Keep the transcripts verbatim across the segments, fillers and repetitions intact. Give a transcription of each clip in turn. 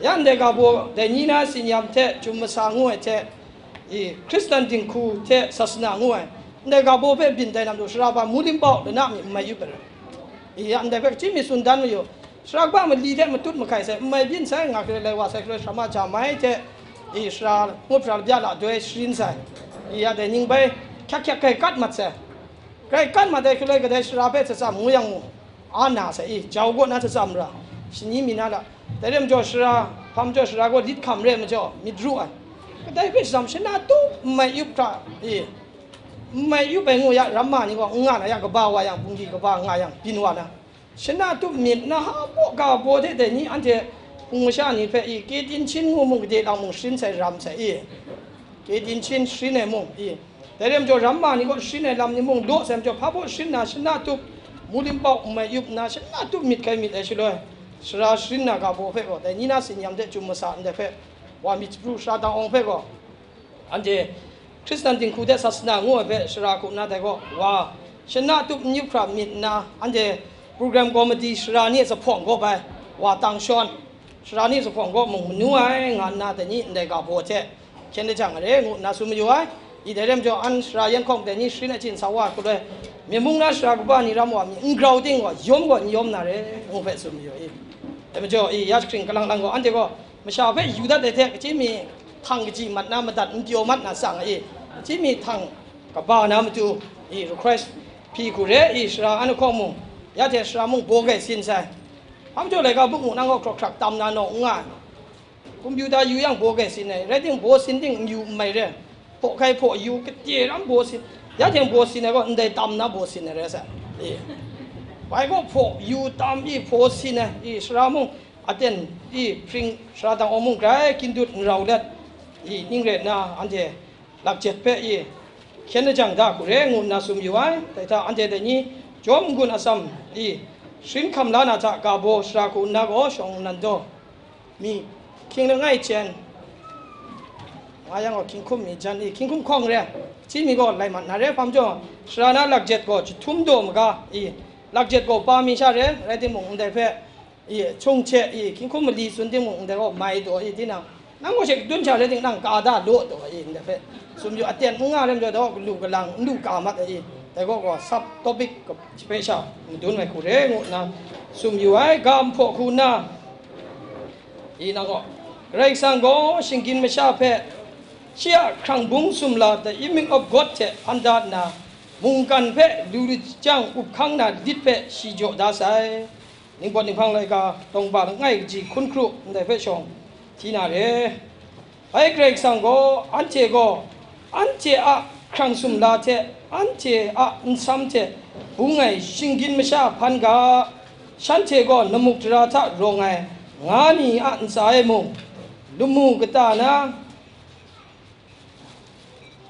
Ya ndai ga baw, dai ni na tsin-yam hte chyum masa ngu ai hte, i, Hkristan dinghku hte sasana ngu ai, ndai ga baw hpe byin tai na matu, Sara hpa Mulim Pau lana mi n mai yup ai. I, ya ndai hpe chyim mi tsun dan mayu, Sara kaba mali hte matut mahkai sai, n mai byin sai, nga hkrai lai wa sai, hkrai Sara ma ja mai hte, i, Sara ngut hpra labya la doi sharin sai. I, ya dai ning bai hkyak hkyak hkrai kat mat sai. Hkrai kat mat ai hkrai kadai Sara hpe tsatsa mu yang mu, a na sai i, jau kaw na tsatsa mara, shani mi na la. Dai rai majaw Sara, hpa majaw Sara gaw lit hkam re majaw, myit ru ai. Kadai hpe shatsam shana tup n mai yup hkra i, n mai yup ai ngu ya, ramma ni gaw n nga na ya, kaba wa yang, bungli kaba nga yang, byin wa na. Shana tup myit na ha baw ga baw hte dai ni anhte hpung masha ni hpe i, Kyetin Chin ngu mung, gade lang mung sharin sai ram sai i, Kyetin Chin sharin ai mung i, dai rai majaw ramma ni kaw sharin ai lam ni mung law sai majaw, hpa baw sharin na shana tup, Mulim Pau n mai yup nna shana tup myit hkrai myit ai shaloi, Sara sharin na ga baw hpe gaw, dai ni na tsin-yam hte chyum masa ndai hpe, wa myit pru Sara dang awng hpe gaw, anhte Hkristan dinghku hte sasana ngu ai hpe Sara hku nna dai gaw, wa shana tup n yup hkra myit nna, anhte program committee Sara ni a zuphpawng gaw bai, wa tang shawn, Sara ni zuphpawng gaw mung manu ai nga nna, dai ni ndai ga baw hte hkyen lajang ai re ngu nna tsun mayu ai. I dai rai majaw, an Sara yan hkawng dai ni sharin achyin sa wa hku loi, Myen mung na Sara kaba ni ram wa mi n grau ting gaw, yawm gaw n yawm na re ngu hpe tsun mayu i. Dai majaw i, ya jahkring kalang lang gaw, anhte gaw masha hpe yu dat ai hte, kachyi mi htang kaji mat na madat n pyaw mat na tsang i, kachyi mi htang kaba na matu i, request hpyi hku re i, Sara an ahkawng mung, ya hte Sara mung baw grai sin sai. Hpa majaw laika buk mu nang gaw hkrak hkrak tam na naw n nga ai. Kumputa yu yang baw grai sin ai, rai timung, baw sin ting n yu n mai re. Hpaw hkai hpaw yu, kade ram baw sin, ya hte baw sin ai gaw, ndai tam na baw sin ai rai sai. E. Bai gaw hpaw yu tam i, baw sin ai, i, Sara mung, aten i, hpring Sara dang awng mung grai gindut n rau let, i, ning rai nna, anhte lakjet hpe i, hkyen lajang da hku re ngu nna tsun yu ai. Dai hta anhte dai ni, Jawm n-gun atsam i, sharin hkam la na hta ga baw Sara hku nna gaw shawng nnan daw mi, hkying langai jen, nga yang gaw hkying hkum mi jan i, hkying hkum hkawng re, hpyi mi gaw lai mat na re, hpa majaw, Sara na lakjet gaw jahtum daw maga i, lakjet gaw pa mi sha re, rai timung, ndai hpe i, hkying hte i, hkying hkum mali tsun timung, ndai gaw mai daw i, tinang, nang gaw she kadun sha rai ting, nang ka da law daw i, ndai hpe tsun yu, aten n nga rai majaw, dai gaw galu galang n lu ka mat ai i, dai gaw gaw sub topic hpe sha madun ai hku re ngu nna tsun yu ai, ga nhpaw hku nna, i, nang gaw, Karai Kasang gaw shinggyim masha hpe shi a hkrang bung sumla, the image of God hte hpan da nna, mungkan hpe lu lajang up hkang na lit hpe shi jaw da sai. Ningpawt ninghpang laika, tawngba langai kaji hkun hkru ndai hpe shawng hti na re. Bai Karai Kasang gaw, anhte gaw, anhte a hkrang sumla hte, anhte a nsam hte bung ai shinggyim masha hpan ga, shanhte gaw namuk tara hta rawng ai nga ni a ntsa e mung, lamu kata na,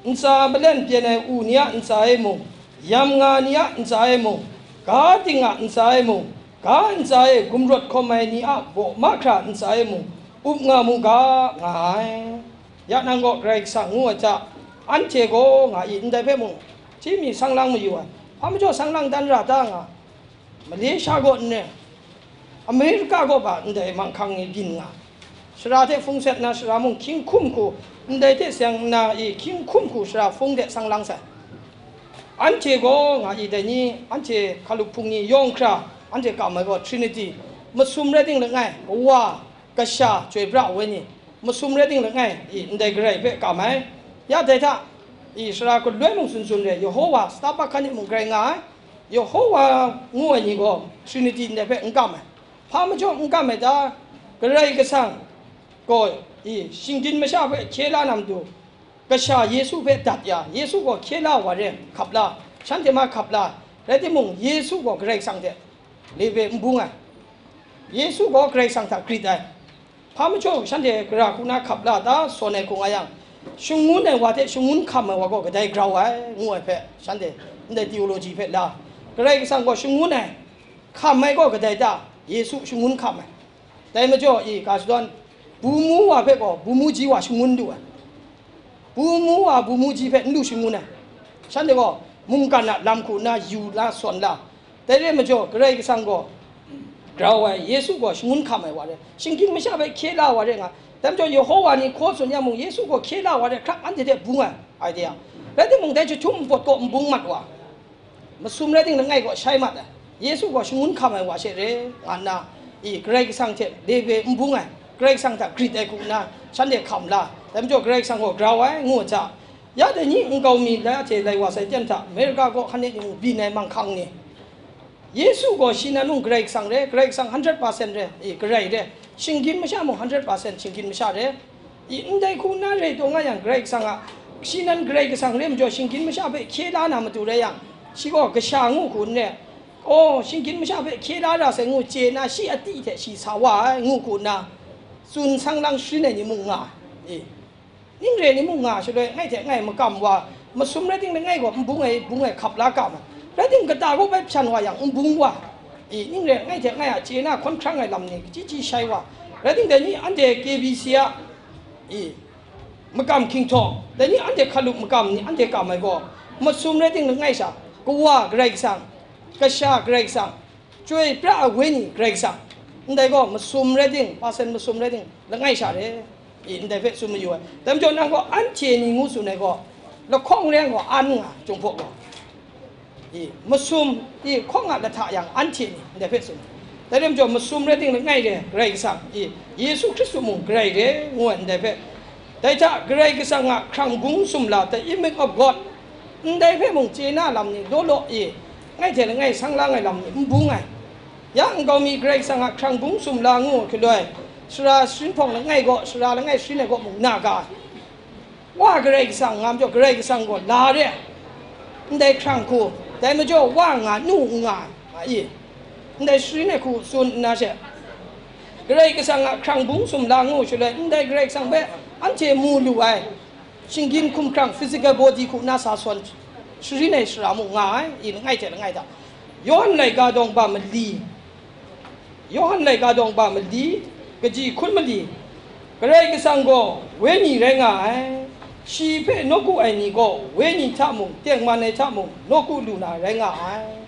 ntsa malen pyen ai u ni a ntsa e mung, yam nga ni a ntsa e mung, ga ting a ntsa e mung, ga ntsa e gumrawt hkawm ai ni a baw mahkra ntsa e mung, up nga mu ga, nga ai. Ya nang gaw Karai Kasang ngu ai hta, anhte gaw nga i, ndai hpe mung hti mi sang lang mayu ai. Hpa majaw sang lang dan ra ta nga, Malaysia gaw n rai, America gaw ba ndai manghkang ni byin nga, Sara hte hpung set na Sara mung hkying hkum hku, ndai hte seng nna i hkying hkum hku Sara hpung de sang lang sai. Anhte gaw nga i dai ni, anhte hkalup hpung ni yawng hkra, anhte kam ai gaw Trinity, masum rai ting langai, Kawa, Kasha, Chyoi Pra Wenyi, masum rai ting langai i, ndai Karai hpe kam ai. Ya dai hta i, Sara galoi mung tsun tsun re, Yehowa, Starbucks hkan e mung grai nga ai. Yehowa ngu ai ni gaw Trinity ndai hpe n kam ai. Hpa majaw n kam ai ta? Karai Kasang gaw i, shinggyim masha hpe hkye la na matu, Kasha Yesu hpe dat ya, Yesu gaw hkye la wa re, hkap la, shanhte ma hkap la, rai timung, Yesu gaw Karai Kasang hte lebe n bung ai. Yesu gaw Karai Kasang hta grit ai. Hpa majaw shanhte gara hku na hkap la ta sawn ai hku nga yang, shangun ai wa hte shangun hkam ai wa gaw kadai grau ai, ngu ai hpe, shanhte ndai theology hpe la, Karai Kasang gaw shangun ai, hkam ai gaw kadai ta? Yesu shangun hkam ai. Dai majaw i, ga shadawn, bu mu wa hpe gaw bu mu ji wa shangun lu ai. Bu mu wa bu mu ji hpe n lu shangun ai. Shanhte gaw mungkan a lam hku nna yu la sawn la, dai re majaw Karai Kasang gaw grau ai, Yesu gaw shangun hkam ai wa re, shinggyim masha hpe hkye la wa re nga, dai majaw Yehowa ni hkaw tsun yang mung, Yesu gaw hkye la wa re hkrak anhte hte bung ai, ai de yang, rai timung, dai jahtum npawt gaw n bung mat wa, masum rai ting langai gaw shai mat ai, Yesu gaw shangun hkam ai wa she re, nga nna, i, Karai Kasang hte lebe n bung ai, Karai Kasang hta grit ai hku nna, shanhte hkam la, dai majaw Karai Kasang gaw grau ai, ngu ai hta, ya dai ni nkau mi la hte lai wa sai ten hta, Amerika kaw hkan e ni mung byin ai manghkang ni, Yesu gaw shi nan mung Karai Kasang re, Karai Kasang hundred percent re, e, Karai re, shinggyim masha mung hundred percent shinggyim masha re. I, ndai hku nna rai taw nga yang, Karai Kasang a, shi nan Karai Kasang re majaw, shinggyim masha hpe hkye la na matu rai yang, shi gaw kasha ngu hku n re, aw, shinggyim masha hpe hkye la ra sai ngu chye nna, shi a ti hte shi sa wa ai, ngu hku nna, tsun sang lang sharin ai ni mung nga ai. E, ning re ni mung nga shaloi, ngai hte ngai makam wa, masum rai ting langai gaw n bung ai, bung ai hkap la kam ai. Rai ting, kata gaw bai hpyan wa yang, n bung wa. I, ning re, ngai hte ngai a chye na hkawn hkrang ai lam ni, kachyi chyi shai wa. Rai ting, dai ni anhte K B C a, i, makam hkying htawng, dai ni anhte hkalup makam ni anhte kam ai gaw, masum rai ting langai sha, Kawa Karai Kasang, Kasha Karai Kasang, Chyoi pra ai Wenyi Karai Kasang, ndai gaw masum rai ting, percent masum rai ting, langai sha re, i, ndai hpe tsun mayu ai. Dai majaw nang gaw anhte ni ngu tsun ai gaw, lahkawng reng gaw an nga, Chyum hpaw gaw, i, masum, i, hkawng a lahta yang anhte ni, ndai hpe tsun. Dai rai majaw masum rai ting langai re, Karai Kasang, i, Yesu Hkristu mung Karai re, ngu ai ndai hpe. Dai hta Karai Kasang a hkrang bung sumla, the image of God, ndai hpe mung chye na lam ni law law e, ngai hte langai sang lang ai lam ni n bung ai. Ya nkau mi Karai Kasang a hkrang bung sumla ngu hkaloi, sara sharin hpawng langai gaw, sara langai sharin ai gaw mung na ga, Wa Karai Kasang nga majaw, Karai Kasang gaw la re ai, ndai hkrang hku, dai majaw wa nga nu n nga ai, nga i, ndai sharin ai hku tsun nna she, Karai Kasang a hkrang bung sumla ngu shaloi, ndai Karai Kasang hpe anhte mu lu ai, shinggyim hkumhkrang, physical body hku nna sa sawn sharin ai sara mung nga ai, i langai hte langai hta. Yawhan laika dawng ba mali, Yawhan laika dawng ba mali, kaji hkun mali, Karai Kasang gaw Wenyi rai nga ai, shi hpe nawku ai ni gaw Wenyi hta mung, tengman ai hta mung, nawku lu na rai nga ai.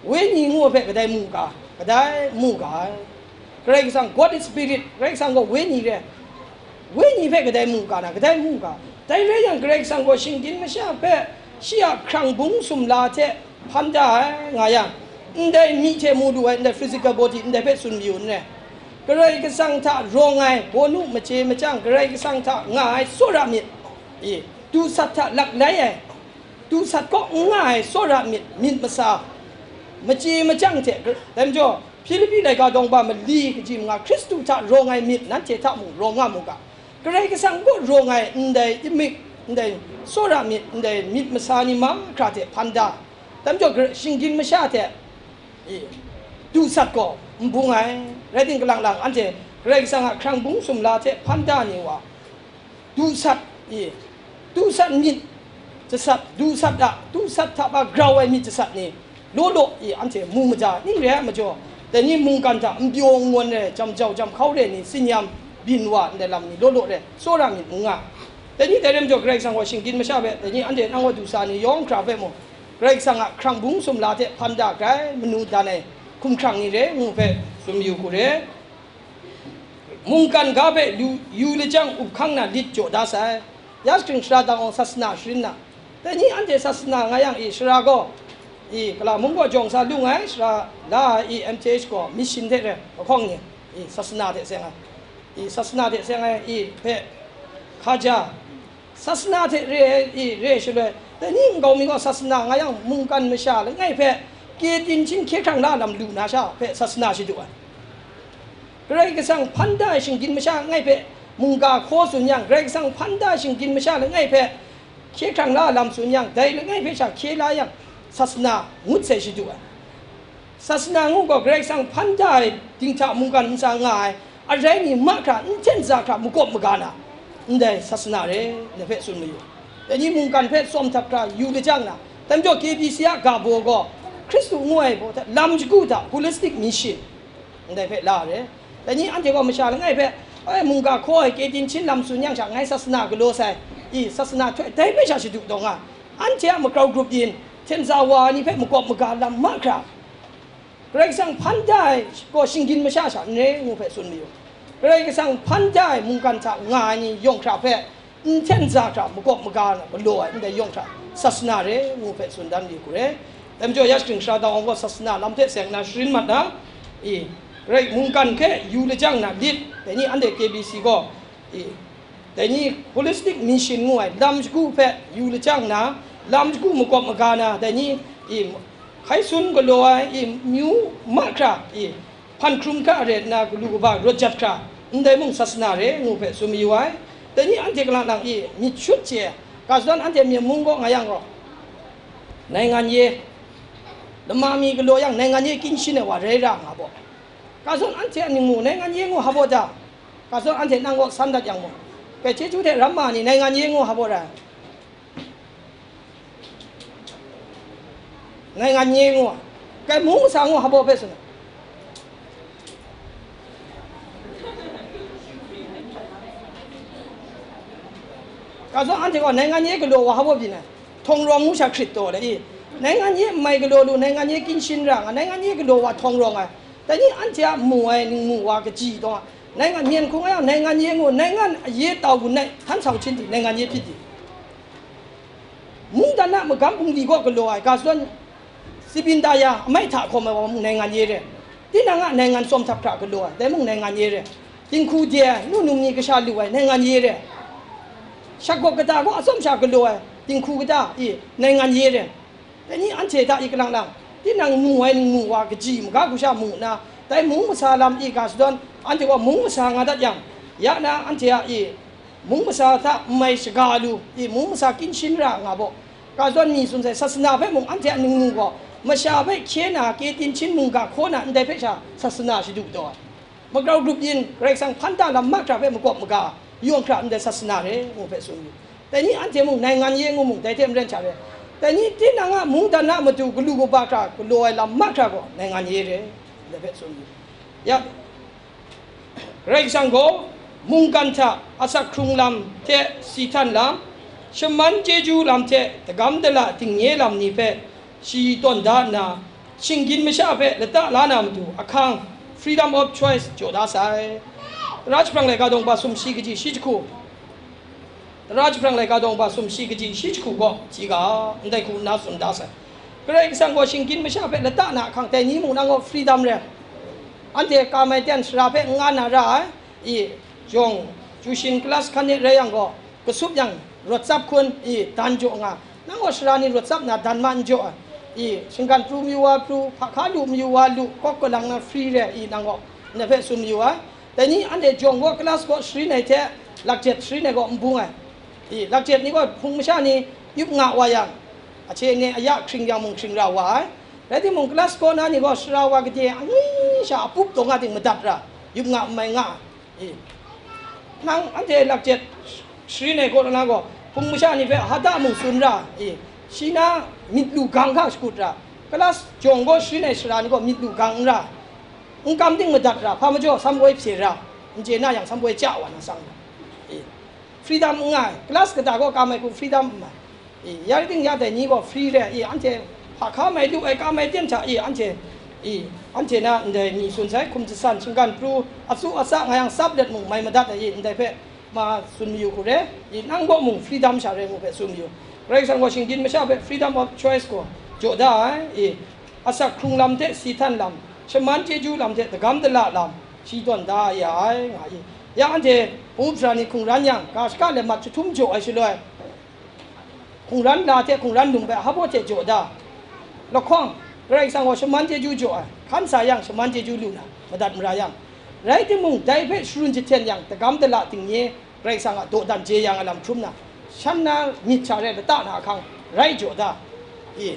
Wenyi ngu ai hpe kadai mu ga, kadai mu ga ai. Karai Kasang, God is Spirit, Karai Kasang gaw Wenyi re ai. Wenyi hpe kadai mu ga na, kadai mu ga. Dai rai yang, Karai Kasang gaw shinggyim masha hpe shi a hkrang bung sumla hte hpan da ai, nga yang, ndai myi hte mu lu ai, ndai physical body, ndai hpe tsun mayu n rai. Karai Kasang hta rawng ai, bawnu machye machyang, Karai Kasang hta nga ai tsawra myit, i, dusat hta lak lai ai, dusat kaw n nga ai tsawra myit, myit masa, machye machyang hte, dai majaw, Hpilipi laika dawng ba mali kaji manga Hkristu hta rawng ai myit nanhte hta mung rawng nga mu ga. Karai Kasang kaw rawng ai ndai imik, ndai tsawra myit, ndai myit masa ni mahkra hte hpan da. Dai majaw, Karai, shinggyim masha hte, e, dusat gaw n bung ai. Rai ting, kalang lang anhte Karai Kasang a hkrang bung sumla hte hpan da ni wa, dusat, e, dusat myit jasat, dusat a, dusat hta pa grau ai myit jasat ni law law, e, anhte mu maja ning re ai majaw, dai ni mungkan hta n pyaw n ngawn ai, jam jau jam hkau re ni, tsin-yam byin wa ndai lam ni law law re, tsawra myit n nga. Dai ni dai re majaw, Karai Kasang gaw shinggyim masha hpe, dai ni anhte nang wa du sa ni yawng hkra hpe mung, Karai Kasang a hkrang bung sumla hte hpan da grai manu dan ai hkumhkrang ni re ngu hpe tsun mayu hku re. Mungkan ga hpe lu, yu lajang up hkang na lit jaw da sai. Ya shing sara dang awng sasana sharin na, dai ni anhte sasana nga yang, e, sara gaw, e, kala mung gaw jawng sa lung ai, sara la ai, e, M T H gaw mission hte re, mahkawng ni, e, sasana hte seng ai, e, sasana hte seng ai, e, hpe hkaja, sasana hte re ai, e, re shaloi, dai ni nkau mi gaw sasana nga yang, mungkan masha langai hpe kye tinsin hkye hkrang la lam lu na sha hpe sasana shadu ai. Karai Kasang hpan da ai shinggyim masha langai hpe mungga hkaw tsun yang, Karai Kasang hpan da ai shinggyim masha langai hpe hkye hkrang la lam tsun yang, dai langai hpe sha hkye la yang, sasana ngut sai shadu ai. Sasana ngu gaw Karai Kasang hpan da ai dinghta mungkan ntsa nga ai, arai ni mahkra, n hten za hkra makawp maga na, ndai sasana re, ndai hpe tsun mayu. Dai ni mungkan hpe tsawm htap hkra yu lajang na, dai majaw K B C a ga baw gaw, Hkristu ngu ai baw hta, lam shagu hta, holistic mission, ndai hpe la re. Dai ni anhte gaw masha langai hpe, ai, mungga hkaw ai, kye tinsin lam tsun yang sha, ngai sasana galaw sai, i, sasana htoi, dai hpe sha shadu taw nga, anhte a magrau grup yin, hten za wa ai ni hpe makawp maga lam mahkra, Karai Kasang hpan da ai gaw shinggyim masha sha n re ngu hpe tsun mayu. Karai Kasang hpan da ai mungkan hta nga ai ni yawng hkra hpe n hten za hkra makawp maga na galaw ai ndai yawng hta sasana re ngu hpe tsun dan mayu hku re. Dai majaw ya shagrin sara dau gaw sasana lam hte seng na sharin mat na, i, Karai mungkan hpe yu lajang na lit, dai ni anhte K B C gaw, i, dai ni holistic mission ngu ai lam shagu hpe yu lajang na, lam shagu makawp maga na, dai ni, i, hkai sun galaw ai, i, myu mahkra, i, hpan hkrum hkra re nna galu kaba rawt jat hkra, ndai mung sasana re ngu hpe tsun mayu ai. Dai ni anhte kalang lang, i, myit shut chye, ga shadawn anhte Myen mung kaw nga yang gaw, naingan ye, lama mi galaw yang naingan ye kyin shin ai wa rai ra nga baw. Ga shadawn anhte a ningmu naingan ye ngu hap baw ta? Ga shadawn anhte nang kaw san dat yang mung, Kaichyeju hte ramma ni naingan ye ngu hap baw ra? Naingan ye ngu, kai mung masa ngu hap baw hpe tsun ai. Ga shadawn anhte gaw naingan ye galaw wa hap baw byin ai. Htawng rawng ngu sha hkrit taw le i, naingan ye n mai galaw lu, naingan ye kyin shin ra nga, naingan ye galaw wa htawng rawng ai. Dai ni anhte a mu ai ningmu wa kaji taw, naingan myen hkung ai yang naingan ye ngu, naingan aye tau gun ai htan sau hchin di, naingan ye hpyi di. Mungdan a magam bungli kaw galaw ai, ga shadawn Sibin Daya amai hta hkawm ai wa mung naingan ye re. Tinang a naingan tsawm htap hkra galaw ai, dai mung naingan ye re. Dinghku de ai, nu num ni kasha lu ai, naingan ye re. Shakgawp kata kaw atsawm sha galaw ai, dinghku kata i, naingan ye re. Dai ni anhte hta i kalang lang, tinang mu ai ningmu wa kaji maga gu sha mu nna, dai mung masa lam i ga shadawn, anhte gaw mung masa nga dat yang, ya na anhte a i mung masa hta n mai shaga lu i, mung masa kyin shin ra nga baw. Ga shadawn mi tsun sai, sasana hpe mung anhte a ningmu gaw masha hpe hkye na, kye tin hchin mungga hkaw na ndai hpe sha sasana shadu taw ai. Magrau grup yin Karai Kasang hpan da lam mahkra hpe makawp maga, yawng hkra ndai sasana re ngu hpe tsun yu. Dai ni anhte mung naingan ye ngu mung dai hte maren hta re. Dai ni tinang a mungdan a matu galu kaba hkra galaw ai lam mahkra gaw naingan ye re, ndai hpe tsun yu. Ya, Karai Kasang gaw mungkan hta asak hkrung lam hte si htan lam, shaman chyeju lam hte dagam dala dingnye lam ni hpe shi tawn da nna, shinggyim masha hpe lata la na matu ahkang, freedom of choice, jaw da sai. Tara jahprang laika dawng ba sumshi kaji shi jahku, Tara jahprang laika dawng ba sumshi kaji shi jahku gaw, hti ga, ndai hku nna tsun da sai. Karai Kasang gaw shinggyim masha hpe lata na ahkang, dai ni mung nang gaw freedom re. Anhte Kamaitian sara hpe n nga na ra ai, i, jawng, jushin class hkan e rai yang gaw, kasup yang rawt tsap hkun, i, dan jaw nga. Nang gaw sara ni rawt tsap na dan ma n jaw ai, i, shinggan pru mayu wa pru, hpa hka lu mayu wa lu, kawk kalang na free re, i, nang gaw, ndai hpe tsun mayu ai. Dai ni anhte jawng gaw class kaw sharin ai hte, lakjet sharin ai gaw n bung ai. I, lakjet ni gaw hpung masha ni yup nga wa yang, ahte ne aya hkring yang mung hkring ra wa ai. Rai timung, class kaw na ni gaw sara wa gade angwi sha apup taw nga ting madat ra, yup nga n mai nga ai. I, nang anhte lakjet sharin ai kaw na gaw, hpung masha ni hpe hata mung tsun ra, i, shi na myit lu gang hka shakut ra, class jawng gaw sharin ai sara ni gaw myit lu gang n ra, n kam ting madat ra, hpa majaw sam woi hpye ra, n chye na yang sam woi chya wa na sang ra. I, freedom n nga ai, class kata gaw kam ai hku freedom n mai. I, ya rai ting ya dai ni gaw free re, i, anhte hpa hka mai lu ai, kam ai ten hta, i, anhte, i, anhte na ndai mi tsun sai, hkum jasan, shinggan pru, atsu atsa nga yang tsap let mung mai madat ai, i, ndai hpe ma tsun mayu hku re, i, nang gaw mung freedom sha re ngu hpe tsun mayu. Karai Kasang gaw shinggyim masha hpe freedom of choice gaw jaw da ai, i, asak hkrung lam hte si htan lam, shaman chyeju lam hte dagam dala lam, shi tawn da ya ai, nga i. Ya anhte hpung sara ni hkungran yang, ga shaka let mat jahtum jaw ai shaloi, hkungran la hte hkungran lung hpe hpa hte jaw da. Lahkawng, Karai Kasang gaw shaman chyeju jaw ai, hkan sa yang shaman chyeju lu na, madat mara yang, rai timung, dai hpe sharun jahten yang, dagam dala dingnye, Karai Kasang a dawdan jeyang ai lam hkrum na, shan na myit sha re lata na ahkang rai jaw da. I,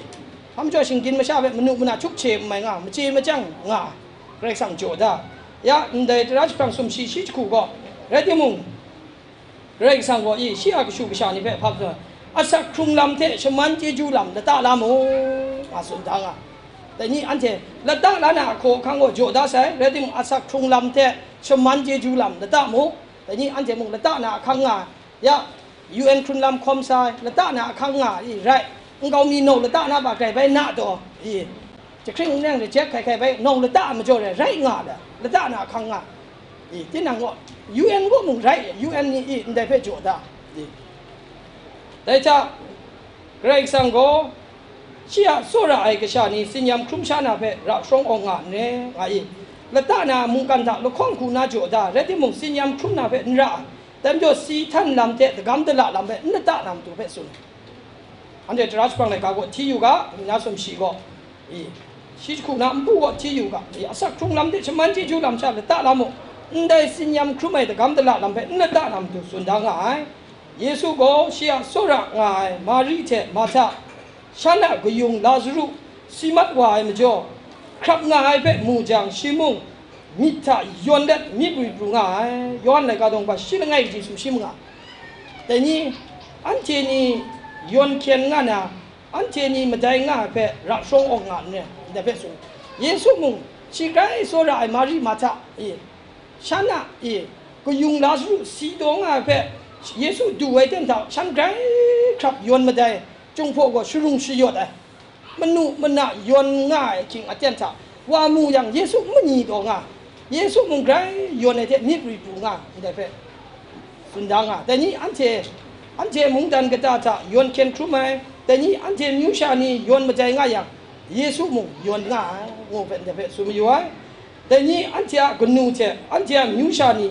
hpa majaw shinggyim masha hpe manu mana htuk hte n mai nga, machye machyang nga, Karai Kasang jaw da. Ya, ndai Tara jahprang sumshi shi jahku gaw, rai timung, Karai Kasang gaw i shi a kashu kasha ni hpe hpa majaw, asak hkrung lam hte shaman chyeju lam lata la mu, nga tsun da nga. Dai ni anhte lata la na ahkaw ahkang gaw jaw da sai, rai timung, asak hkrung lam hte shaman chyeju lam lata mu. Dai ni anhte mung lata na ahkang nga, ya, U N hkrun lam hkawm sa ai, lata na ahkang nga i rai, nkau mi naw lata na ba grai bai na taw, i, Jahkring nang reject hkai hkai bai, nau lata a majaw rai, rai nga le, lata na ahkang nga. I, tinang gaw, U N gaw mung rai, U N ni i, ndai hpe jaw da. I. Dai hta, Karai Kasang gaw, shi a tsawra ai kasha ni tsin-yam hkrum sha na hpe ra sharawng awng nga n re, nga i. Lata na mungkan hta lahkawng hku na jaw da, rai timung, tsin-yam hkrum na hpe n ra ai, dai majaw, si htan lam hte dagam dala lam hpe n lata na matu hpe tsun. Anhte tara shapang laika gaw hti yu ga, mi na sumshi gaw, i, shi jahku na npu gaw hti yu ga, i, asak hkrung lam hte shaman chyeju lam sha lata la mu, ndai tsin-yam hkrum ai dagam dala lam hpe n lata na matu tsun da nga ai. Yesu gaw shi a tsawra nga ai Mari hte Marhta, shan a kayung Lazaru si mat wa ai majaw, hkrap nga ai hpe mu jang, shi mung myit hta yawn let myit rui pru nga ai. Yawhan laika daw ba shi langai kaji sumshi manga. Dai ni, anhte ni yawn hkyen nga na, anhte ni madai nga ai hpe ra sharawng awng nga n re, ndai hpe tsun. Yesu mung, shi grai tsawra ai Mari Marhta e, shan a e, kayung Lazaru si taw nga ai hpe Yesu du ai ten hta, shan grai hkrap yawn madai, Chyum hpaw gaw sharung shayawt ai, manu mana yawn nga ai ahkying aten hta wa mu yang, Yesu n manyi taw nga, Yesu mung grai yawn ai hte myit rui pru nga, ndai hpe tsun da nga. Dai ni anhte, anhte mungdan kata hta yawn hkyen hkrum ai, dai ni anhte amyu sha ni yawn madai nga yang, Yesu mung yawn nga ai, ngu hpe ndai hpe tsun mayu ai. Dai ni anhte a kanu hte anhte a amyu sha ni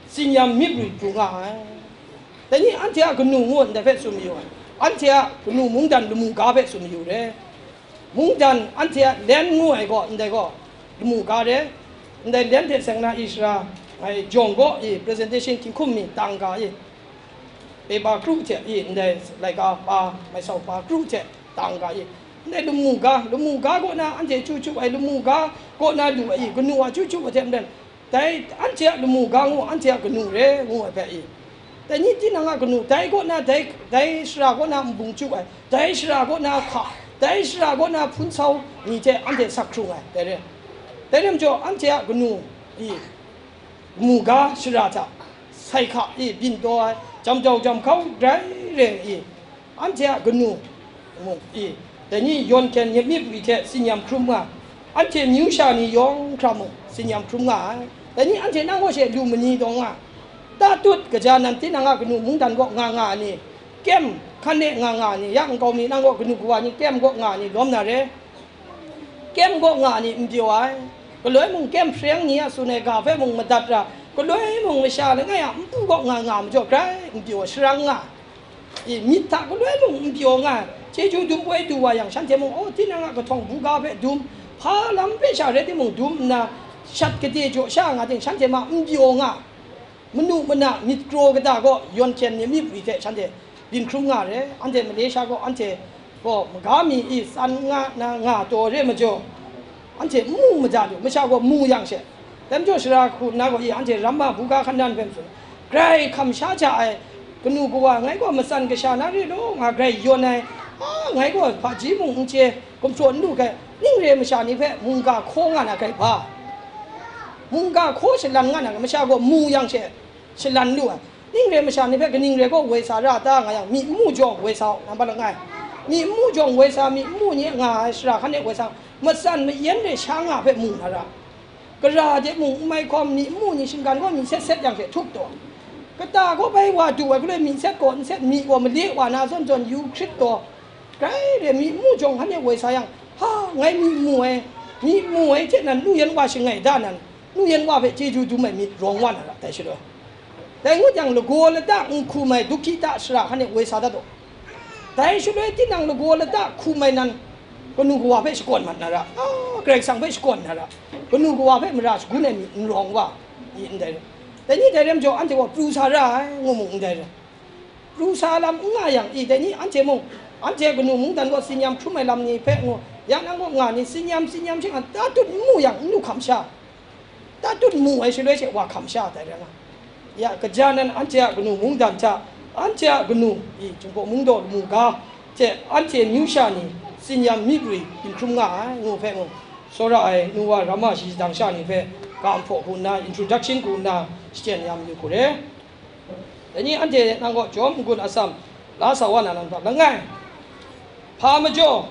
tsin-yam myit rui pru nga ai. Dai ni anhte a kanu ngu ndai hpe tsun mayu ai. Anhte a kanu mungdan lamu ga hpe tsun mayu re. Mungdan anhte a len ngu ai gaw, ndai gaw lamu ga re. Ndai len hte seng na Ishara, ngai jawng gaw i, presentation hkying hkum mi tang ga i, pepa kru hte i, ndai laika pa, maisau pa kru hte tang ga i, ndai lamu ga, lamu ga kaw na anhte chyu chyu ai, lamu ga kaw na lu ai i, kanu a chyu chyu ai hte maren, dai anhte a lamu ga ngu, anhte a kanu re, ngu ai hpe i, dai ni tinang a kanu, dai kaw na, dai, dai shara kaw na nbung chyu ai, dai shara kaw na hka, dai shara kaw na hpun sau ni hte anhte sak hkrung ai, dai re. Dai re majaw, anhte a kanu i, lamu ga shara hta sai hka i, byin taw ai, jam jau jam hkau grai re i, anhte a kanu mung i, dai ni yawn hkyen myit rui hte tsin-yam hkrum nga, anhte amyu sha ni yawng hkra mung tsin-yam hkrum nga ai. Dai ni anhte nang kaw she lu mani taw nga, tatut kaja nan tinang a kanu mungdan kaw nga nga ai ni, kem hkan e nga nga ai ni, ya nkau mi nang kaw kanu kawa ni kem kaw nga ai ni lawm na re. Kem kaw nga ni n pyaw ai, galoi mung kem hpreng ni a tsun ai ga hpe mung madat ra, galoi mung masha langai a npu kaw nga nga majaw grai n pyaw, sharang nga. I, myit hta galoi mung n pyaw nga ai, chyeju dum poi du wa yang, shanhte mung, "Oh, tinang a kahtawng buga hpe dum, hpa lam hpe sha rai timung dum nna, shat gade jaw sha nga ting, shanhte ma n pyaw nga." Manu mana myit kraw kata gaw yawn hkyen ni myit rui hte shanhte byin hkrum nga re. Anhte Malaysia gaw anhte gaw maga mi i tsan nga na nga taw re majaw, anhte n mu maja lu, masha gaw mu yang she. Dai majaw shara hku nna gaw i anhte ramma buga hkan dan hpe matsun, grai hkam sha ja ai kanu kawa ngai gaw matsan kasha na re law nga grai yawn ai, a, ngai gaw hpaji mung n chye, gumhpraw n lu hkai, ning re masha ni hpe mungga hkaw nga na grai hpa? Mungga hkaw shalan nga na masha gaw mu yang she shalan lu ai. Ning re masha ni hpe kaning re gaw woi sa ra ta nga yang, myi n mu jawng woi sa u, nambat langai. Myi n mu jawng woi sa, myi n mu ni nga ai shara hkan e woi sa, matsan mayan re sha nga hpe mu na ra. Gara de mung n mai hkawm, myi n mu ni shinggan gaw myi set set yang hte htup taw, kata gaw bai wa du ai galoi myi set gaw n set, myi gaw male wa na zawn zawn yu hkrit taw, grai re, myi n mu jawng hkan e woi sa yang, ha, ngai myi n mu ai, myi n mu ai hte nan nu yan wa shangai da nan, nu yan wa hpe chyeju dum ai myit rawng wa na ra, dai shaloi. Dai ngut yang, lagaw lata n hkum ai Dukhita shara hkan e woi sa dat u. Dai shaloi tinang lagaw lata hkum ai nan, kanu kawa hpe shakawn mat na ra, a, Karai Kasang hpe shakawn na ra, kanu kawa hpe mara shagun ai myit n rawng wa, i ndai ra. Dai ni dai re majaw, anhte gaw pru sa ra ai, ngu mung ndai ra. Pru sa lam n nga yang, i, dai ni anhte mung, anhte kanu mungdan gaw tsin-yam hkrum ai lam ni hpe ngu, ya nang gaw nga ni, tsin-yam, tsin-yam hte nga tatut n mu yang, n lu hkam sha, tatut mu ai shaloi she wa hkam sha tai rai nga. Ya, kaja nan anhte a kanu mungdan hta, anhte a kanu, i, Jinghpaw Mungdaw lamu ga hte anhte amyu sha ni tsin-yam myit rui byin hkrum nga ai, ngu hpe ngu, tsawra ai nu wa ramma shayi shadang sha ni hpe ga nhpaw hku nna, introduction hku nna, shachyen ya mayu hku re. Dai ni anhte nang gaw jawm n-gun atsam la sa wa na lam hta langai, hpa majaw,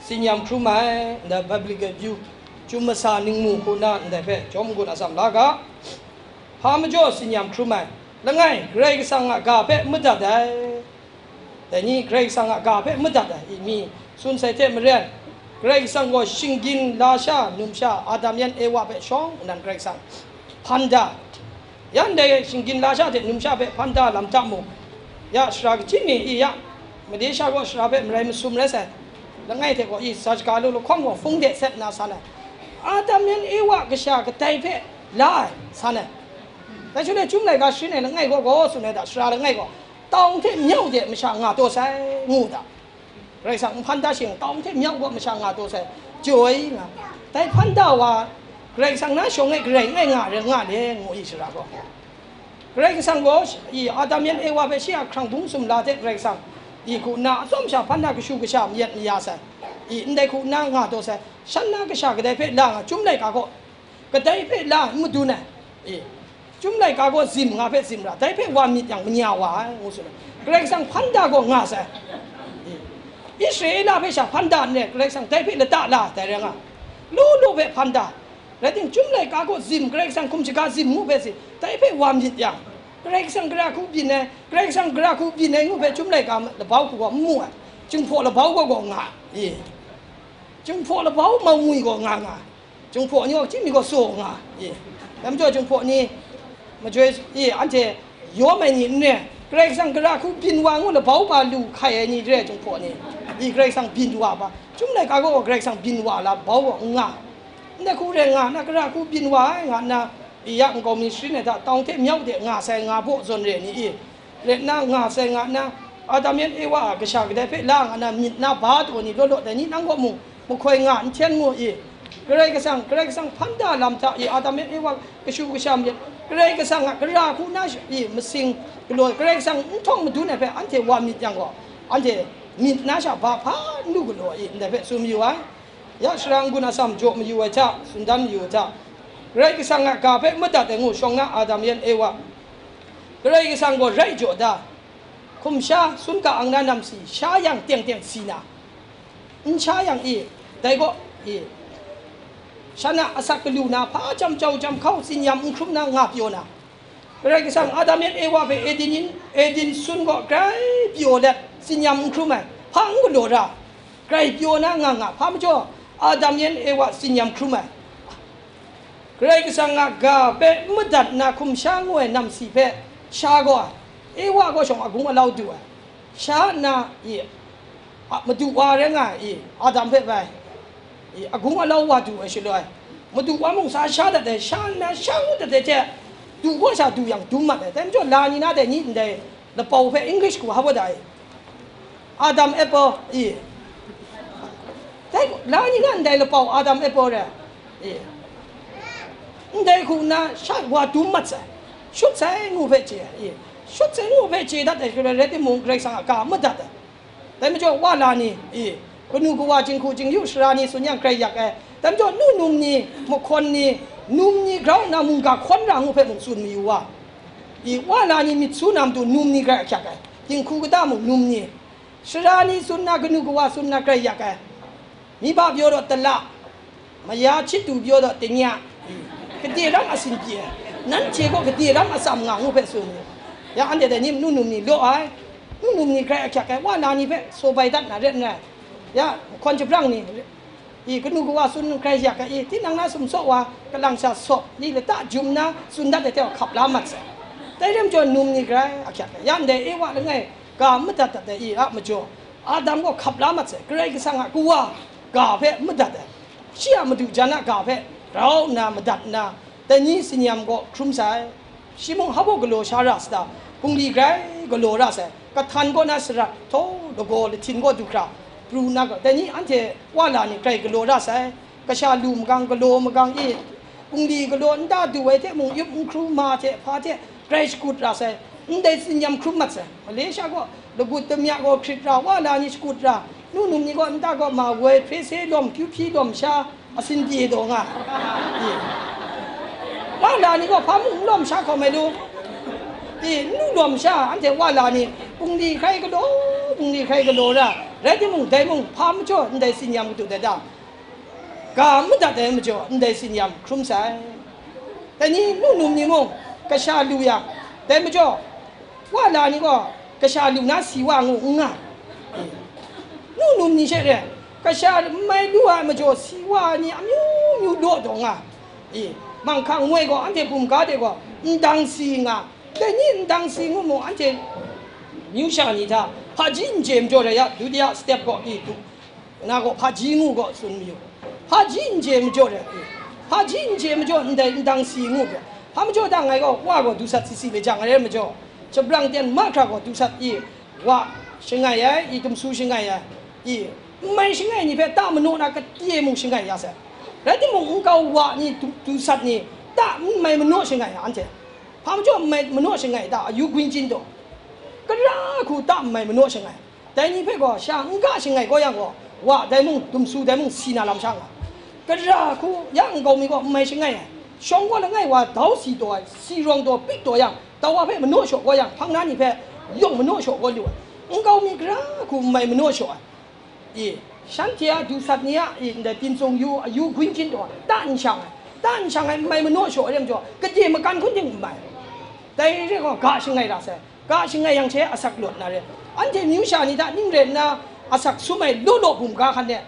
Tsin-yam hkrum ai, ndai biblical view, chyum masa ningmu hku na ndai hpe jawm n-gun atsam la ga. Hpa majaw tsin-yam hkrum ai, langai Karai Kasang a ga hpe madat ai. Dai ni Karai Kasang a ga hpe madat ai, i mi tsun sai hte maren, Karai Kasang gaw shinggyim lasha, numsha, Adam yan Ewa hpe shawng nnan Karai Kasang hpan da. Ya ndai shinggyim lasha hte numsha hpe hpan da lam hta mung, ya sara kachyi mi i ya, Malaysia gaw sara hpe marai masum rai sai, langai hte gaw i sa shaga lu lahkawng gaw hpung de sat nna san ai, Adam yan Ewa kasha kadai hpe la ai san ai. Dai shaloi chyum laika sharin ai langai gaw gaw tsun ai da, sara langai gaw, tawng hte myau de masha nga taw sai, ngu da. Karai Kasang n hpan da shing, tawng hte myau gaw masha nga taw sai, jaw ai nga. Dai hpan da wa, Karai Kasang na shawng e garai ngai nga rai nga le, ngu i sara gaw. Karai Kasang gaw, i Adam yan Ewa hpe shi a hkrang bung sumla hte Karai Kasang, i hku nna atsawm sha hpan da kashu kasha mayat maya sai, i ndai hku nna nga taw sai, shan na kasha kadai hpe la nga, chyum laika gaw, kadai hpe la n madun ai, i, chyum laika gaw zim nga hpe zim ra, dai hpe wa myit yang manya wa ai, ngu tsun ai. Karai Kasang hpan da gaw nga sai, i, Israela hpe sha hpan da n re, Karai Kasang dai hpe lata la ai, dai rai nga, law law hpe hpan da, rai timung, chyum laika gaw zim, Karai Kasang hkum shaga zim ngu hpe si, dai hpe wa myit yang, Karai Kasang gara hku byin ai, Karai Kasang gara hku byin ai ngu hpe chyum laika labau hku gaw n mu ai, Jinghpaw labau gaw gaw nga, i, Jinghpaw labau mau ngwi gaw nga nga. Jinghpaw ni gaw, chyum mi gaw tsaw nga, i, dai majaw Jinghpaw ni majoi, i, anhte yawm ai ni n re, Karai Kasang gara hku byin wa ngu labau ba lu hkai ai ni re, Jinghpaw ni, i, Karai Kasang byin wa ba, chyum laika gaw Karai Kasang byin wa la bau gaw n nga, ndai hku rai nga nna, gara hku byin wa ai nga nna, i, ya nkau mi sharin ai hta, tawng hte myau de nga sai, nga baw zawn re ni i, rai nna nga sai nga nna, Adam yan Ewa a kasha kadai hpe la nga na myit na ba taw ni law law dai ni nang gaw mung, mahkoi nga n hten ngu i, Karai Kasang, Karai Kasang hpan da lam hta i, Adam yan Ewa kashu kasha myit, Karai Kasang a gara hku na sh-, i, masing galaw, Karai Kasang n htawng madun ai hpe anhte wa myit yang gaw, anhte myit na sha ba hpa n lu galaw i, ndai hpe tsun mayu ai. Ya sara n-gun atsam jaw mayu ai hta, tsun dan mayu ai hta, Karai Kasang a ga hpe madat ai ngu shawng na Adam yan Ewa, Karai Kasang gaw rai jaw da, hkum sha, sun ka-ang na namsi, sha yang teng teng si na, n sha yang i, dai gaw i, shan a asak galu na, hpa jam jau jam hkau tsin-yam n hkrum na nga pyaw na, Karai Kasang Adam yan Ewa hpe Eden yin, Eden sun gaw grai pyaw let tsin-yam n hkrum ai, hpa n galaw ra, grai pyaw na nga nga, hpa majaw Adam yan Ewa tsin-yam hkrum ai. Karai Kasang a ga hpe n madat na hkum sha ngu ai namsi hpe sha gaw ai, Ewa gaw shawng agung alau du ai, sha nna i, a, madu wa rai nga ai i, Adam hpe bai, i, agung alau wa du ai shaloi, madu wa mung sa sha dat ai, sha nna sha ngut dat ai hte, du gaw sha du yang dum mat ai. Dai majaw, la ni na dai ni ndai lapau hpe English hku hap wa da ai, Adam apple, i. Dai, la ni na ndai lapau Adam apple re, i. Ndai hku nna sha wa dum mat sai, shut sai ngu hpe chye ai, i. Shut sai ngu hpe chye dat ai shaloi rai timung, Karai Kasang a ga madat ai. Dai majaw, wa la ni, i, kanu kawa, jinghku jingyu sara ni tsun yang grai yak ai. Dai majaw, nu num ni, mahkawn ni, num ni grau nna mungga hkawn ra ngu hpe mung tsun mayu wa. I, wa la ni myit su na matu num ni grai ahkyak ai, dinghku kata mung num ni, sara ni tsun na, kanu kawa tsun na grai yak ai. Mi ba pyaw daw tala, maya chit du pyaw daw tanya, gade ram asin pyi ai, nanhte gaw gade ram atsam nga ngu hpe tsun ai. Ya, anhte dai ni nu num ni law ai, nu num ni grai ahkyak ai, wa la ni hpe saw bai dat na ret n rai. Ya, hkawn jahprang ni, i, kanu kawa tsun grai yak ai, i, tinang na sumsaw wa, kalang sha saw, ni lata jum nna tsun dat ai hte hkap la mat sai. Dai rai majaw, num ni grai ahkyak ai. Ya ndai Ewa langai ga madat dat ai, i, a majaw, Adam gaw hkap la mat sai. Karai Kasang a Kawa ga hpe madat ai, shi a madu jan a ga hpe grau nna madat nna, dai ni tsin-yam gaw hkrum sai. Shi mung hpa galaw sha ra sata, bungli grai galaw ra sai, kahtan kaw na sarat, htaw lagaw lahtin kaw du hkra, pru na gaw, dai ni anhte wa la ni grai galaw ra sai, kasha lu magang, galaw magang i, bungli galaw nta du ai hte mung, yup nhkru ma hte hpa hte grai shakut ra sai, ndai tsin-yam hkrum mat sai. Malaysia gaw lagut damya gaw hkrit ra, wa la ni shakut ra, nu num ni gaw nta gaw ma woi, hpre se lawm, kyu hpyi lawm sha, asin pyi taw nga. I, wa la ni gaw hpa mung n lawm sha hkawm ai lu. I, n lu lawm sha, anhte wa la ni, bungli hkrai galaw, bungli hkrai galaw ra, Rai timung, dai mung, hpa majaw ndai tsin-yam madu dai ta? Ga madat ai majaw ndai tsin-yam hkrum sai. Dai ni nu num ni mung, kasha lu yang, dai majaw, wa la ni gaw, kasha lu na si wa ngu n nga. Nu num ni she re, kasha n mai lu ai majaw si wa ni amyu myu law taw nga. I, manghkang ngoi gaw, anhte bumga de gaw, ndang si nga. Dai ni ndang si ngu mu, anhte myu sha ni hta hpaji n chye majaw rai ya, dutiya step gaw, i, du, na gaw hpaji ngu gaw tsun mayu. Hpaji n chye majaw rai, i, hpaji n chye majaw ndai ndang si ngu gaw, hpa majaw ta ngai gaw, wa gaw du sat si si le jang, rai majaw, shabrang ten mahkra gaw du sat, i, wa shangai ai, i, dumsu shangai ai, i, n mai shangai ni hpe ta manaw na kade mung shangai ya sai. Rai timung, nkau wa ni du, du sat ni ta n mai manaw shangai ai, anhte. Hpa majaw n mai manaw shangai ta, ayu gun jin taw? Gara hku ta n mai manaw shangai. Dai ni hpe gaw sha n ga shangai gaw yang gaw, wa dai mung, dumsu dai mung si na lam sha nga. Gara hku ya nkau mi gaw n mai shangai ai. Shawng gaw langai wa dau si taw ai, si rawng taw pik taw yang, tawa hpe manaw shaw gaw yang, hpang na ni hpe yawng manaw shaw gaw lu ai. Nkau mi gara hku n mai manaw shaw ai. I, shanhte a du sat ni a, i, ndai pintsung yu, ayu gun jin taw, ta n shang ai, ta n shang ai, n mai manaw shaw ai lam jaw, gade makan hkun ting n mai. Dai re gaw, ga shangai ra sai, ga shangai yang she asak lawt na re. Anhte myu sha ni hta ning rai nna, asak sum ai law law bum ga hkan de.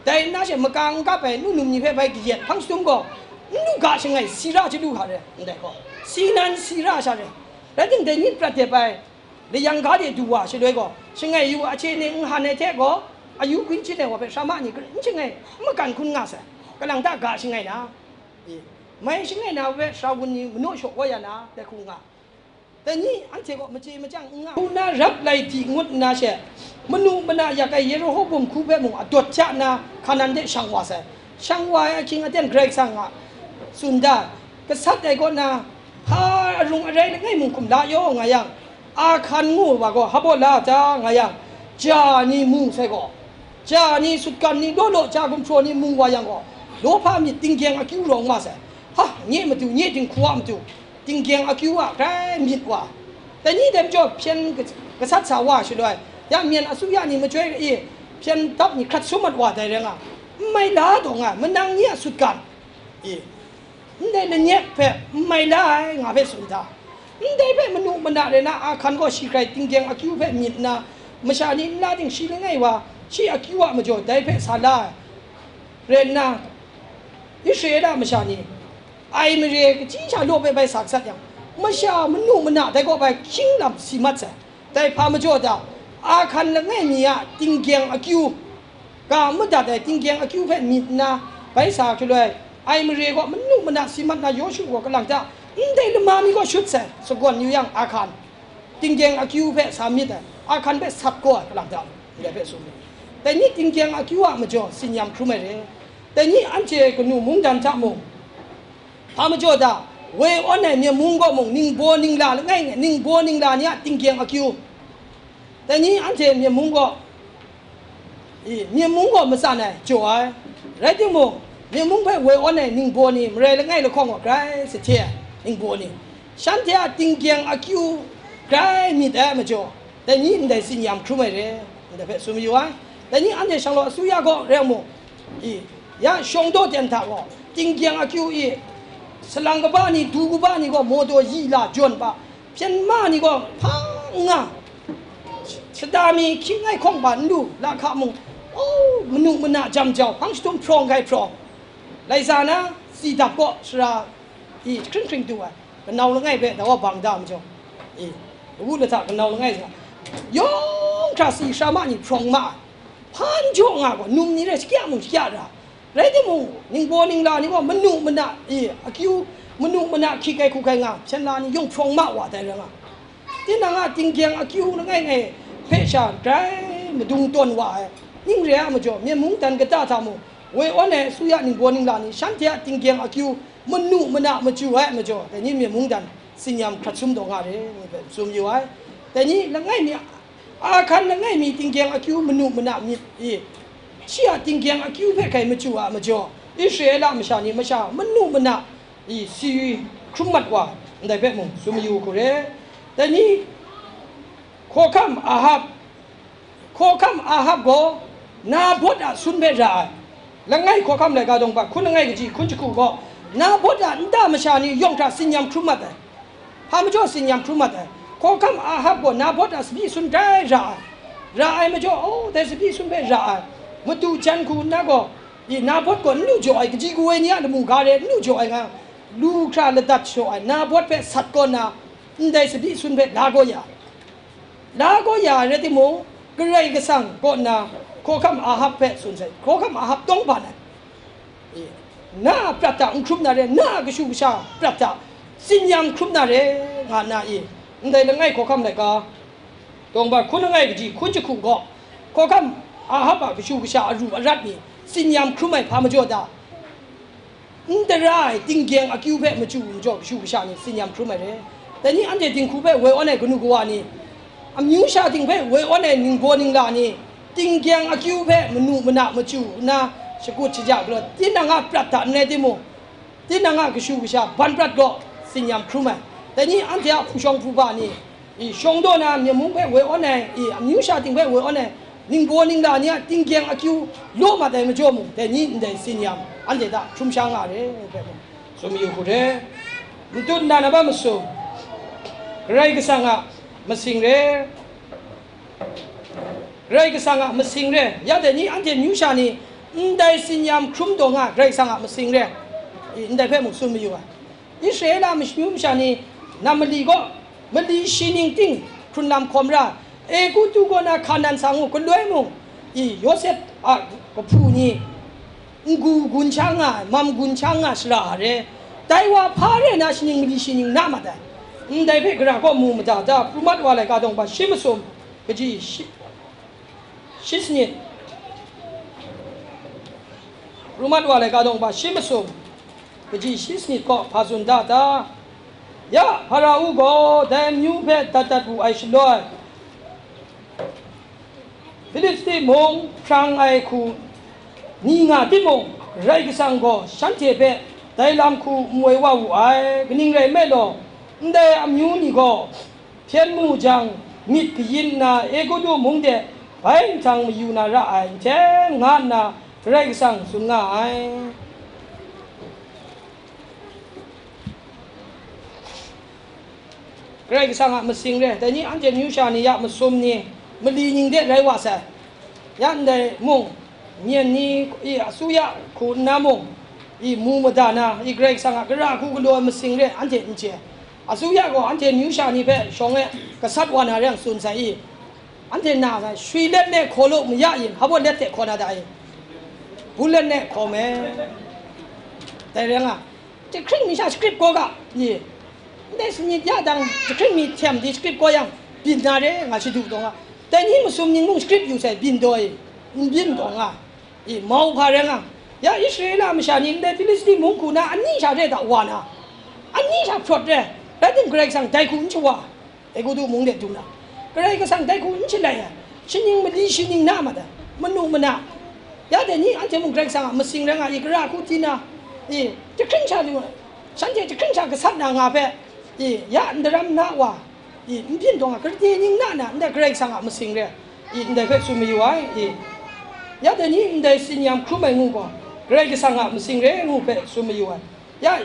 Dai nna she maka n kap ai nu num ni hpe bai kayat hpang shatum gaw, n lu ga shangai, si ra chyalu hka re, ndai gaw, si nan si ra sha re. Rai tim, dai myit prat dep ai, layang ga de du wa shaloi gaw, shangai yu ahte ning n han ai hte gaw, ayu gun jin ai wa hpe sara ma ni n shangai, n makan hkun nga sai, kalang ta ga shangai na, i, mai shangai na wa hpe sara wun ni manaw shaw wa ya na, dai hku nga. Dai ni anhte gaw machye machyang n nga, hku na rap lai di ngut nna she, manu mana yak ai Yerihobum hku hpe mung adawt hta nna, Hkanan de shang wa sai. Shang wa ai ahkying aten Karai Kasang a tsun da, gasat ai kaw na, hpa arung arai langai mung hkum la yaw nga yang, Ahkan ngu wa gaw Habola ja nga yang, ja ni mu sai gaw, ja ni sutgan ni law law ja gumhpraw ni mu wa yang gaw, lawhpa myit tinggyeng akyu rawng nga sai. Ha, nye matu, nye dinghku a matu, tinggyeng akyu a grai myit wa. Dai ni dai majaw hpyen gasat sa wa shaloi, ya myen asuya ni machyoi e, hpyen dap ni hkrat sum mat wa dai rai nga, n mai la taw nga, manang ni a sutgan, i, ndai lanyek hpe n mai la ai nga hpe tsun hta, ndai hpe manu mana rai na, Ahkan gaw shi hkrai tinggyeng akyu hpe myit nna, masha ni nla ting shi langai wa, shi akyu a majaw dai hpe sa la ai rai nna, Israela masha ni ai mare kachyi sha law hpe bai sa gasat yang, masha manu mana dai kaw bai hkying lam si mat sai. Dai hpa majaw ta, Ahkan langai mi a tinggyeng akyu, ga madat ai tinggyeng akyu hpe myit nna, bai sa shaloi, ai mare gaw manu mana si mat na Yawshu gaw kalang ta, ndai lama mi gaw shut sai, sagawn yu yang Ahkan, tinggyeng akyu hpe sa myit ai, Ahkan hpe sat gaw ai kalang ta, ndai hpe tsun ai. Dai ni tinggyeng akyu a majaw tsin-yam hkrum ai re. Dai ni anhte kanu mungdan hta mung, hpa majaw ta, woi awn ai myen mung gaw mung, ningbaw ningla langai ngai, ningbaw ningla ni a tinggyeng akyu. Dai ni anhte myen mung gaw, i, myen mung gaw matsan ai, jaw ai. Rai timung, myen mung hpe woi awn ai ningbaw ni, marai langai lahkawng gaw grai sahte ai ningbaw ni, shanhte a tinggyeng akyu grai myit ai majaw, dai ni ndai tsin-yam hkrum ai re, ndai hpe tsun mayu ai. Dai ni anhte shanglawt asuya gaw rai mung, i, ya shawng daw ten hta gaw, tinggyeng akyu i, salang kaba ni, du kaba ni gaw mawdaw yi la jawn ba, hpyen ma ni gaw hpa n nga, shada mi hkying ai hkawng ba n lu, lahka mung, o, manu mana jam jau, hpang shatum hprawng gai hprawng, lai za na, tsi dap kaw sara, i, hkring hkring du ai, kanau langai hpe dawa bang da majaw, i, lawu lahta kanau langai sa, yawng hkra si sara ma ni hprawng ma ai, hpan jaw nga gaw, num ni rai shakya mung shakya ra, rai timung, ningbaw ningla ni gaw manu mana, i, akyu, manu mana hkying ai hku hkai nga, hpyen la ni yawng hprawng ma wa dai rai nga. Tinang a tinggyeng akyu langai ngai hpe sha grai madung tawn wa ai, ning re ai majaw, myen mungdan kata hta mung, woi awn ai asuya ningbaw ningla ni shanhte a tinggyeng akyu manu mana machyu ai majaw, dai ni myen mungdan tsin-yam hkrat sum taw nga re, ngu hpe tsun yu ai. Dai ni langai mi, Ahkan langai mi tinggyeng akyu manu mana myit i, shi a tinggyeng akyu hpe hkai machyu a majaw, Israela masha ni masha manu mana i, si hkrum mat wa, ndai hpe mung tsun mayu hku re. Dai ni, hkawhkam Ahab, Hkawhkam Ahab gaw Nabot a sun hpe ra ai. Langai Hkawhkam laika dawng hpa hkun langai kaji hkun jahku gaw, Nabot a nta masha ni yawng hta tsin-yam hkrum mat ai. Hpa majaw tsin-yam hkrum mat ai. Hkawhkam Ahab gaw Nabot a tsabyi sun grai ra ai. Ra ai majaw, oh, dai tsabyi sun hpe ra ai. Madu jan hku nna gaw, i Nabot gaw n lu jaw ai, kaji kawa ni a lamu ga re n lu jaw ai nga, lu hkra ladat shaw ai Nabot hpe sat kaw nna, ndai tsabyi sun hpe la gaw ya ai. La gaw ya ai rai timung, Karai Kasang kaw nna Hkawhkam Ahab hpe tsun sai, Hkawhkam Ahab tawng ban ai. E, na a prat hta n hkrum na re, na a kashu kasha prat hta tsin-yam hkrum na re, nga nna, e, ndai langai Hkawhkam laika, dawng hpa hkun langai kaji hkun jahku gaw, Hkawhkam Ahab a kashu kasha aru arat ni tsin-yam hkrum ai hpa majaw ta? N tara ai tinggyeng akyu hpe machyu majaw kashu kasha ni tsin-yam hkrum ai re. Dai ni anhte dinghku hpe woi awn ai kanu kawa ni, amyu sha ting hpe woi awn ai ningbaw ningla ni, tinggyeng akyu hpe manu mana machyu nna shakut shaja galaw, tinang a prat hta n rai timung, tinang a kashu kasha ban prat gaw tsin-yam hkrum ai. Dai ni anhte a hpu shawng hpu ba ni, i shawng daw na myen mung hpe woi awn ai, i amyu sha ting hpe woi awn ai, ningbaw ningla ni a tinggyeng akyu law mat ai majaw mung, dai ni ndai tsin-yam anhte hta hkrum sha nga re, hpe mung tsun mayu hku re. Matut nnan a ba masum, Karai Kasang a masing re, Karai Kasang a masing re, ya dai ni anhte myu sha ni ndai tsin-yam hkrum taw nga, Karai Kasang a masing re, i ndai hpe mung tsun mayu ai. Israela mashu masha ni nam mali gaw mali shi ning ting hkrun lam hkawm ra, Egutu kaw na Hkanan sa ngu galoi mung, i Yawsep a kahpu ni n-gu gun sha nga ai, mam gun sha nga ai shara re, dai wa hpa re na shaning mali shi ning na mat ai. Ndai hpe gara kaw mu mada ta, Pru Mat Wa laika dawng hpa shi masum, kaji shi, shi sanit. Pru Mat Wa laika dawng hpa shi masum, kaji shi sanit kaw hpa tsun da ta? Ya, Hparau gaw dai amyu hpe dat dat wu ai shaloi, Hpilisti mung hprang ai hku ni nga timung, Karai Kasang gaw shanhte hpe dai lam hku n woi wa wu ai. Kaning rai nme law, ndai amyu ni gaw hpyen mu jang, myit kayin nna Egutu mung de bai nhtang mayu na ra ai, nhten nga nna Karai Kasang tsun nga ai. Karai Kasang a masing re, dai ni anhte myu sha ni ya masum ni, mali ning de rai wa sai. Ya ndai mung, myen ni i asuya hku nna mung, i mu mada na, i Karai Kasang a gara hku galaw ai masing re, anhte n chye. Asuya gaw anhte myu sha ni hpe shawng e gasat wa na re yang tsun sai i, anhte na sai, shwi let ne hkaw lu maya yin, hpa let hte hkaw na da i, bu let ne hkaw me. Dai rai nga, jahkring mi sha script gaw ga, i, ndai sanit ya dang, jahkring mi htem di script gaw yang, byin na re nga shadu taw nga. Dai ni masum ning mung script yu sai, byin daw i, n byin taw nga. I, mau hpa rai nga, ya Israela masha ni ndai Hpilisti mung hku na ani sha re da wa na, ani sha hprawt re, rai tim Karai Kasang dai hku n shawa, Egutu mung de du na, Karai Kasang dai hku n shalai ai, shaning mali shi ning na mat ai, manu mana, ya dai ni anhte mung Karai Kasang a masing rai nga i, gara hku di na, i, jahkring sha lu, shanhte jahkring sha gasat na nga hpe, i, ya n daram na wa, i, n byin taw nga, karate ning na na, ndai Karai Kasang a masing re, i, ndai hpe tsun mayu ai, i, ya dai ni ndai tsin-yam hkrum ai ngu gaw, Karai Kasang a masing re ngu hpe tsun mayu ai. Ya,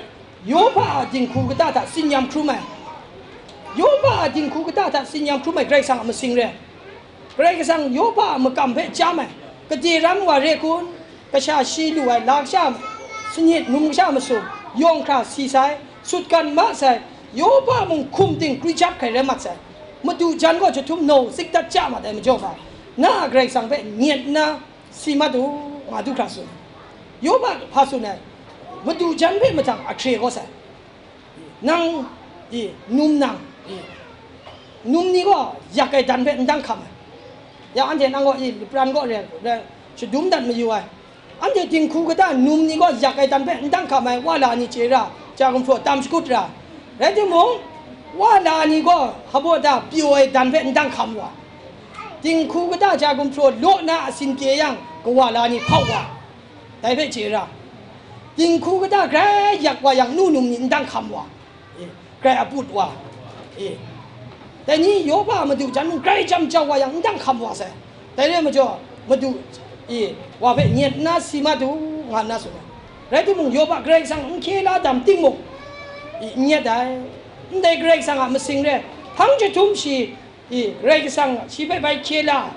Yopa a dinghku kata hta tsin-yam hkrum ai, Yopa a dinghku kata hta tsin-yam hkrum ai Karai Kasang a masing re. Karai Kasang Yopa a makam hpe chyam ai, gade ram wa re kun? Kasha shi lu ai, la kasha sanit, num kasha masum, yawng hkra si sai, sutgan ma sai, Yopa mung hkum ting kri jap hkai rai mat sai. Madu jan gaw jahtum naw tsikdat chya mat ai majaw ga, na a Karai Kasang hpe nyet nna si mat u, nga du hkra tsun. Yopa hpa tsun ai, madu jan hpe mahtang ahkre gaw sai. Nang, i, num nang, i, num ni gaw yak ai dan hpe n dang hkam ai. Ya anhte nang gaw, i, lapran gaw re, re, shadum dat mayu ai. Anhte dinghku kata num ni gaw yak ai dan hpe n dang hkam ai, wa la ni chye ra, ja gumhpraw tam shakut ra. Rai timung, wa la ni gaw hpa da pyaw ai dan hpe n dang hkam wa. Dinghku kata ja gumhpraw law na asin kye yang, kawa la ni hpau wa. Dai hpe chye ra, dinghku kata grai yak wa yang, nu num ni n dang hkam wa, e, grai aput wa, e, dai ni Yopa a madu jan mung grai jam jau wa yang, n dang hkam wa sai. Dai re ai majaw, Madu, i, wa hpe nyet nna si mat u, nga nna tsun ai. Rai timung, Yoba Karai Kasang n hkye la dam timung, i, n nyet ai. Ndai Karai Kasang a masing re, hpang jahtum shi, i, Karai Kasang shi hpe bai hkye la ai.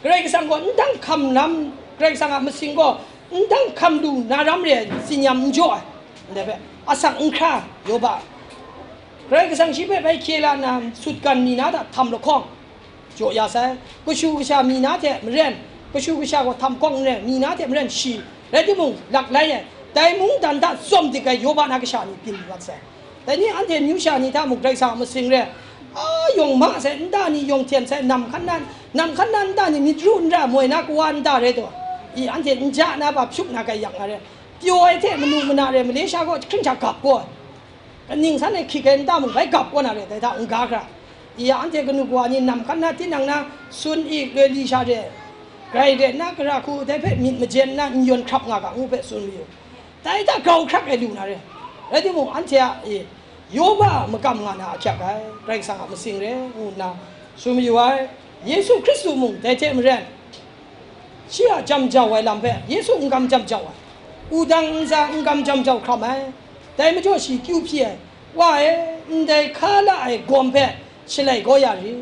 Karai Kasang gaw n dang hkam lam, Karai Kasang a masing gaw n dang hkam lu na ram re ai, tsinyam n jaw ai, ndai hpe asak n hkra, Yoba, Karai Kasang shi hpe bai hkye la nna, sutgan mi na hta htam lahkawng jaw ya sai. Kashu kasha mi na hte maren, kashu kasha gaw htam hkawng n rai, mi na hte maren shi, rai timung, laklai ai, dai mungdan hta tsawm dik ai Yoba na kasha ni byin mat sai. Dai ni anhte amyu sha ni hta mung Karai Kasang a masing re, a, yawng ma sai, nta ni yawng hten sai, nam hkan na, nam hkan na nta ni myit ru n ra, moi na kawa nta rai taw, i, anhte n ja na ba hpyuk na kai yak na re, pyaw ai hte manu mana re, Malaysia gaw hkring hta gap gaw, kaning san e hkyik ai nta mung bai gap kaw na re, dai hta n-ga hkra. I ya, anhte kanu kawa ni nam hkan na, tinang na, sun i, loi li sha re, grai re nna, gara hku dai hpe myit majen nna, n yawn hkrap nga ga, ngu hpe tsun mayu. Dai hta grau hkrak ai lu na re. Rai timung, anhte a, e, Yoba a makam nga na ahkyak ai, Karai Kasang a masing re, ngu nna tsun mayu ai. Yesu Hkristu mung dai hte maren, shi a jam jau ai lam hpe Yesu n kam jam jau ai, wudang ntsa n kam jam jau hkram ai. Dai majaw shi kyu hpyi ai, Wa e, ndai hka la ai gawm hpe shalai gaw ya rit.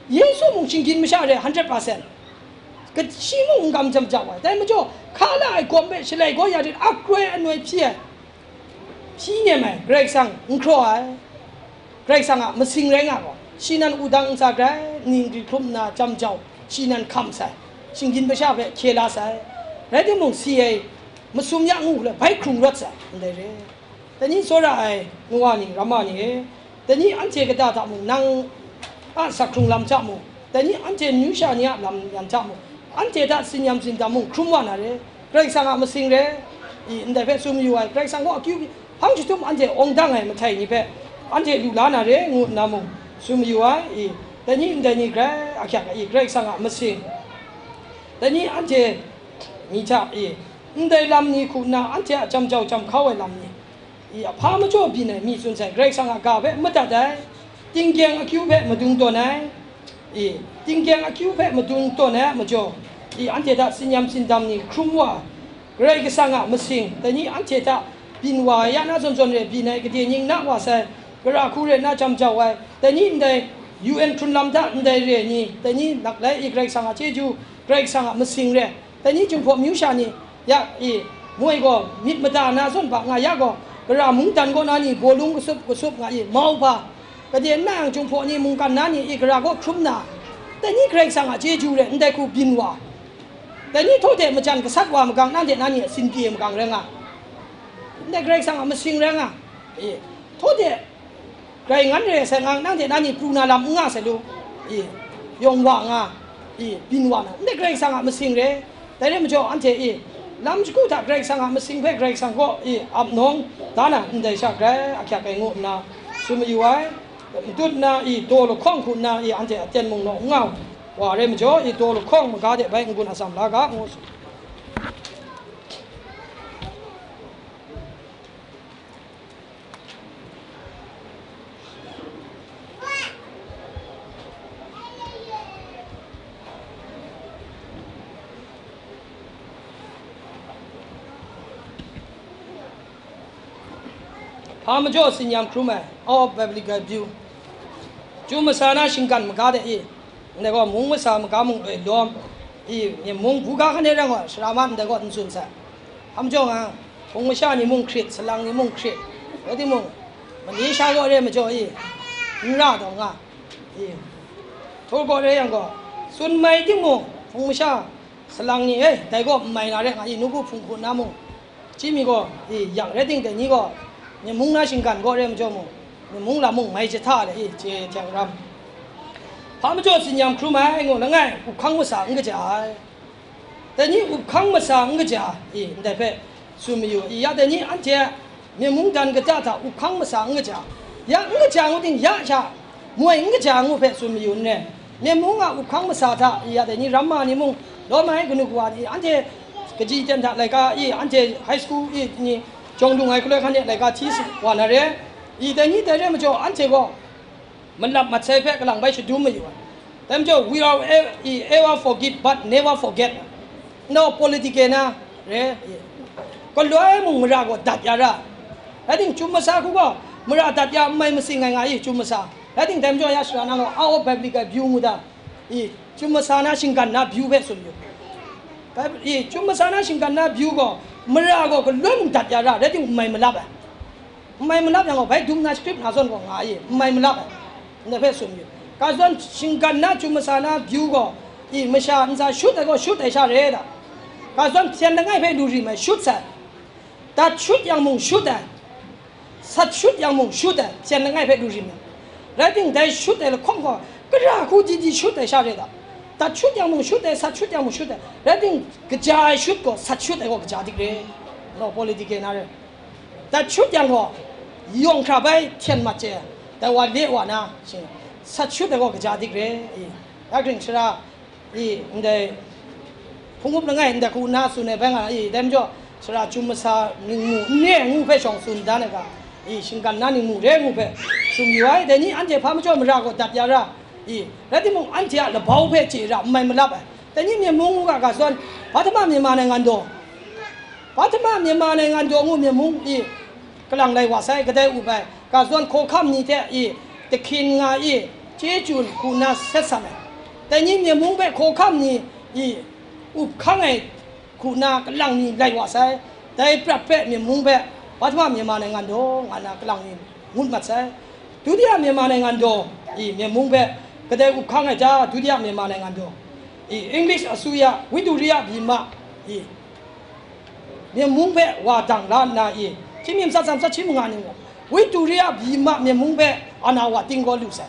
Yesu mung shinggyim masha re, hundred percent. Ka-, shi mung n kam jam jau ai. Dai majaw, hka la ai gawm hpe shalai gaw ya rit, akroi anoi hpyi ai, hpyi nem ai, Karai Kasang n hkraw ai, Karai Kasang a masing rai nga gaw, shi nan wudang ntsa grai, ning gri hkrum nna jam jau, shi nan hkam sai, shinggyim masha hpe hkye la sai. Rai timung, si ai masum ya ngu hkra bai hkrung rawt sai, ndai re. Dai ni tsawra ai ngu wa ni, ramma ni e, dai ni anhte kata hta mung, nang a asak hkrung lam hta mung, dai ni anhte amyu sha ni a lam yan hta mung, anhte hta tsinyam tsindam mung hkrum wa na re, Karai Kasang a masing re, i, ndai hpe tsun mayu ai, Karai Kasang gaw akyu hpang jahtum anhte awng dang ai mahtai ni hpe anhte lu la na re, ngu nna mung tsun mayu ai, i, dai ni ndai ni grai ahkyak ai, i, Karai Kasang a masing, dai ni anhte ni hta, i, ndai lam ni hku nna anhte a jam jau jam hkau ai lam ni, i, a hpa majaw byin ai mi tsun sai, Karai Kasang a ga hpe madat ai, tinggyeng akyu hpe madung tawn ai, i, tinggyeng akyu hpe madung tawn ai a majaw, i, anhte hta tsinyam tsindam ni hkrum wa ai, Karai Kasang a masing, dai ni anhte hta byin wa ai ya na zawn zawn re byin ai, gade ning na wa sai, gara hku re nna jam jau ai, dai ni ndai U N hkrun lam hta ndai re ni, dai ni laklai, i, Karai Kasang a chyeju, Karai Kasang a masing re, dai ni Jinghpaw amyu sha ni, ya, i, moi gaw myit mada na zawn hpa nga ya gaw, gara mungdan kaw na ni bawlung kasup kasup nga i, mau hpa, gade nna yang Jinghpaw ni mungkan na ni, i, gara kaw hkrum na, dai ni Karai Kasang a chyeju re, ndai hku byin wa, dai ni htaw de majan gasat wa magang, nanhte na ni a sinpye magang rai nga, ndai Karai Kasang a masing rai nga, i, htaw de grai ngan re sai nga, nanhte na ni pru na lam n nga sai lu, i, yawng wa nga, i, byin wa na, ndai Karai Kasang a masing re. Dai re majaw, anhte, i, lam shagu hta Karai Kasang a masing hpe Karai Kasang kaw, i, ap nawng da na, ndai sha grai ahkyak ai ngu nna tsun mayu ai. Matut nna, i, daw lahkawng hku nna, i, anhte aten mung naw n nga wa re majaw, i, daw lahkawng maga de bai n-gun atsam la ga, ngu tsun. Hpa majaw tsinyam hkrum ai, All Biblical View. Chyum masa na shinggan maga de i, ndai gaw mung masa maga mung loi lawm, i, mung buga hkan e rang wa, sara ma ndai gaw n tsun sai. Hpa majaw nga, hpung masha ni mung hkrit, salang ni mung hkrit, rai timung, Malaysia gaw re majaw i, n ra taw nga, i, Htur gaw re yang gaw, tsun mai timung, hpung masha, salang ni, e, dai gaw n mai na re nga i, nawku hpung hku na mung, Chyi mi gaw, i, yang rai ting dai ni gaw, myen mung na shinggan gaw re majaw mung, myen mung lam mung mai jahta le, i, chye hte ram. Hpa majaw tsinyam hkrum ai ngu langai, up hkang masa n kaja ai. Dai ni up hkang masa n kaja, i, ndai hpe tsun mayu, i, ya dai ni anhte myen mung dan kata hta up hkang masa n kaja, ya n kaja ngu ting, ya sha moi n kaja ngu hpe tsun mayu n rai. Myen mung a up hkang masa hta, i, ya dai ni ramma ni mung, lawm ai kanu kawa ni, anhte kaji ten hta laika, i, anhte high school, i, ni, jawng lung ai hkaloi hkan e laika hti wa na re, i, dai ni dai re majaw, anhte gaw malap mat sai hpe kalang bai shadum mayu ai. Dai majaw, we are e- e- ever forgive but never forget. Nau political na re, galoi mung mara gaw dat ya ra. Rai ting, Chyum masa hku gaw mara dat ya n mai masing ai nga i, Chyum masa. Rai ting, dai majaw ya shara nang gaw out of biblical view ngu da. I, Chyum masa na shinggan na view hpe tsun yu. Bai- i, Chyum masa na shinggan na view gaw, mara gaw galoi mung dat ya ra, rai ting, n mai malap ai. N mai malap yang gaw, bai dum na script na zawn gaw nga i, n mai malap ai. Ndai hpe tsun yu. Ga zawn shinggan na Chyum masa na view gaw, i, masha ntsa shut ai gaw shut ai sha re da. Ga zawn hpyen langai hpe lu rim ai shut sai. Dat shut yang mung shut ai. Sat shut yang mung shut ai, hpyen langai hpe lu rim ai. Rai ting, dai shut ai lahkawng gaw, gara hku di di shut ai sha re da. Dat shut yang mung shut ai, sat shut yang mung shut ai. Rai ting, kaja ai shut gaw, sat shut ai gaw kaja dik re. Nau political na re. Dat shut yang gaw, yawng hkra bai hten mat chye, dai wa le wa na, shing, sat shut ai gaw kaja dik re. I, ya gring shara, i, ndai hpung up langai ndai hku nna tsun ai bai nga, i, dai majaw, sara Chyum masa ningmu n re ngu hpe shawng tsun dan ai ga, i, shinggan na ningmu re ngu hpe tsun yu ai. Dai ni anhte hpa majaw mara gaw dat ya ra, i, rai timung, anhte a labau hpe chye ra n mai malap ai. Dai ni Myen mung ngu ga ga zawn, Pahtama Myanmar Naingan Daw, Pahtama Myanmar Naingan Daw ngu Myen mung i, kalang lai wa sai, kadai up ai, ga zawn hkawhkam ni hte i, tahkin nga i, chyeju hku nna set san ai. Dai ni Myen mung hpe hkawhkam ni i, up hkang ai hku nna kalang ni lai wa sai. Dai prat hpe Myen mung hpe, Pahtama Myanmar Naingan Daw nga na kalang ni ngut mat sai. Dutiya Myanmar Naingan Daw i, Myen mung hpe kadai up hkang ai ta, Dutiya Myanmar Naingan Daw i, English asuya, Wituriya Byima i, Myen mung hpe wa dang la nna i, hkying mi matsat tsa matsat shi manga ning gaw, Wituriya Byima Myen mung hpe ana wa ting gaw lu sai.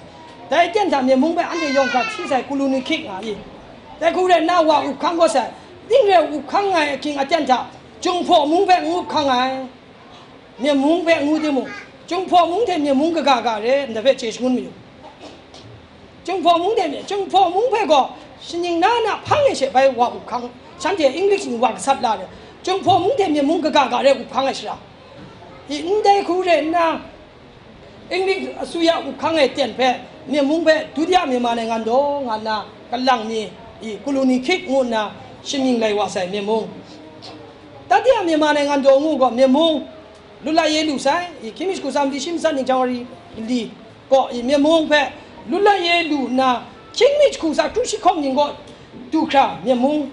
Dai aten hta Myen mung hpe anhte yawng hkra hti sai, Kulunukik nga i. Dai hku rai nna wa up hkang gaw sai, ning rai up hkang ai ahkying aten hta, Jinghpaw mung hpe n up hkang ai. Myen mung hpe ngu timung, Jinghpaw mung hte Myen mung kaga ga re, ndai hpe chye shangun mayu. Jinghpaw mung hte Myen, Jinghpaw mung hpe gaw, shaning na na hpang e she bai wa up hkang, shanhte English ni wa gasat la re, Jinghpaw mung hte Myen mung kaga ga re up hkang ai shara. I, ndai hku re nna, English asuya up hkang ai ten hpe, Myen mung hpe Dutiya Myanmar Naingan Daw nga nna, kalang mi, i, Kulunukik ngu nna, shamying lai wa sai, Myen mung. Tatiya Myanmar Naingan Daw ngu gaw, Myen mung, Lulai ye lu sai, i, hkying mi jahku tsa mali shi matsat ning January li gaw, i, Myen mung hpe lulai ye lu nna, hkying mi jahku tsa kru shi hkawng ning gaw du hkra, Myen mung,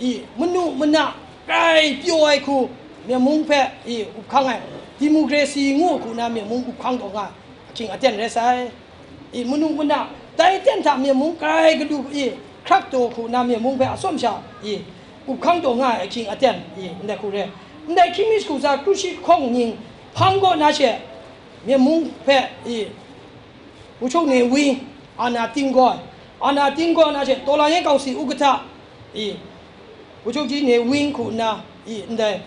i, manu mana grai pyaw ai hku, Myen mung hpe, i, up hkang ai, democracy ngu hku na Myen mung up hkang taw nga, ahkying aten rai sai. I, manu mana, dai aten hta Myen mung grai galu, i, hkrak taw hku na Myen mung hpe atsawm sha, i, up hkang taw nga ai ahkying aten, i, ndai hku re. Ndai hkying mi jahku tsa kru shi hkawng ning hpang kaw na she, Myen mung hpe, i, Wuchuk Ne Win, ana ting gaw, ana ting gaw na she, Tawlang Ye Kawng Si Ukahta, i, Wuchuk ji Ne Win hku nna, i, ndai,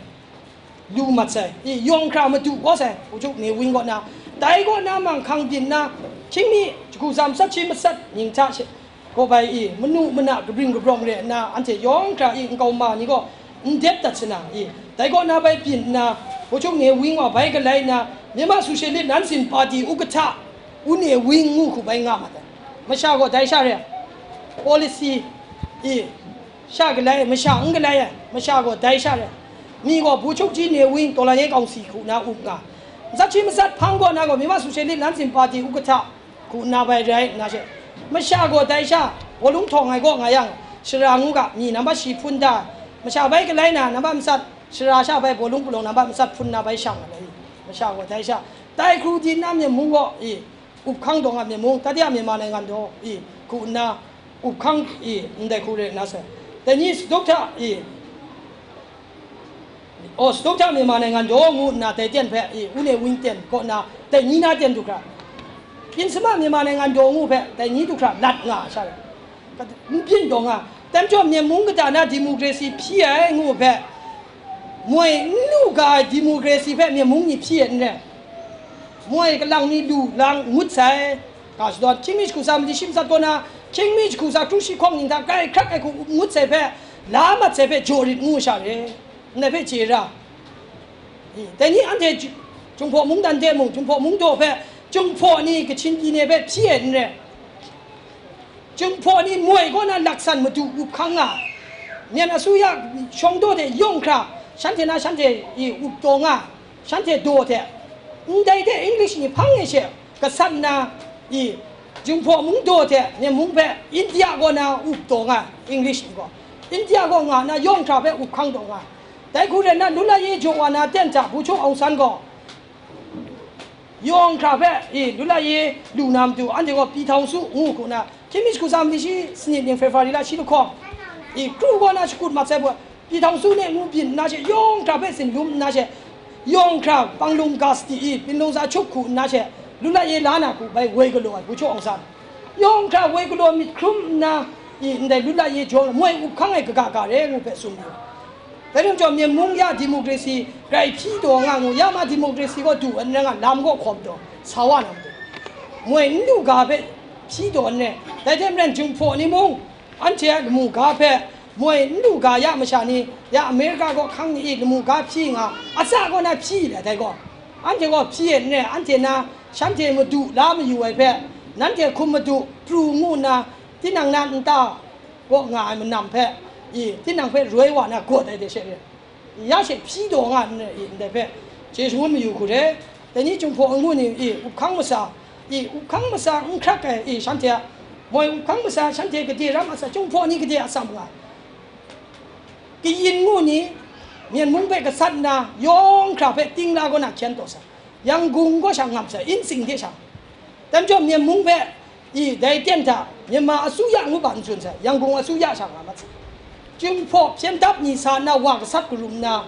lu mat sai, i, yawng hkra madu kau sai, Wuchuk Ne Win kaw na, dai kaw na manghkang byin na, hkying mi jahku tsa matsat shi matsat ning hta she, gaw bai i, manu mana kabring kabrawng re nna, anhte yawng hkra i, nkau ma ni gaw n dep dat sa na i, dai kaw na bai byin nna, Wuchuk Ne Win wa bai galai nna, Myanmar Socialist Nansin Party Ukahta, U Ne Win ngu hku bai nga mat ai. Masha gaw dai sha re, policy i, sha galai, masha n galai ai, masha gaw dai sha rai. Mi gaw Wuchuk ji Ne Win, Tawlang Ye Kawng Si hku na up nga. Matsat shi matsat hpang kaw na gaw, Myanmar Socialist Nansin Party Ukahta hku na bai rai nna she, masha gaw dai sha, bawlung htawng ai kaw nga yang, shara ngu ga, mi nambat shi hpun da, masha bai galai na, nambat matsat, shara sha bai bawlung palawng nambat matsat hpun na bai shang ai, masha gaw dai sha. Dai hkru di nna Myen mung gaw, i, up hkang taw nga Myen mung, Tatiya Myanmar Naingan Daw, i, hku nna, up hkang, i, ndai hku re nna sai. Dai ni Sadok hta, i, aw, Sadok hta Myanmar Naingan Daw ngu nna dai ten hpe, i, U Ne Win ten kaw nna, dai ni na ten du hkra. Pyinshama Myanmar Naingan Daw ngu hpe, dai ni du hkra lat nga sha rai. N byin taw nga, dai majaw Myen mung kata na democracy hpyi ai ngu hpe, moi n lu ga ai democracy hpe Myen mung ni hpyi ai n rai. Moi kalang mi lu lang ngut sai, ga shadawn, hkying mi jahku tsa mali shi matsat kaw na, hkying mi jahku tsa kru shi hkawng ning hta grai hkrak ai hku ngut sai hpe, la mat sai hpe jaw rit ngu sha re, ndai hpe chye ra. I, dai ni anhte Ju-, Jinghpaw mungdan de mung, Jinghpaw mung daw hpe, Jinghpaw ni Kachin pyi ne hpe hpyi ai n rai. Jinghpaw ni moi kaw na laksan madu up hkang nga, myen asuya shawng daw de yawng hkra, shanhte na shanhte i up taw nga, shanhte daw hte, ndai hte English ni hpang e she gasat nna, i, Jinghpaw mung daw hte Myen mung hpe India kaw na up taw nga, English ni gaw, India kaw nga na yawng hkra hpe up hkang taw nga. Dai hku rai nna, Lula ye jaw wa na ten hta Bogyoke Aung San gaw, yawng hkra hpe, i, Lula ye lu na matu, anhte gaw Pyi Taung Su ngu hku na, hkying mi shagu tsa mali shi sanit ning February la shi lahkawng, i, kru kaw na shakut mat sai poi, Pyi Taung Su ne ngu byin nna she, yawng hkra hpe tsin lum nna she, yawng hkra panglung ga sadi, i, pinlung za chup hku nna she, Lula ye la na hku bai woi galaw ai Bogyoke Aung San. Yawng hkra woi galaw myit hkrum nna, i, ndai Lula ye jaw moi up hkang ai kaga ga re ngu hpe tsun yu. Dai lam chyawm, Myen mung ya democracy grai hpyi taw nga ngu, ya ma democracy gaw du ai n rai nga, lam gaw hkawm taw sa wa na matu. Moi n lu ga hpe hpyi taw n rai. Dai hte maren, Jinghpaw ni mung, anhte a lamu ga hpe moi n lu ga ya masha ni, ya America kaw hkang ni i lamu ga hpyi nga, atsawm kaw na hpyi le dai gaw, anhte gaw hpyi e n rai, anhte na shanhte madu la mayu ai hpe, nanhte hkum madu pru ngu nna, tinang na nta kaw nga ai manam hpe, i, tinang hpe roi wa na gawt ai de she re. Ya she hpyi taw nga n rai, i, ndai hpe chye shangun mayu hku re. Dai ni Jinghpaw ngu ni, i, up hkang masa, i, up hkang masa n hkrak ai, i, shanhte a, moi up hkang masa, shanhte gade ram a sa, Jinghpaw ni gade a sam nga, kayin ngu ni, Myen mung hpe gasat nna, yawng hkra hpe ting la kaw na hkyen taw sa, Yangon kaw sha ngam sa, Intsing hte sha. Dai majaw, Myen mung hpe, i, dai ten hta Myanmar asuya ngu ba n tsun sai, Yangon asuya sha nga mat sai. Jinghpaw hpyen dap ni sa nna wa gasat karum nna,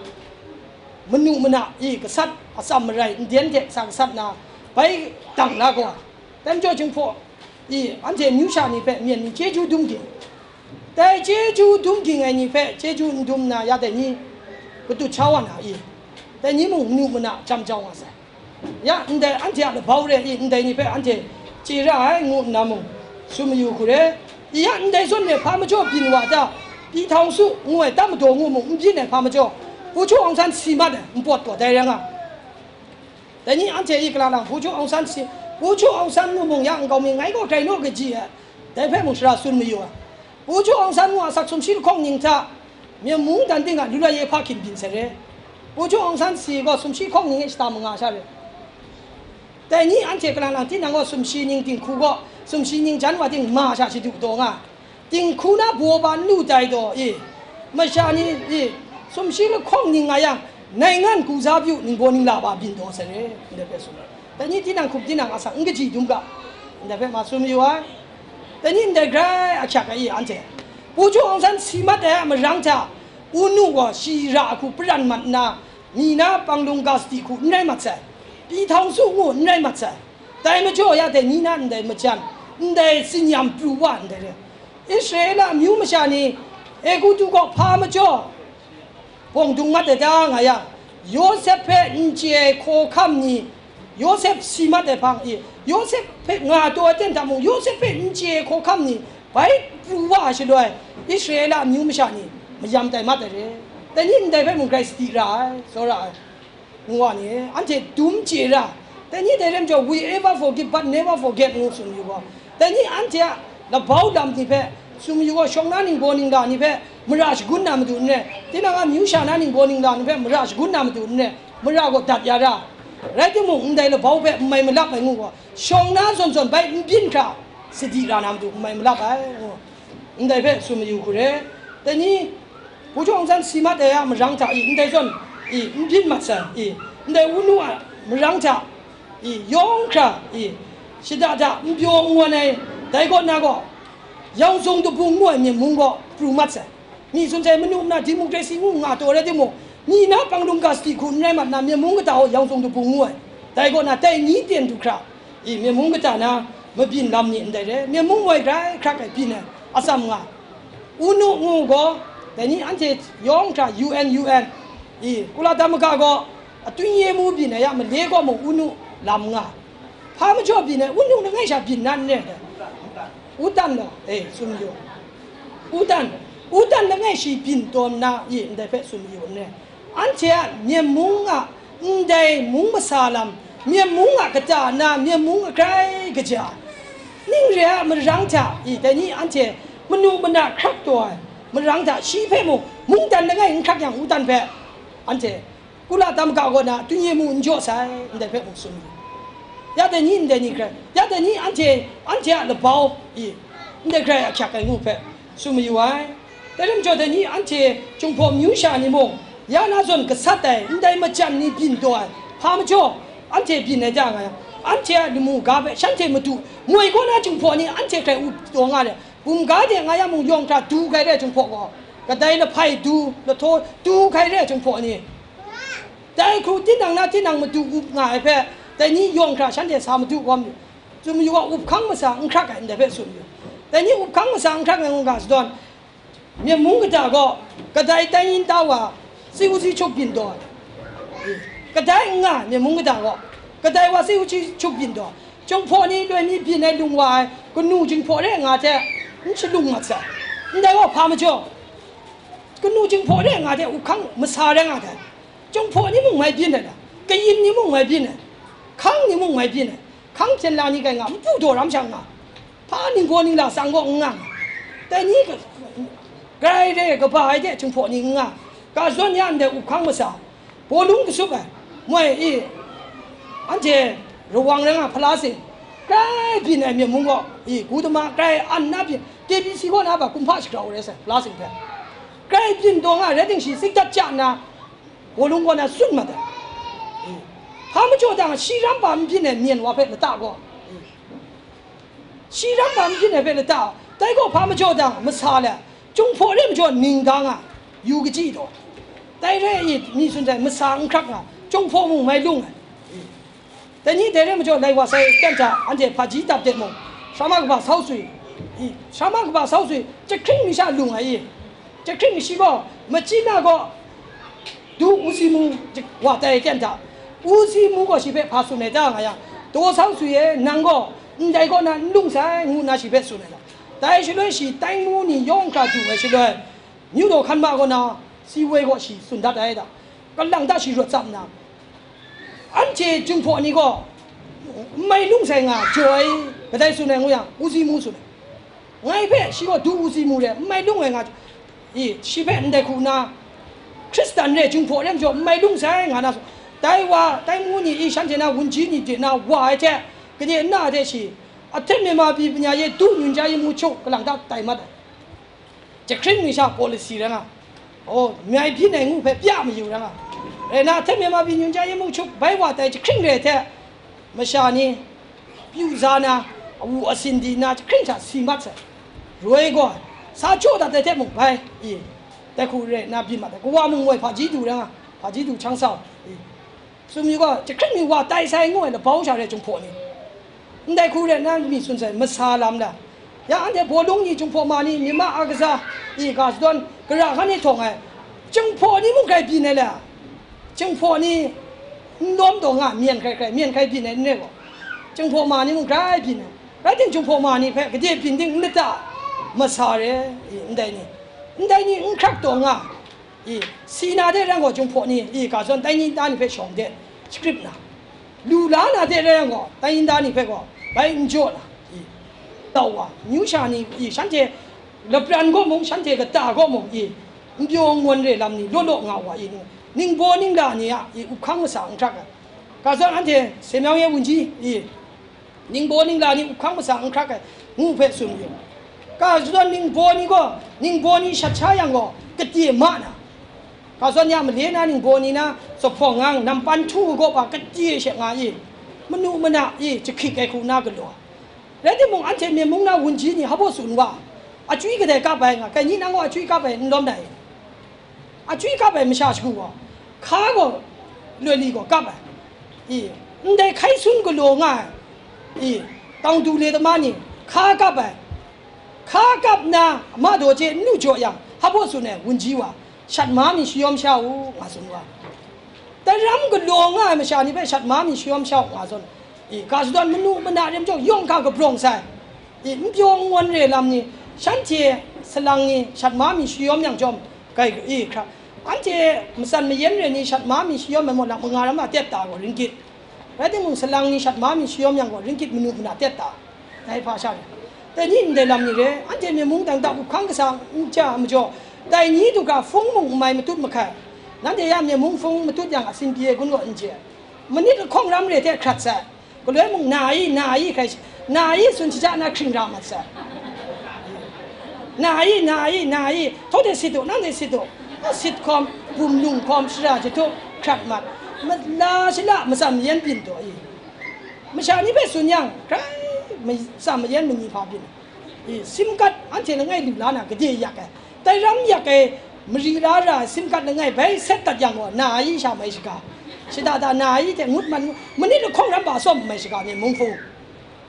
manu mana, i, gasat atsam marai nden hte sa gasat na, bai dang la gaw, dai majaw Jinghpaw, i, anhte amyu sha ni hpe myen ni chyeju dum ging, dai chyeju dum ging ai ni hpe chyeju n dum nna, ya dai ni katut sha wa na, i, dai ni mung manu mana jam jau nga sai. Ya ndai anhte a labau re i, ndai ni hpe anhte chye ra ai ngu nna mung tsun mayu hku re. I, ya ndai zawn e hpa majaw byin wa ta, Pyi Taung Su ngu ai tam madaw ngu mung n byin ai hpa majaw, Bogyoke Aung San si mat ai, npawt gaw dai rai nga. Dai ni anhte i kala lang, Bogyoke Aung San si, Bogyoke Aung San ngu mung ya nkau mi ngai gaw grai naw kaji ai, dai hpe mung sara tsun mayu ai. Bogyoke Aung San ngu a asak sumshi lahkawng ning hta, Myen mung dan ting a lu la ye hpa hkin byin sai re. Bogyoke Aung San si gaw sumshi lahkawng ning e shata manga sha re. Dai ni anhte kalang lang tinang gaw sumshi ning dinghku gaw, sumshi ning jan wa ting ma sha shadu taw nga, dinghku na baw ba n lu tai taw i, masha ni i, sumshi lahkawng ning nga yang, naingan kuza pyu ningbaw ningla ba byin taw sai re, ndai hpe tsun ai. Dai ni tinang hkum tinang asak n kaji dum ga, ndai hpe ma tsun mayu ai. Dai ni ndai grai ahkyak ai i anhte, Bogyoke Aung San si mat ai a marang hta, Unu gaw shi ra hku paran mat nna, ni na panglung ga sadi hku n rai mat sai, Pyi Taung Su ngu n rai mat sai. Dai majaw ya dai ni na ndai majan, ndai tsinyam pru wa ndai re. Israela amyu masha ni Egutu kaw hpa majaw, bawng dung mat ai ta nga yang, Yawsep hpe n chye ai hkawhkam ni, Yawsep si mat ai hpang i, Yawsep hpe nga taw ai ten hta mung, Yawsep hpe n chye ai hkawhkam ni bai pru wa ai shaloi, Israela amyu masha ni mayam tai mat ai re. Dai ni ndai hpe mung grai sadi ra ai, tsawra ai, ngu wa ni, anhte dum chye ra. Dai ni dai rai majaw, "We ever forgive but never forget," ngu tsun yu gaw, dai ni anhte a labau lam ni hpe tsun yu gaw, shawng na ningbaw ningla ni hpe mara shagun na matu n rai, tinang a amyu sha na ningbaw ningla ni hpe mara shagun na matu n rai, mara gaw dat ya ra. Rai timung, ndai labau hpe n mai malap ai ngu gaw, shawng na zawn zawn bai n byin hkra sadi ra na matu n mai malap ai, ngu. Ndai hpe tsun mayu hku re. Dai ni, Bogyoke Aung San si mat ai a marang hta i, ndai zawn i, n byin mat sai i, ndai Unu a marang hta i, yawng hkra i, shada da n pyaw n wan ai, dai kaw na gaw, Yaung Zung Dabung ngu ai Myen mung gaw pru mat sai. Mi tsun sai, manu mana democracy ngu nga taw rai timung, ni na panglung ga sadi hku n rai mat na, Myen mung kata gaw Yaung Zung Dabung ngu ai. Dai kaw na, dai ni ten du hkra i, Myen mung kata na mabyin lam ni ndai re, Myen mung moi grai hkrak ai byin ai atsam nga. Unu ngu gaw, dai ni anhte yawng hkra U N, U N, i, Kulatamaga gaw, atun ye mu byin ai ya, male gaw mung Unu lam nga. Hpa majaw byin ai, Unu langai sha byin na n re ai. Utan gaw, e, tsun mayu. Utan, Utan langai shi byin tawn na, i, ndai hpe tsun mayu n re. Anhte a Myen mung a ndai mung masa lam, Myen mung a kata na, Myen mung a grai kaja, Ning re ai marang hta, i, dai ni anhte manu mana hkrak taw ai marang hta, shi hpe mung mungdan langai n hkrak yang, wungdan hpe anhte kula tam ga kaw na, tunye mu n jaw sai, ndai hpe mung tsun mayu. Ya dai ni, ndai ni hkrai, ya dai ni anhte, anhte a labau, i, ndai hkrai ahkyak ai ngu hpe tsun mayu ai. Dai lam jaw, dai ni anhte Jinghpaw myu sha ni mung, ya na zawn gasat ai, ndai majan ni byin taw ai, hpa majaw, anhte byin ai da nga yang, anhte a lamu ga hpe shanhte madu, moi kaw na Jinghpaw ni anhte hkrai up taw nga le, bum ga de nga ya mung, yawng hkra du hkrai re ai Jinghpaw gaw, kadai lahpai du, lahtaw du hkrai re ai Jinghpaw ni, dai hku tinang na tinang madu up nga ai hpe, dai ni yawng hkra shanhte sa madu kawm, tsun mayu wa, up hkang masa n hkrak ai ndai hpe tsun mayu. Dai ni up hkang masa n hkrak ai ngu ga shadawn, Myen mung kata gaw, kadai tai yin ta wa, si u si chup byin taw ai. Kadai n nga, Myen mung kata gaw, kadai wa si u si chup byin taw. Jinghpaw ni loi mi byin ai lung wa ai, kanu Jinghpaw re nga hte, n shalung mat sai. Ndai gaw hpa majaw, kanu Jinghpaw re nga hte, up hkang masa rai nga ai. Jinghpaw ni mung mai byin ai la, kayin ni mung mai byin ai, hkang ni mung mai byin ai, hkang hpyen la ni kai nga, npu daw ram sha nga, hpa ningbaw ningla tsang gaw n nga, dai ni ga-, grai re kaba ai de Jinghpaw ni n nga, ga zawn ya ndai up hkang masa, bawlung kasup ai, moi i, anhte rawang rai nga hpala sing, grai byin ai Myen mung gaw, i, Gutama grai an na byin, K B C kaw na ba kumhpa shagrau rai sai, hpala sing hpe. Grai byin taw nga rai ting shi, tsikdat ja nna, bawlung kaw na tsun mat ai. Hpa majaw dang, shi ram pa n byin ai myen wa hpe lata gaw, shi ram pa n byin ai hpe lata, dai gaw hpa majaw dang, masa le, Jinghpaw re majaw ning da nga, yu kachyi taw. Dai re ai, mi tsun sai, masa n hkrak nga, Jinghpaw mung mai lung ai. Dai ni dai re majaw, lai wa sai ten hta anhte hpaji dap de mung, sharama kaba sau sui, i, sharama kaba sau sui, jahkring mi sha lung ai i, jahkring shi gaw, machyi na gaw, du u si mu, wa tai ten hta, u si mu gaw shi hpe hpa tsun ai ta nga yang, daw sau sui e, nang gaw ndai kaw na n lung sai, ngu nna shi hpe tsun ai ta. Dai shaloi shi tai mu ni yawng hkra du ai shaloi, Myu daw hkan ma kaw na, si woi gaw shi tsun dat ai da, kalang ta shi rawt tsap nna, anhte Jinghpaw ni gaw, n mai lung sai nga jaw ai, kadai tsun ai ngu yang, u si mu tsun ai. Ngai hpe shi gaw du u si mu re, n mai lung ai nga, i, shi hpe ndai hku nna, Hkristan re, Jinghpaw re majaw, n mai lung sai nga na, dai wa, tai mu ni, i, shanhte na wunji ni de na wa ai hte, kade nna hte shi, အထက်မြန်မာပြည်ပညာရေး ဒုညွှန်ကြားရေးမှူးချုပ် kalang ta tai mat ai. Jahkring mi sha policy rai nga, oh, mai byin ai ngu hpe pya mayu rai nga, rai na, hte Myanmar byin yun ja yin mung chup bai wa tai jahkring re hte, masha ni pyu za na, awu asin di na jahkring hta si mat sai, roi gaw, sa jaw dat ai hte mung bai, i, dai hku rai na byin mat ai, kawa mung moi hpaji du rai nga, hpaji du hkyang sau, i, Tsun mi gaw, jahkring mi wa tai sai ngu ai labau sha re Jinghpaw ni. Ndai hku re na mi tsun sai, masa lam da. Ya anhte bawlung ni, Jinghpaw ma ni, myit ma a kaza, i ga shadawn, gara hkan ni htawng ai, Jinghpaw ni mung grai byin ai le. Jinghpaw ni n lawm taw nga, myen hkrai hkrai, myen hkrai byin ai n re gaw, Jinghpaw ma ni mung grai byin ai. Rai tim, Jinghpaw ma ni hpe gade byin ting n lata, masa re, i, ndai ni, ndai ni n hkrak taw nga, i, si na de rai gaw, Jinghpaw ni, i, ga zawn tai ni ta ni hpe shawng de, script na, lu la na de rai gaw, tai ni ta ni hpe gaw, bai n jaw na, i, tau wa, amyu sha ni, i, shanhte lapran gaw mung, shanhte kata gaw mung, i, n pyaw n ngawn re lam ni law law nga wa, i, ningbaw ningla ni a, i, up hkang masa n hkrak ai. Ga zawn anhte, ဆယ်မြောင်းရဲဝန်ကြီး, i, Ningbaw ningla ni up hkang masa n hkrak ai, ngu hpe tsun yu. Ga shadawn ningbaw ni gaw, ningbaw ni shat sha yang gaw, kade ma na, ga zawn ya male na ningbaw ni na, zuphpawng ngang, nampan htu u gaw pa kade she nga i, manu mana i jahkik ai hku na galaw. Rai timung, anhte Myen mung na wunji ni hpa baw tsun wa, achywi kadai kap ai nga, kai ni nang gaw achywi kap ai n lawm dai. Achywi kap ai masha shagu gaw, hka gaw, loi li gaw kap ai, i, ndai hkai sun galaw nga ai, i, tang du le tama ni, hka kap ai, hka kap nna, ama daw chye n lu jaw yang, hpa baw tsun ai, wunji wa, shat ma mi shayawm sha u, nga tsun wa. Daram galaw nga ai masha ni hpe shat ma mi shayawm sha u, nga zawn, i, ga shadawn manu mana rem jaw yawng hka kabrawng sai, i, n pyaw n ngawn re lam ni, shanhte salang ni shat ma mi shayawm yang chyawm, kai, i, hkra, anhte matsan mayan re ni shat ma mi shayawm ai maw, lak manga ram a tet ta gaw, ringgit. Rai timung, salang ni shat ma mi shayawm yang gaw, ringgit manu mana tet ta. Dai hpa sha re. Dai ni ndai lam ni re, anhte Myen mung dang da up hkang kasa n ja majaw, dai ni du ga hpung mung n mai matut mahkai. Nanhte ya Myen mung hpung matut yang asin pye gun gaw n je. Manit lahkawng ram re hte hkrat sai. Galoi mung na i, na i hkrai shi, na i tsun shaja na hkring ra mat sai. Na i, na i, na i, htaw de sit u, nang de sit u. Sit hkawm, bum lung hkawm, shara jahtuk hkrat mat. Mala shila matsam yen byin taw i. Masha ni hpe tsun yang, grai matsam mayen mani hpa byin. I, simkat anhte langai lu la na gade yak ai. Tai ram yak ai, mari la ra ai simkat langai bai set dat yang gaw, na yi sha mai shaga. Shada da na yi hte ngut man, manit lahkawng ram ba tsawm mai shaga ni mung hpung.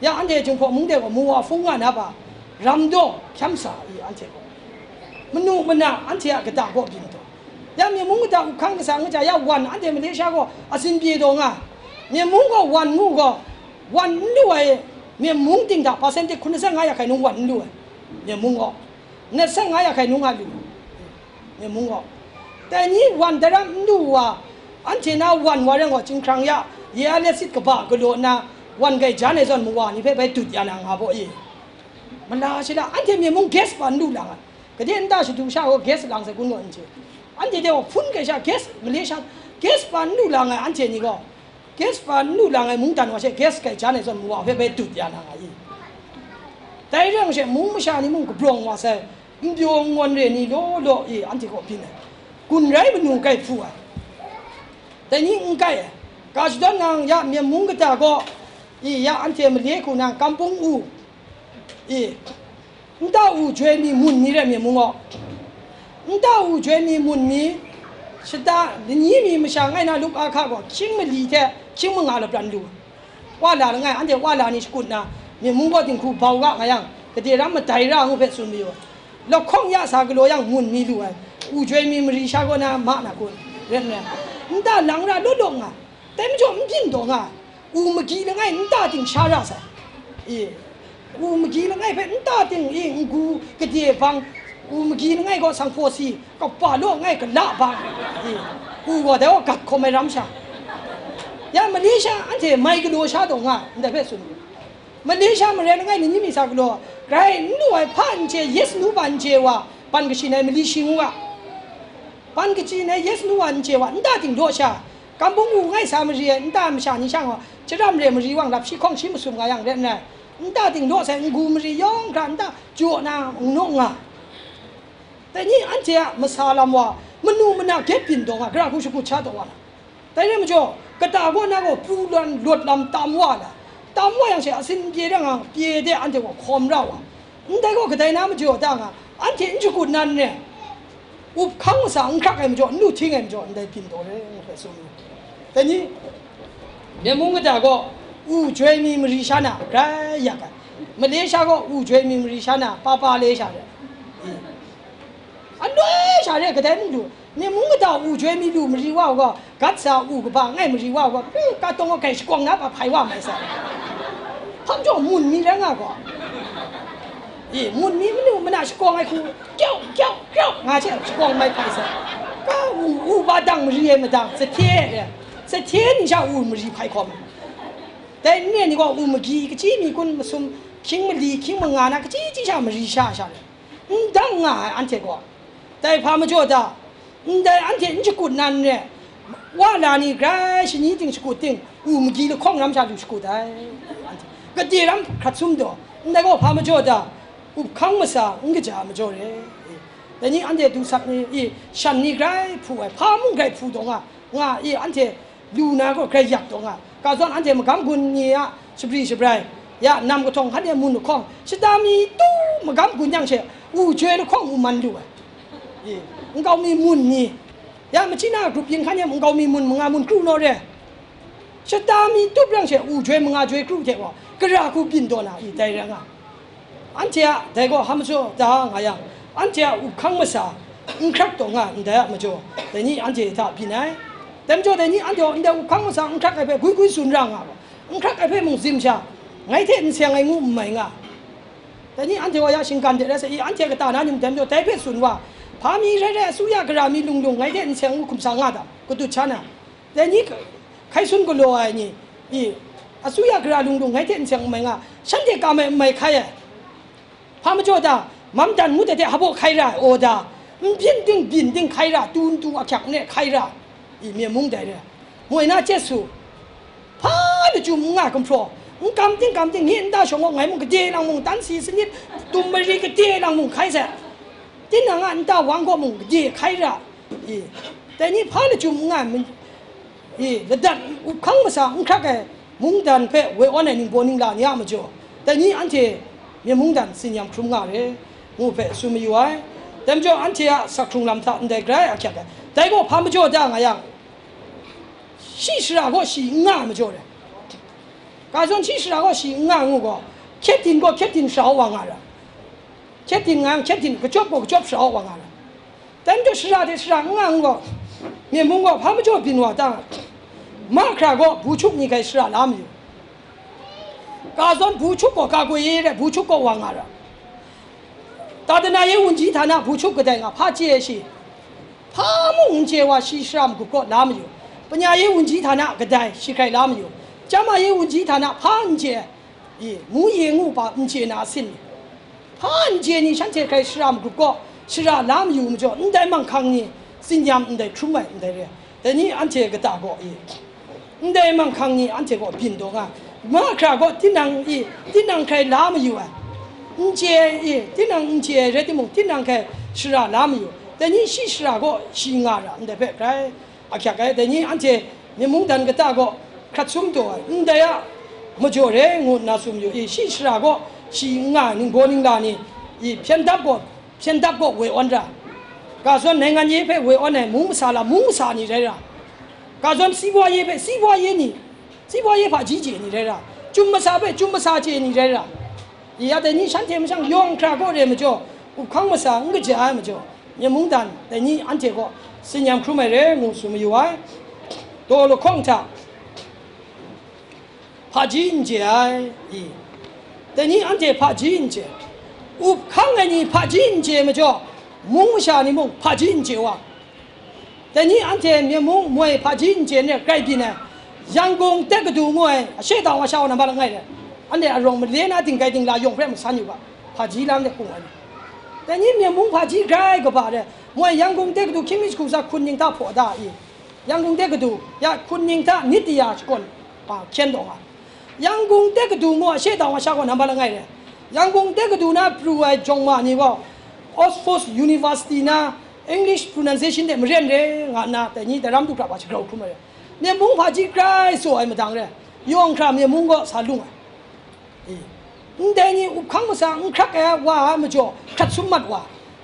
Ya anhte Jinghpaw mung de gaw, mu wa hpung nga na ba, ram daw hkyam sa i anhte gaw. Manu mana anhte a kata gaw byin taw. Ya Myen mung kata up hkang kasa nga ja, ya wan anhte Malaysia gaw asin pye taw nga. Myen mung gaw wan ngu gaw, wan n lu ai, Myen mung ting hta percentage hkun na sa nga ya hkai nung wan n lu ai. Myen mung gaw, na sa nga ya hkai nung a lu. Myen mung gaw, dai ni wan daram n lu wa, anhte na wan wa rai gaw, chyinghkrang ya, ya let sit kaba galaw nna, wan gai jan ai zawn mawa ni hpe bai dut ya na nga baw i. Mala shila, anhte Myen mung gas pa n lu lang ai. Gade nta shadu sha gaw gas lang sai gun gaw n chye. Anhte de gaw hpun gai sha gas, Malaysia gas pa n lu lang ai anhte ni gaw, gas pa n lu lang ai mungdan wa she gas gai jan ai zawn mawa hpe bai dut ya na nga i. Dai rai she mung masha ni mung kabrawng wa sai, n pyaw n ngawn re ni law law i anhte gaw byin ai. Gun rai manu kai hpu ai. Dai ni n kai ai. Ga shadawn nang ya Myen mung kata gaw i ya anhte male hku nang kampung u i, nta u joi mi mun ni rai Myen mung gaw. Nta u joi mi mun ni, shata lani mi masha ngai na lup a hka gaw, hkying mali hte hkying manga lapran lu. Wa la langai, anhte wa la ni shakut na, Myen mung gaw dinghku bau ga nga yang, gade ram madai ra ngu hpe tsun mayu. Lahkawng ya sa galaw yang mun mi lu ai, u joi mi mari sha kaw na ma na kun, ret nna, nta lang ra law law nga, dai majaw n byin taw nga, u magi langai nta ting sha ra sai. E, u magi langai hpe nta ting e, n-gu gade bang, u magi langai gaw sanghpaw si, kapa law ngai gala bang, e, u gaw dai gaw gat hkawm ai ram sha. Ya Malaysia anhte mai galaw sha taw nga, ndai hpe tsun u. Malaysia maren langai ni mi sa galaw, grai n lu ai hpa n chye, yes nu pa n chye wa, pan kashi nai mali shi ngu ga. Pan kashi nai yes nu wa n chye wa, nta ting daw sha, kampung wu ngai sa mari ai nta masha ni sha gaw, sharam re mari wang lap shi hkawng shi masum nga yang ret nna, nta ting daw sai n-gu mari yawng hkra nta jaw na n naw nga. Dai ni anhte a masa lam wa, manu mana gyet byin taw nga, gara hku shakut sha taw wa na. Dai rai majaw, kata kaw na gaw pru lan lawt lam tam wa la, tam wa yang she asin pye dang ang pye de anhte gaw hkawm ra wa. Ndai gaw kadai na majaw da nga, anhte n shakut nan re, up hkang masa n hkrak ai majaw, n lu hting ai majaw, ndai byin taw re, ngu hpe tsun u. Dai ni, Myen mung kata gaw, u joi mi mari sha na, grai yak ai. Malaysia gaw, u joi mi mari sha na, pa pa le sha re. I. Aloi sha re, kadai mung du, Myen mung kata u joi mi lu mari wa u gaw, gat sa u kaba ngai mari wa u gaw, pi ka tawng kai shakawng na pa hpai wa mai sai. Hpa majaw mun mi rai nga gaw, e, mun mi manu mana shakawng ai hku, kyau, kyau, kyau, nga she shakawng mai hpai sai. Ka u, u ba dang mari ai madang, sahte, e, sahte ni sha u mari hpai hkawm ai. Dai n re ni gaw u magi, kachyi mi kun masum, hkying mali, hkying manga na, kachyi chyi sha mari sha sha re. N dang nga ai anhte gaw. Dai hpa majaw da, ndai anhte n shakut nan re, wa la ni grai shani ting shakut ting, u magi lahkawng ram sha lu shakut ai. Anhte gade ram hkrat sum taw, ndai gaw hpa majaw da, up hkang masa n kaja majaw re. Dai ni anhte du sat ni, i, shan ni grai hpu ai, hpa mung grai hpu taw nga, nga, i, anhte lu na gaw grai yak taw nga. Ka zawn anhte magam gun ni a shabri shabrai, ya nam kahtawng hkan e mun lahkawng, shata mi tu magam gun yang she, u joi lahkawng u man lu ai. I, nkau mi mun ni, ya machyi na grup yin hkan e nkau mi mun manga mun kru naw re. Shata mi tup yang she, u joi manga joi kru hte gaw, gara hku byin taw na, i, dai rai nga. Anhte a dai gaw hpa majaw da nga yang, anhte a up hkang masa n hkrak taw nga ndai a majaw, dai ni anhte hta byin ai. Dai majaw dai ni anhte gaw ndai up hkang masa n hkrak ai hpe gwi gwi tsun ra nga gaw, n hkrak ai hpe mung zim sha, ngai hte n seng ai ngu n mai nga. Dai ni anhte gaw ya shinggan de rai sa i, anhte kata na ni mung dai majaw dai hpe tsun wa, hpa mi rai rai, asuya gara mi lung lung ngai hte n seng ngu hkum sa nga dam, kadut sha na. Dai ni hkai sun galaw ai ni, i, asuya gara lung lung ngai hte n seng n mai nga, Shanhte kam ai n mai hkai ai. Hpa majaw ta, mam dan ngut ai hte hpa baw hkai ra ai, aw da, n byin ding byin ding hkai ra, tu n tu ahkyak n re hkai ra, i, myen mung dai re ai. Moi na chyesu, hpa lachyum n nga ai gumhpraw, n kam ting kam ting, nye nta shawng gaw ngai mung gade lang mung, dan si sanit, tum mari gade lang mung hkai sai. Tinang a nta wang gaw mung gade hkai ra, i, dai ni hpa lachyum n nga ai, i, ladat up hkang masa n hkrak ai mungdan hpe woi awn ai ningbaw ningla ni a majaw, dai ni anhte myen mungdan tsin-yam hkrum nga re, ngu hpe tsun mayu ai. Dai majaw, anhte a sak hkrung lam hta ndai grai ahkyak ai. Dai gaw hpa majaw da nga yang, shi shara gaw shi n nga ai majaw re. Ga zawn shi shara gaw shi n nga ngu gaw, hkyet din gaw hkyet din shara wa nga ra, hkyet din nga yang hkyet din, kachyawp gaw kachyawp shara wa nga ra. Dai majaw shara hte shara n nga n gaw, myen mung gaw hpa majaw byin wa ta nga, mahkra gaw bu chup ni hkrai shara la mayu. Ga zawn bu chup gaw ga goi ye re, bu chup gaw wa nga ra. သာသနာရေးဝန်ကြီးဌာန bu chup kadai nga hpa chye ai shi, hpa mung n chye wa shi shara magup gaw la mayu. ပညာရေးဝန်ကြီးဌာန kadai shi hkrai la mayu. ကျန်းမာရေးဝန်ကြီးဌာန hpa n chye ai, i, mu ye ngu pa n chye na asin ni, hpa n chye ni shanhte hkrai shara magup gaw shara la mayu majaw, ndai manghkang ni tsin-yam ndai hkrum ai ndai re ai. Dai ni anhte kata gaw, i, ndai manghkang ni anhte gaw byin taw nga, mahkra gaw tinang, i, tinang hkrai la mayu ai, n chye ai, i, tinang n chye ai rai timung, tinang hkrai shara la mayu. Dai ni shi shara gaw shi nga ra, ndai hpe grai ahkyak ai. Dai ni anhte myen mungdan kata gaw hkrat sum taw ai, ndai a majaw re ngu nna tsun yu i, shi shara gaw shi n nga ai ningbaw ningla ni, i, hpyen dap gaw, hpyen dap gaw woi awn ra, ga zawn နိုင်ငံရေး hpe woi awn ai mung masa lam mung masa ni rai ra, ga zawn စီးပွားရေး hpe စီးပွားရေး ni, စီးပွားရေး hpaji chye ni rai ra, chyum masa hpe chyum masa chye ni rai ra, i, ya dai ni shanhte mashang yawng hkra gaw re majaw, up hkang masa n kaja ai majaw, myen mungdan dai ni anhte gaw tsin-yam hkrum ai re ngu tsun mayu ai. Daw lahkawng hta hpaji n chye ai, i, dai ni anhte hpaji n chye, up hkang ai ni hpaji n chye majaw, mung masha ni mung hpaji n chye wa, dai ni anhte myen mung moi hpaji n chye n re grai byin ai, Yangon တက္ကသိုလ် ngu ai, အရှေ့တောင်အာရှ woi nambat langai re, anhte arawng male na dinggai dingla yawng hpe masan yu ga, hpaji lam de hkung ai ni, dai ni myen mung hpaji grai kaba re, moi Yangon တက္ကသိုလ် hkying mi shagu tsa hkun ning hta hpaw da i, Yangon တက္ကသိုလ် ya hkun ning hta nit taya shakawn, a, hkyen taw nga, Yangon တက္ကသိုလ် ngu အရှေ့တောင်အာရှ woi nambat langai re, Yangon တက္ကသိုလ် na pru ai jawng ma ni gaw Oxford University na English pronunciation de maren re nga nna, dai ni dai ram du hkra hpa shagrau hkrum ai re, myen mung hpaji grai tsaw ai madang re, yawng hkra myen mung gaw sa lung ai, i, ndai ni up hkang masa n hkrak ai wa ai majaw hkrat sum mat wa,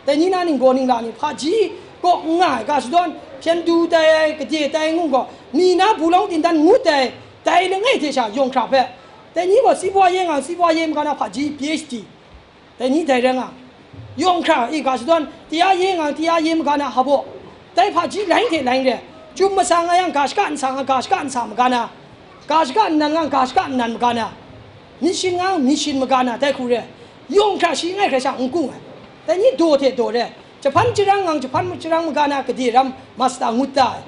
dai ni na ningbaw ningla ni hpaji kaw n nga ai, ga shadawn hpyen du tai ai, gade tai ai ngu gaw, mi na bu lawng tindan ngut ai, dai langai hte sha yawng hkra hpe, dai ni gaw စီးပွားရေး nga, စီးပွားရေး maga na hpaji PhD, dai ni dai rai nga, yawng hkra i, ga shadawn တရားရေး nga, တရားရေး maga na hpa baw, dai hpaji lain hte lain re, chyum masa nga yang ga shaka n sa nga, ga shaka n sa maga na, ga shaka n nan nga, ga shaka n nan maga na, mission nga, mission maga na, dai hku re, yawng hkra shi ngai hkrai sha n kung ai, dai ni daw hte daw re, jahpan jarang nga, jahpan jarang maga na gade ram masta ngut da ai,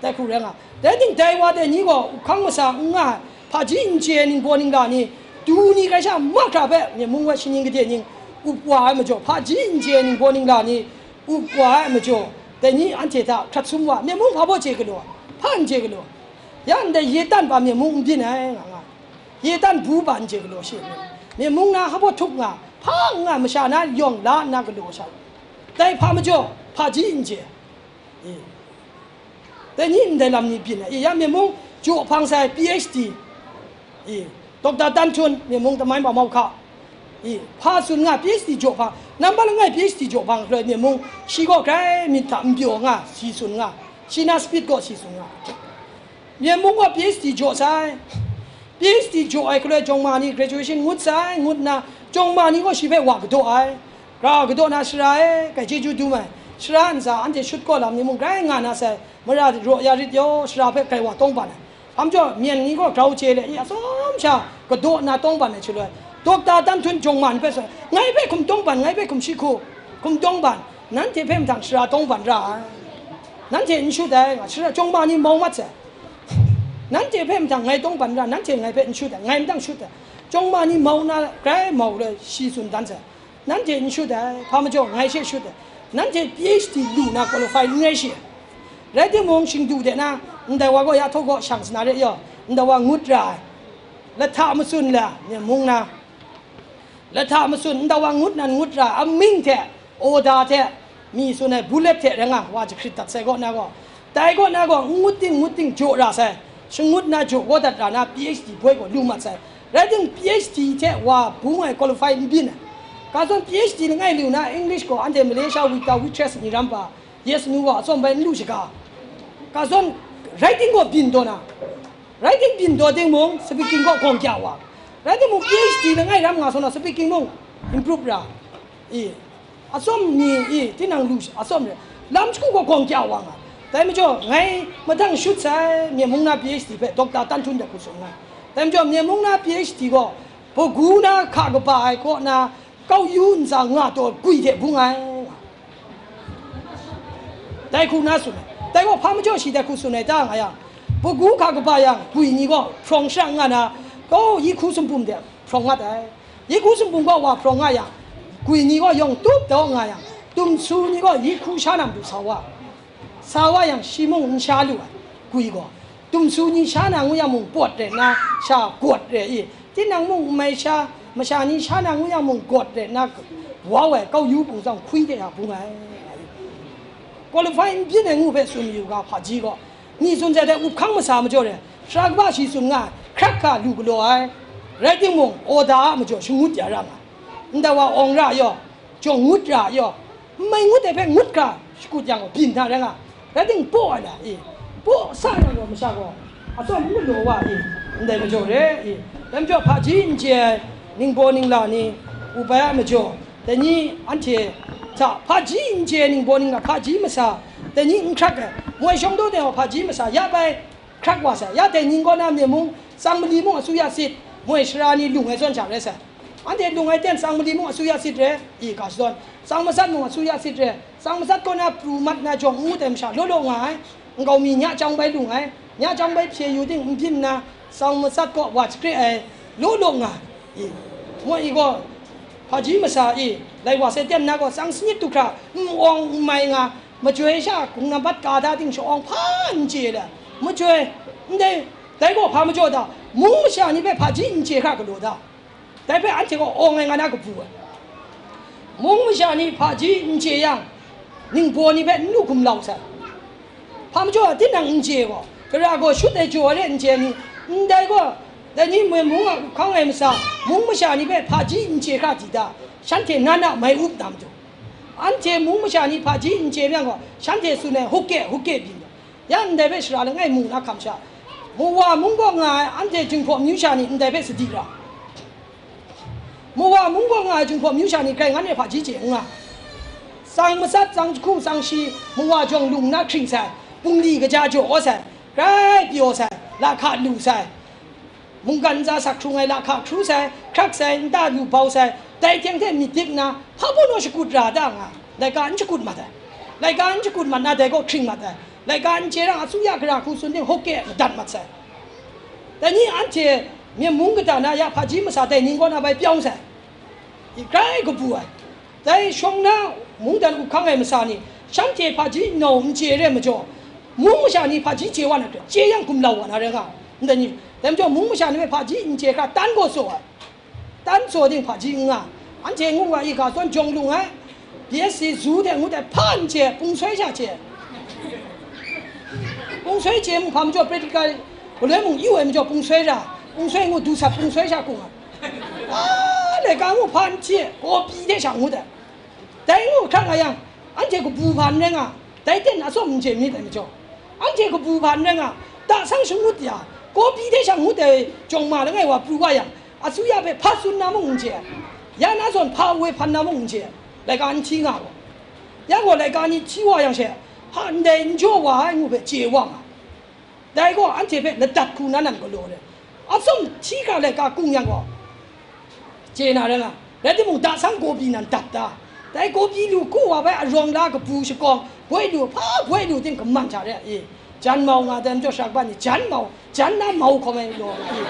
dai hku rai nga, dai ning dai wa dai ni gaw up hkang masa n nga ai, hpaji n chye ai ningbaw ningla ni, du ni hkrai sha mahkra hpe myen mung wa shaning gade ning up wa ai majaw, hpaji n chye ai ningbaw ningla ni up wa ai majaw, dai ni anhte hta hkrat sum wa, myen mung hpa baw chye galaw ai, hpa n chye galaw ai, ya ndai ye tan pa myen mung n byin ai nga nga, ye tan bu pa n chye galaw shi, myen mung na hpa baw htup nga, hpa n nga masha na yawng la nna galaw sha, dai hpa majaw hpaji n chye, i, dai ni ndai lam ni byin ai, i, ya myen mung jaw hpang sai PhD, i, Doctor တန်းထွန်း, မ့ၢ်မုံတမိုင်းပါမောက္ခ, i, hpa tsun nga PhD jaw hpang, nambat langai PhD jaw hpang hkaloi myen mung shi gaw grai myit hta n pyaw nga, si tsun nga, shi na speed gaw si tsun nga, myen mung gaw PhD jaw sai, PhD jaw ai hkaloi jawng ma ni graduation ngut sai, ngut nna jawng ma ni gaw shi hpe wa kadaw ai, Ra kadaw na sara e, kai chyeju dum ai, sara ntsa anhte shut kaw lam ni mung grai nga na sai, mara raw ya rit yaw, sara hpe grai wa tawng ban ai. Hpa majaw, myen ni gaw grau chye le, i atsawm sha kadaw nna tawng ban ai shaloi, dawkta dan htum jawng man hpe sa, ngai hpe hkum tawng ban, ngai hpe hkum shi hku, hkum tawng ban, nanhte hpe mahtang sara tawng ban ra ai. Nanhte n shut ai, nga sara jawng ma ni mau mat sai. Nanhte hpe mahtang ngai tawng ban ra, nanhte ngai hpe n shut ai, ngai mahtang shut ai. Chyawm ma ni mau na, grai mau le shi tsun dan sai. Nanhte n shut ai, hpa majaw ngai she shut ai. Nanhte P H D lu na qualify n rai shi. Rai timung, shingdu de na, ndai wa gaw ya htaw gaw shang sana re yaw, ndai wa ngut ra ai. Lahta matsun la, Myen mung na. Lahta matsun, ndai wa ngut nan ngut ra, amying hte, order hte, mi tsun ai bullet hte rai nga, wa jahkrit dat sai kaw na gaw, dai kaw na gaw, n ngut ting, ngut ting jaw ra sai, shangut na jaw kau dat ra na, P H D boi gaw lu mat sai. Rai timung, P H D hte wa bung ai qualify n byin ai. Ka zawn P H D langai lu na English gaw, anhte Malaysia wita waitress ni ram pa, yes nu gaw, atsawm bai n lu shaga. Ka zawn, rai timung gaw byin taw na, rai timung byin taw timung, speaking gaw gawng kya wa. Rai timung, P H D langai ram nga sa na, speaking mung improve ra. I, atsawm ni, i, tinang lu shi, atsawm re. Lam shagu gaw gawng kya wa nga. Dai majaw, ngai madang shut sai, Myen mung na P H D hpe, Doctor Tan Htun de hku tsun nga. Dai majaw, Myen mung na P H D gaw, Bagu na hka kaba ai kaw na, kau yu ntsa nga taw gwi hte bung ai. Dai hku na tsun ai. Dai gaw hpa majaw shi dai hku tsun ai ta nga yang, Bagu hka kaba yang, gwi ni gaw hprawng shang nga na, gaw yi hku sumpum de hprawng mat ai. Yi hku sumpum gaw wa hprawng nga yang, gwi ni gaw yawng tup daw nga yang, tum su ni gaw yi hku sha na matu sa wa. Sa wa yang, shi mung n sha lu ai, gwi gaw. Tum su ni sha na ngu yang mung pawt re nna, sha gawt re i. Tinang mung n mai sha, masha ni sha na ngu yang mung gawt re nna, wau ai kau yu bungzawng hkwi de ya bung ai. Qualify n byin ai ngu hpe tsun mayu ga, hpaji gaw, ni tsun zai dai up hkang masa majaw re, sara kaba shi tsun nga ai, hkrak hka lu galaw ai, rai timung, order a majaw shangut ya ra nga ai. Ndai wa awng ra yaw, jawng ngut ra yaw, n mai ngut ai hpe ngut hkra shakut yang gaw, byin hta rai nga, rai timung, paw ai la i, paw sa yang gaw, masha gaw atsawm n galaw wa i, ndai majaw re i, dai majaw hpaji n chye ai ningbaw ningla ni, u bai a majaw, dai ni anhte hta hpaji n chye ai ningbaw ningla, hpaji masa, dai ni n hkrak ai, moi shawng daw de gaw hpaji masa ya bai, hkrak wa sai. Ya dai ning kaw na Myen mung, Tsang mali mung asuya sit, moi sara ni lung ai zawn sha rai sai. Anhte lung ai ten Tsang mali mung asuya sit re, i ga shadawn, Tsang matsat mung asuya sit re, Tsang matsat kaw na pru mat na jawng ngu tai masha law law nga ai, nkau mi nya chyang bai lung ai, nya chyang bai hpye yu ting n byin nna, Tsang matsat kaw wa shakre ai, law law nga ai. I, moi i gaw, hpaji masa i, lai wa sai ten na gaw, tsang sanit du hkra, n awng n mai nga, majoi sha hkung nambat ka da ting sha-awng hpa n chye le, majoi, ndai, dai gaw hpa majaw da, mung masha ni hpe hpaji n chye hkra galaw da, dai hpe anhte gaw awng ai nga na kabu ai. Mung masha ni hpaji n chye yang, ningbaw ni hpe n lu gumlau sai. Hpa majaw, tinang n chye gaw, gara gaw shut ai jaw ai re n chye ni, ndai gaw, dai ni moi mung a up hkang ai masa, mung masha ni hpe hpaji n chye hkra di da, shanhte nan a mai up na matu. Anhte mung masha ni hpaji n chye myang gaw, shanhte tsun ai, hukke, hukke byin gaw, ya ndai hpe shara langai mu na hkam sha, Mawa mung kaw nga ai anhte Jinghpaw amyu sha ni ndai hpe sadi ra. Mawa mung kaw nga ai Jinghpaw amyu sha ni grai ngan e hpaji chye n nga. Tsang matsat, tsang jahku, tsang shi, mawa jawng lung na hkring sai, bungli kaja jaw sai, grai pyaw sai, lahka lu sai, mungkan ntsa sak hkrung ai lahka hkru sai, hkrak sai, nta lu bau sai, dai hkyeng hte myit dik nna, hpa baw naw shakut ra da nga, laika n shakut mat ai. Laika n shakut mat na, dai gaw hkring mat ai. Laika n chye rang, asuya gara hku tsun ting, hukke madat mat sai. Dai ni anhte Myen mung kata na ya hpaji masa dai ning kaw na bai pyawng sai. I grai kabu ai. Dai shawng na mungdan up hkang ai masa ni, shanhte hpaji nau n chye re majaw, mung masha ni hpaji chye wa na hte, chye yang gumlau wa na rai nga, ndai ni, dai majaw mung masha ni hpe hpaji n chye hkra tan gaw tsaw ai. Tan tsaw ting hpaji n nga, anhte ngu wa i ga zawn jawng lung ai, B S C zu hte ngut ai hpa n chye, pung soi sha chye. Pung soi chye mu hpa majaw practical galoi mung yu ai majaw pung soi ra, pung soi ngu du sat pung soi sha hkung ai. A, laika ngu hpa n chye, kawpi hte sha ngut ai. Dai ngu hkrak nga yang, anhte kabu hpa n rai nga, dai ten atsawm n chye myit ai majaw, anhte kabu hpa n rai nga, da sang shangut ya, kawpi hte sha ngut ai jawng ma langai wa pru wa yang, asuya hpe hpa tsun na mung n chye ai, ya na zawn hpa woi hpan na mung n chye ai, laika n hti nga gaw, ya gaw laika ni hti wa yang she, hpa ndai n jaw wa ai ngu hpe chye wa nga. Dai gaw anhte hpe ladat hku na nan galaw ai. Atsawm hti hkra laika kung yang gaw, chye na rai nga, rai timung, da sang kawpi nan dat da. Dai kawpi lu ku wa bai arawng la kabu shakawng, boi lu, hpa boi lu ting kaman hta re ai. Jan mau nga dai majaw, shak ban ni jan mau, jan na mau hkawm ai law ai.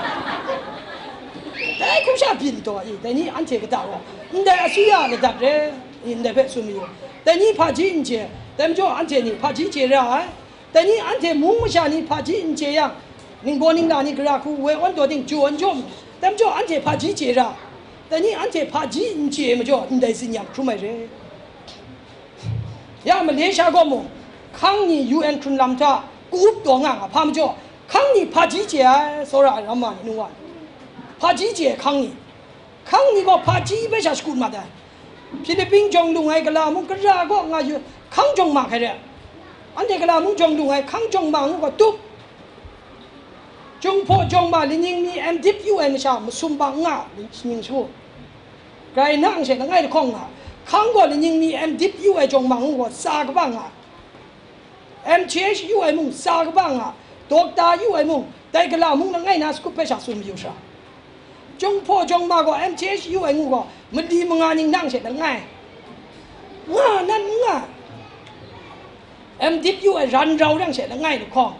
Dai hku sha byin taw i, dai ni anhte kata gaw, ndai asuya ladat re, i, ndai hpe tsun mayu. Dai ni hpaji n chye, dai majaw anhte ni hpaji chye ra ai. Dai ni anhte mung masha ni hpaji n chye yang, ningbaw ningla ni gara hku woi awn taw ting jaw n jaw mu, dai majaw anhte hpaji chye ra. Dai ni anhte hpaji n chye majaw, ndai tsin-yam hkrum ai re. Ya Malaysia gaw mung, hkang ni U N hkrun lam hta ka-up taw nga nga, hpa majaw, hkang ni hpaji chye ai, tsawra ai ram ma ni, nu wa ni, hpaji chye ai hkang ni, hkang ni gaw hpaji bai sha shakut mat ai. Philippine jawng lung ai gala mung, gara gaw nga yu, hkang jawng ma hkai re. Anhte gala mung jawng lung ai hkang jawng ma ngu gaw tup. Jung hpaw jawng ma laning mi M Div yu ai masha masum bang nga, ning shu. Grai nang she langai lahkawng nga, hkang gaw laning mi M Div yu ai jawng ma ngu gaw tsa kaba nga, M Th yu ai mung tsa kaba nga, dokta yu ai mung, dai gala mung langai na sakup hpe sha tsun mayu sha. Jung hpaw jawng ma gaw M Th yu ai ngu gaw, mali manga ning nang she langai. Nga nan n nga. M Div yu ai ran rau yang she langai lahkawng.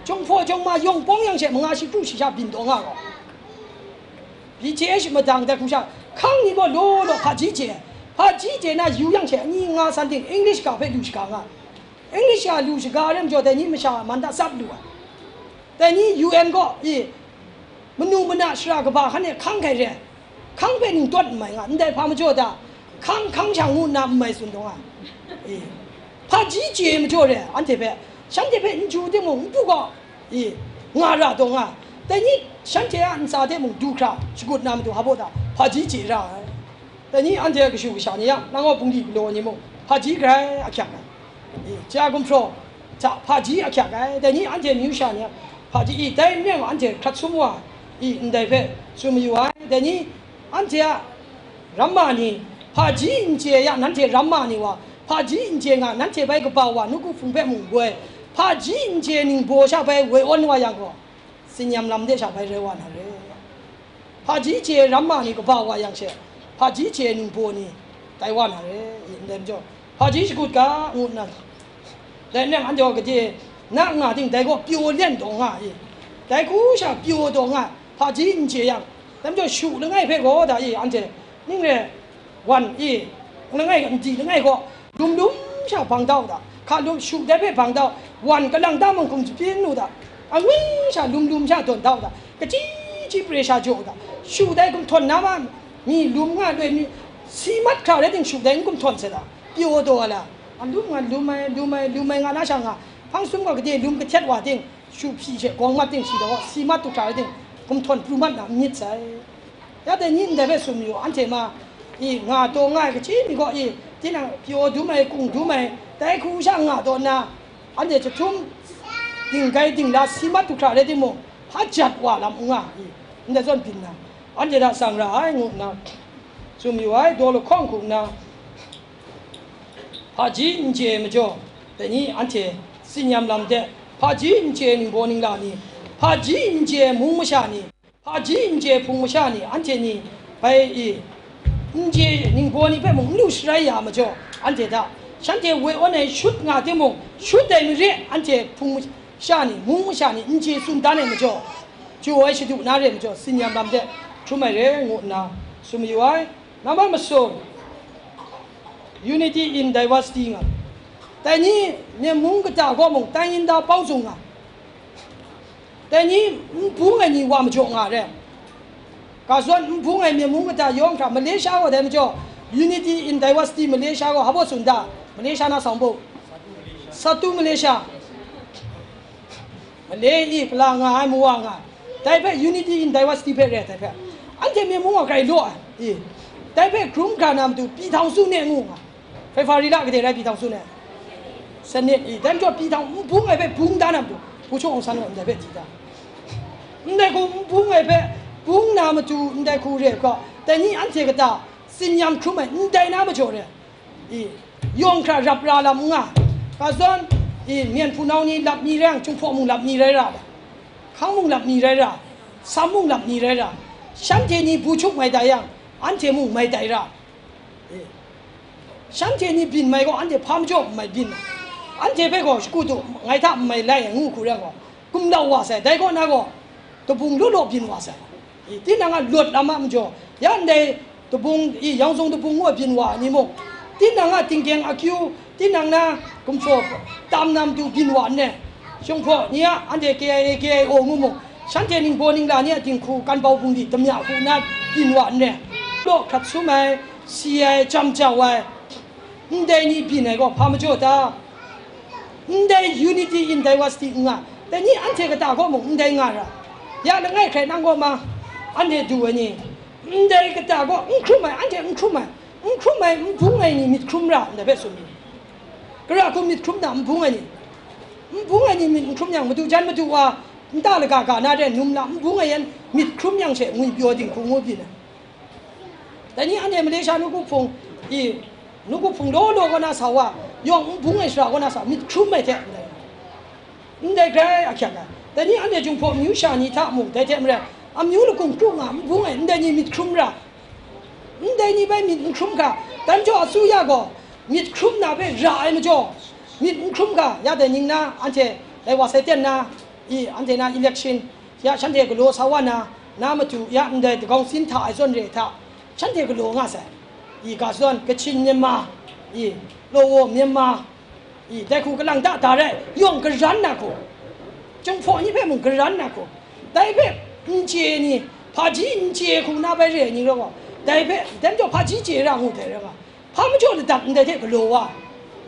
Jung hpaw jawng ma yawng pawng yang she manga shi kru shi sha byin taw nga gaw. B T H madang dai hku sha, hkang ni gaw law law hpaji chye, hpaji chye na yu yang she ani nga san ting English ga hpe lu shaga nga. English ga lu shaga ai ram jaw dai ni masha man da tsap lu ai. Dai ni U N gaw, i, manu mana shara kaba hkan e hkang hkai re, hkang hpe ning tawt n mai nga, ndai hpa majaw da, hkang hkang sha ngu nna n mai tsun taw nga, i, hpaji chye majaw re, anhte hpe, shanhte hpe n chyu timung, n pru gaw, i, nga ra taw nga, dai ni shanhte a ntsa de mung du hkra shagut na matu hpa baw da, hpaji chye ra ai. Dai ni anhte kashu kasha ni yang, nang gaw bungli galaw ni mung, hpaji grai ahkyak ai. I, ja gumhpraw hta hpaji ahkyak ai. Dai ni anhte amyu sha ni a hpaji i, dai n rai anhte hkrat sum wa i, ndai hpe tsun mayu ai. Dai ni anhte a ramma ni, hpaji n chye ya nanhte ramma ni wa, hpaji n chye nga nanhte bai kaba wa nawku hpung hpe mung goi, hpaji n chye ningbaw sha bai woi awn wa yang gaw, tsin-yam lam de sha bai rai wa na re. Hpaji chye ramma ni kaba wa yang she, hpaji chye ningbaw ni tai wa na re, i, ndai majaw, hpaji shakut ga, ngu nna, dai nang anhte gaw gade na nga ting, dai gaw pyaw len taw nga i, dai hku sha pyaw taw nga, hpaji n chye yang, dai majaw shu langai hpe gaw da i, anhte ning re, wan i, langai, nti langai gaw, lum lum sha bang dau da, hka lum shu dai hpe bang dau, wan kalang da mung hkum jahpyin lu da, angwi sha lum lum sha dawn dau da, kachyi chyi pre sha jaw da, shu dai gumhtawn na ma, mi lum nga loi mi, si mat hkra rai ting shu dai n gumhtawn sai da, pyaw taw ai la, a lum nga lum ai, lum ai, lum ai nga na sha nga, hpang sum gaw gade lum kahtet wa ting, shu hpyi she gawng mat ting shi daw, si mat du hkra rai ting, gumhtawn pru mat na n myit sai. Ya dai ni ndai hpe tsun mayu, anhte ma, i, nga taw nga ai kachyi mi gaw, i, tinang pyaw dum ai, kung dum ai, dai hku sha nga taw nna, anhte chyahtum dinggai dingla si mat du hkra rai timung, hpa jat wa lam n nga, i, ndai zawn byin na, anhte hta tsang ra ai, ngu nna tsun mayu ai, daw lahkawng hku nna, hpaji n chye majaw, dai ni anhte tsin-yam lam de, hpaji n chye ningbaw ningla ni, hpaji n chye mung masha ni, hpaji n chye hpung masha ni, anhte ni bai i, n chye ningbaw ni hpe mung n lu sharai ya majaw, anhte hta shanhte woi awn ai shut nga timung, shut ai mare anhte hpung masha ni, mung masha ni n chye tsun dan ai majaw, jaw ai shadu na re majaw, tsin-yam lam de hkrum ai re, ngu nna tsun mayu ai. Nambat masum, unity in diversity nga. Dai ni, Myen mung kata gaw mung, tai yin da pau zung nga. Dai ni, n bung ai ni wa majaw nga re. Ga zawn n bung ai Myen mung kata yawng hkra, Malaysia gaw dai majaw, unity in diversity Malaysia gaw hpa baw tsun da, Malaysia na sawng bu, Satu Malaysia. Malay i, kala nga ai, mawa nga ai. Dai hpe unity in diversity hpe re ai, dai hpe. Anhte Myen mung wa grai law ai, i. Dai hpe hkrum hkra na matu, ပြည်ထောင်စုနေ့ ngu nga. ဖေဖော်ဝါရီလ ကတည်းက ပြည်ထောင်စုနေ့ စနစ် i. Dai majaw ပြည်ထောင် n bung ai hpe bung da na matu, ဗိုလ်ချုပ်အောင်ဆန်း gaw ndai hpe di da. Ndai hku n bung ai hpe bung na matu, ndai hku re ai hkra, dai ni anhte kata tsin-yam hkrum ai, ndai na majaw re. I, yawng hkra rap ra lam n nga. Ga zawn, i, Myen hpunau ni lap mi rai yang, Jinghpaw mung lap mi rai ra, hkang mung lap mi rai ra, sam mung lap mi rai ra, shanhte ni bu chup mai tai yang, anhte mung mai tai ra. I, shanhte ni byin mai gaw, anhte hpa majaw n mai byin. Anhte hpe gaw shakut u, ngai hta n mai lai, ngu hku rai gaw, gumlau wa sai, dai kaw na gaw, dabung law law byin wa sai. I, tinang a lawt lam a majaw, ya ndai dabung, i, Yawng Zung dabung ngu ai byin wa ai ni mung, tinang a tingkyeng akyu, tinang na gumhpraw tam na matu byin wa nre. Chyum hpaw ni a, anhte K I A, K I O ngu mung, shanhte ningbaw ningla ni a dinghku, kan bau bungli damya hku nna byin wa nre. Law hkrat sum ai, si ai, jam jau ai, ndai ni byin ai gaw hpa majaw ta? Ndai unity in diversity n nga, dai ni anhte kata gaw mung ndai nga ra. Ya langai hkrai nang gaw ma, anhte du ai ni, ndai kata gaw n hkrum ai, anhte n hkrum ai, n hkrum ai, n bung ai ni myit hkrum ra, ndai hpe tsun mi. Gara hku myit hkrum na n bung ai ni, n bung ai ni myit n hkrum yang, madu jan madu wa, nta laga ga na de num la n bung ai yan myit hkrum yang she ngwi pyaw dinghku ngu byin ai. Dai ni anhte Malaysia nawku hpung, i, nawku hpung law law kaw na sa wa, yawng n bung ai shara kaw na sa myit hkrum ai hte ndai, ndai grai ahkyak ai. Dai ni anhte Jinghpaw amyu sha ni hta mung, dai hte maren, amyu lakung kru nga n bung ai ndai ni myit hkrum ra, ndai ni bai myit n hkrum hkra, dai majaw asuya gaw myit hkrum na hpe ra ai majaw, myit n hkrum hkra, ya dai ning na anhte dai wa sai ten na, i, anhte na election, ya shanhte galaw sa wa na, na matu ya ndai dagawng sin hta ai zawn re hta, shanhte galaw nga sai. I, ga zawn Kachin Myanmar, i, Law Myanmar, i, dai hku kalang da da rai, yawng karan na hku, Jinghpaw ni hpe mung karan na hku, dai hpe n chye ni, hpaji n chye hku na bai re ai ni rawng gaw, dai hpe, dai majaw hpaji chye ra ngu dai rai nga, hpa majaw ladat ndai hte galaw wa,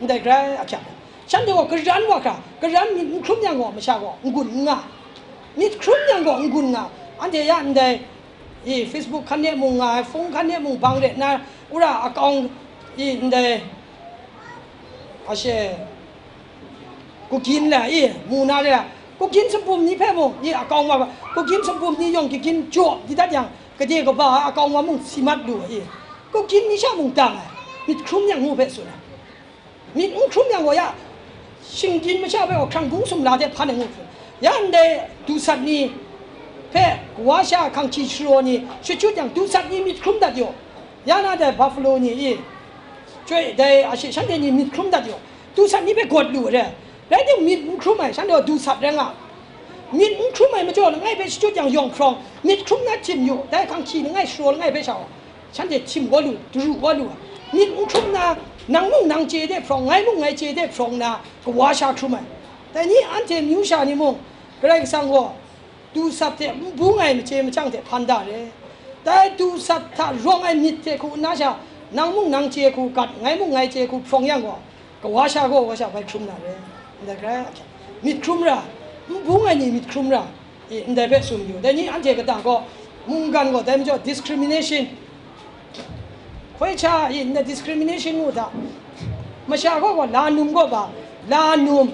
ndai grai ahkyak ai. Shanhte gaw karan wa hkra, karan myit n hkrum yang gaw, masha gaw n-gun n nga, myit hkrum yang gaw n-gun nga, anhte ya ndai, i, Facebook hkan de mung nga ai, phone hkan de mung bang re nna, wora akawng, i, ndai, ashe, kugyin la, i, mu na re, kugyin sumpu ni hpe mung, i, akawng wa, kugyin sumpu ni yawng kugyin jaw di dat yang, gade kaba ai akawng wa mung si mat lu ai, i, kugyin ni sha mung dang ai, myit hkrum yang ngu hpe tsun ai. Myit n hkrum yang gaw ya, shinggyim masha hpe gaw hkrang bung sumla de hpan ai ngu hkrum. Ya ndai dusat ni hpe kawa sha hkanghkyi sharaw ni shachyut yang, dusat ni myit hkrum dat yaw. Ya na dai Buffalo ni i, chyoi dai ashe shanhte ni myit hkrum dat yaw. Dusat ni hpe gawt lu ai re. Rai timung, myit n hkrum ai, shanhte gaw dusat rai nga. Myit n hkrum ai majaw langai hpe shachyut yang yawng hprawng, myit hkrum na tim yu, dai hkanghkyi langai sharaw langai hpe sha gaw, shanhte htim kau lu, daru kau lu ai. Myit n hkrum na, nang mung nang chye de hprawng, ngai mung ngai chye de hprawng na, kawa sha hkrum ai. Dai ni anhte amyu sha ni mung, Karai Kasang gaw dusat hte n bung ai machye machyang hte hpan da re. Dai dusat hta rawng ai myit hte hku nna sha, nang mung nang chye hku gat, ngai mung ngai chye hku hprawng yang gaw, kawa sha gaw wa sha bai hkrum na re. Ndai hkrai ahkyak, myit hkrum ra, n bung ai ni myit hkrum ra, i, ndai hpe tsun yu. Dai ni anhte kata gaw, mungkan gaw dai majaw discrimination, hkoi hta, i, ndai discrimination ngu hta, masha gaw gaw la num gaw ba, la num,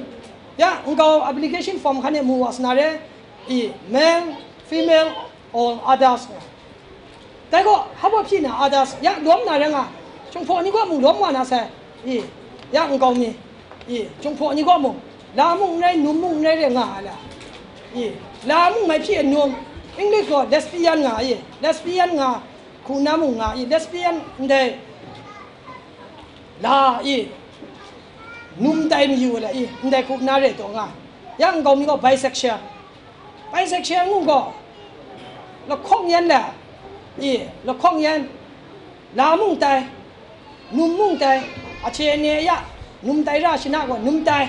ya, nkau application form hkan e mu wa sa na re, i, male, female, or others nga. Dai gaw, hpa hpyi na others, ya lawm na rai nga, Jinghpaw ni gaw mung lawm wa na sai, i, ya nkau mi, i, Jinghpaw ni gaw mung, la mung n rai, num mung n rai re nga ai la, i, la mung mai hpyi ai num, English gaw lesbian nga, i, lesbian nga, hku na mung nga, i, lesbian ndai, la, i, num tai mayu ai la, i, ndai hku na re taw nga, ya nkau mi gaw bisexual, bisexual ngu gaw, lahkawng yan le, i, lahkawng yan, la mung tai, num mung tai, ahte ne ya, num tai ra shana gaw num tai,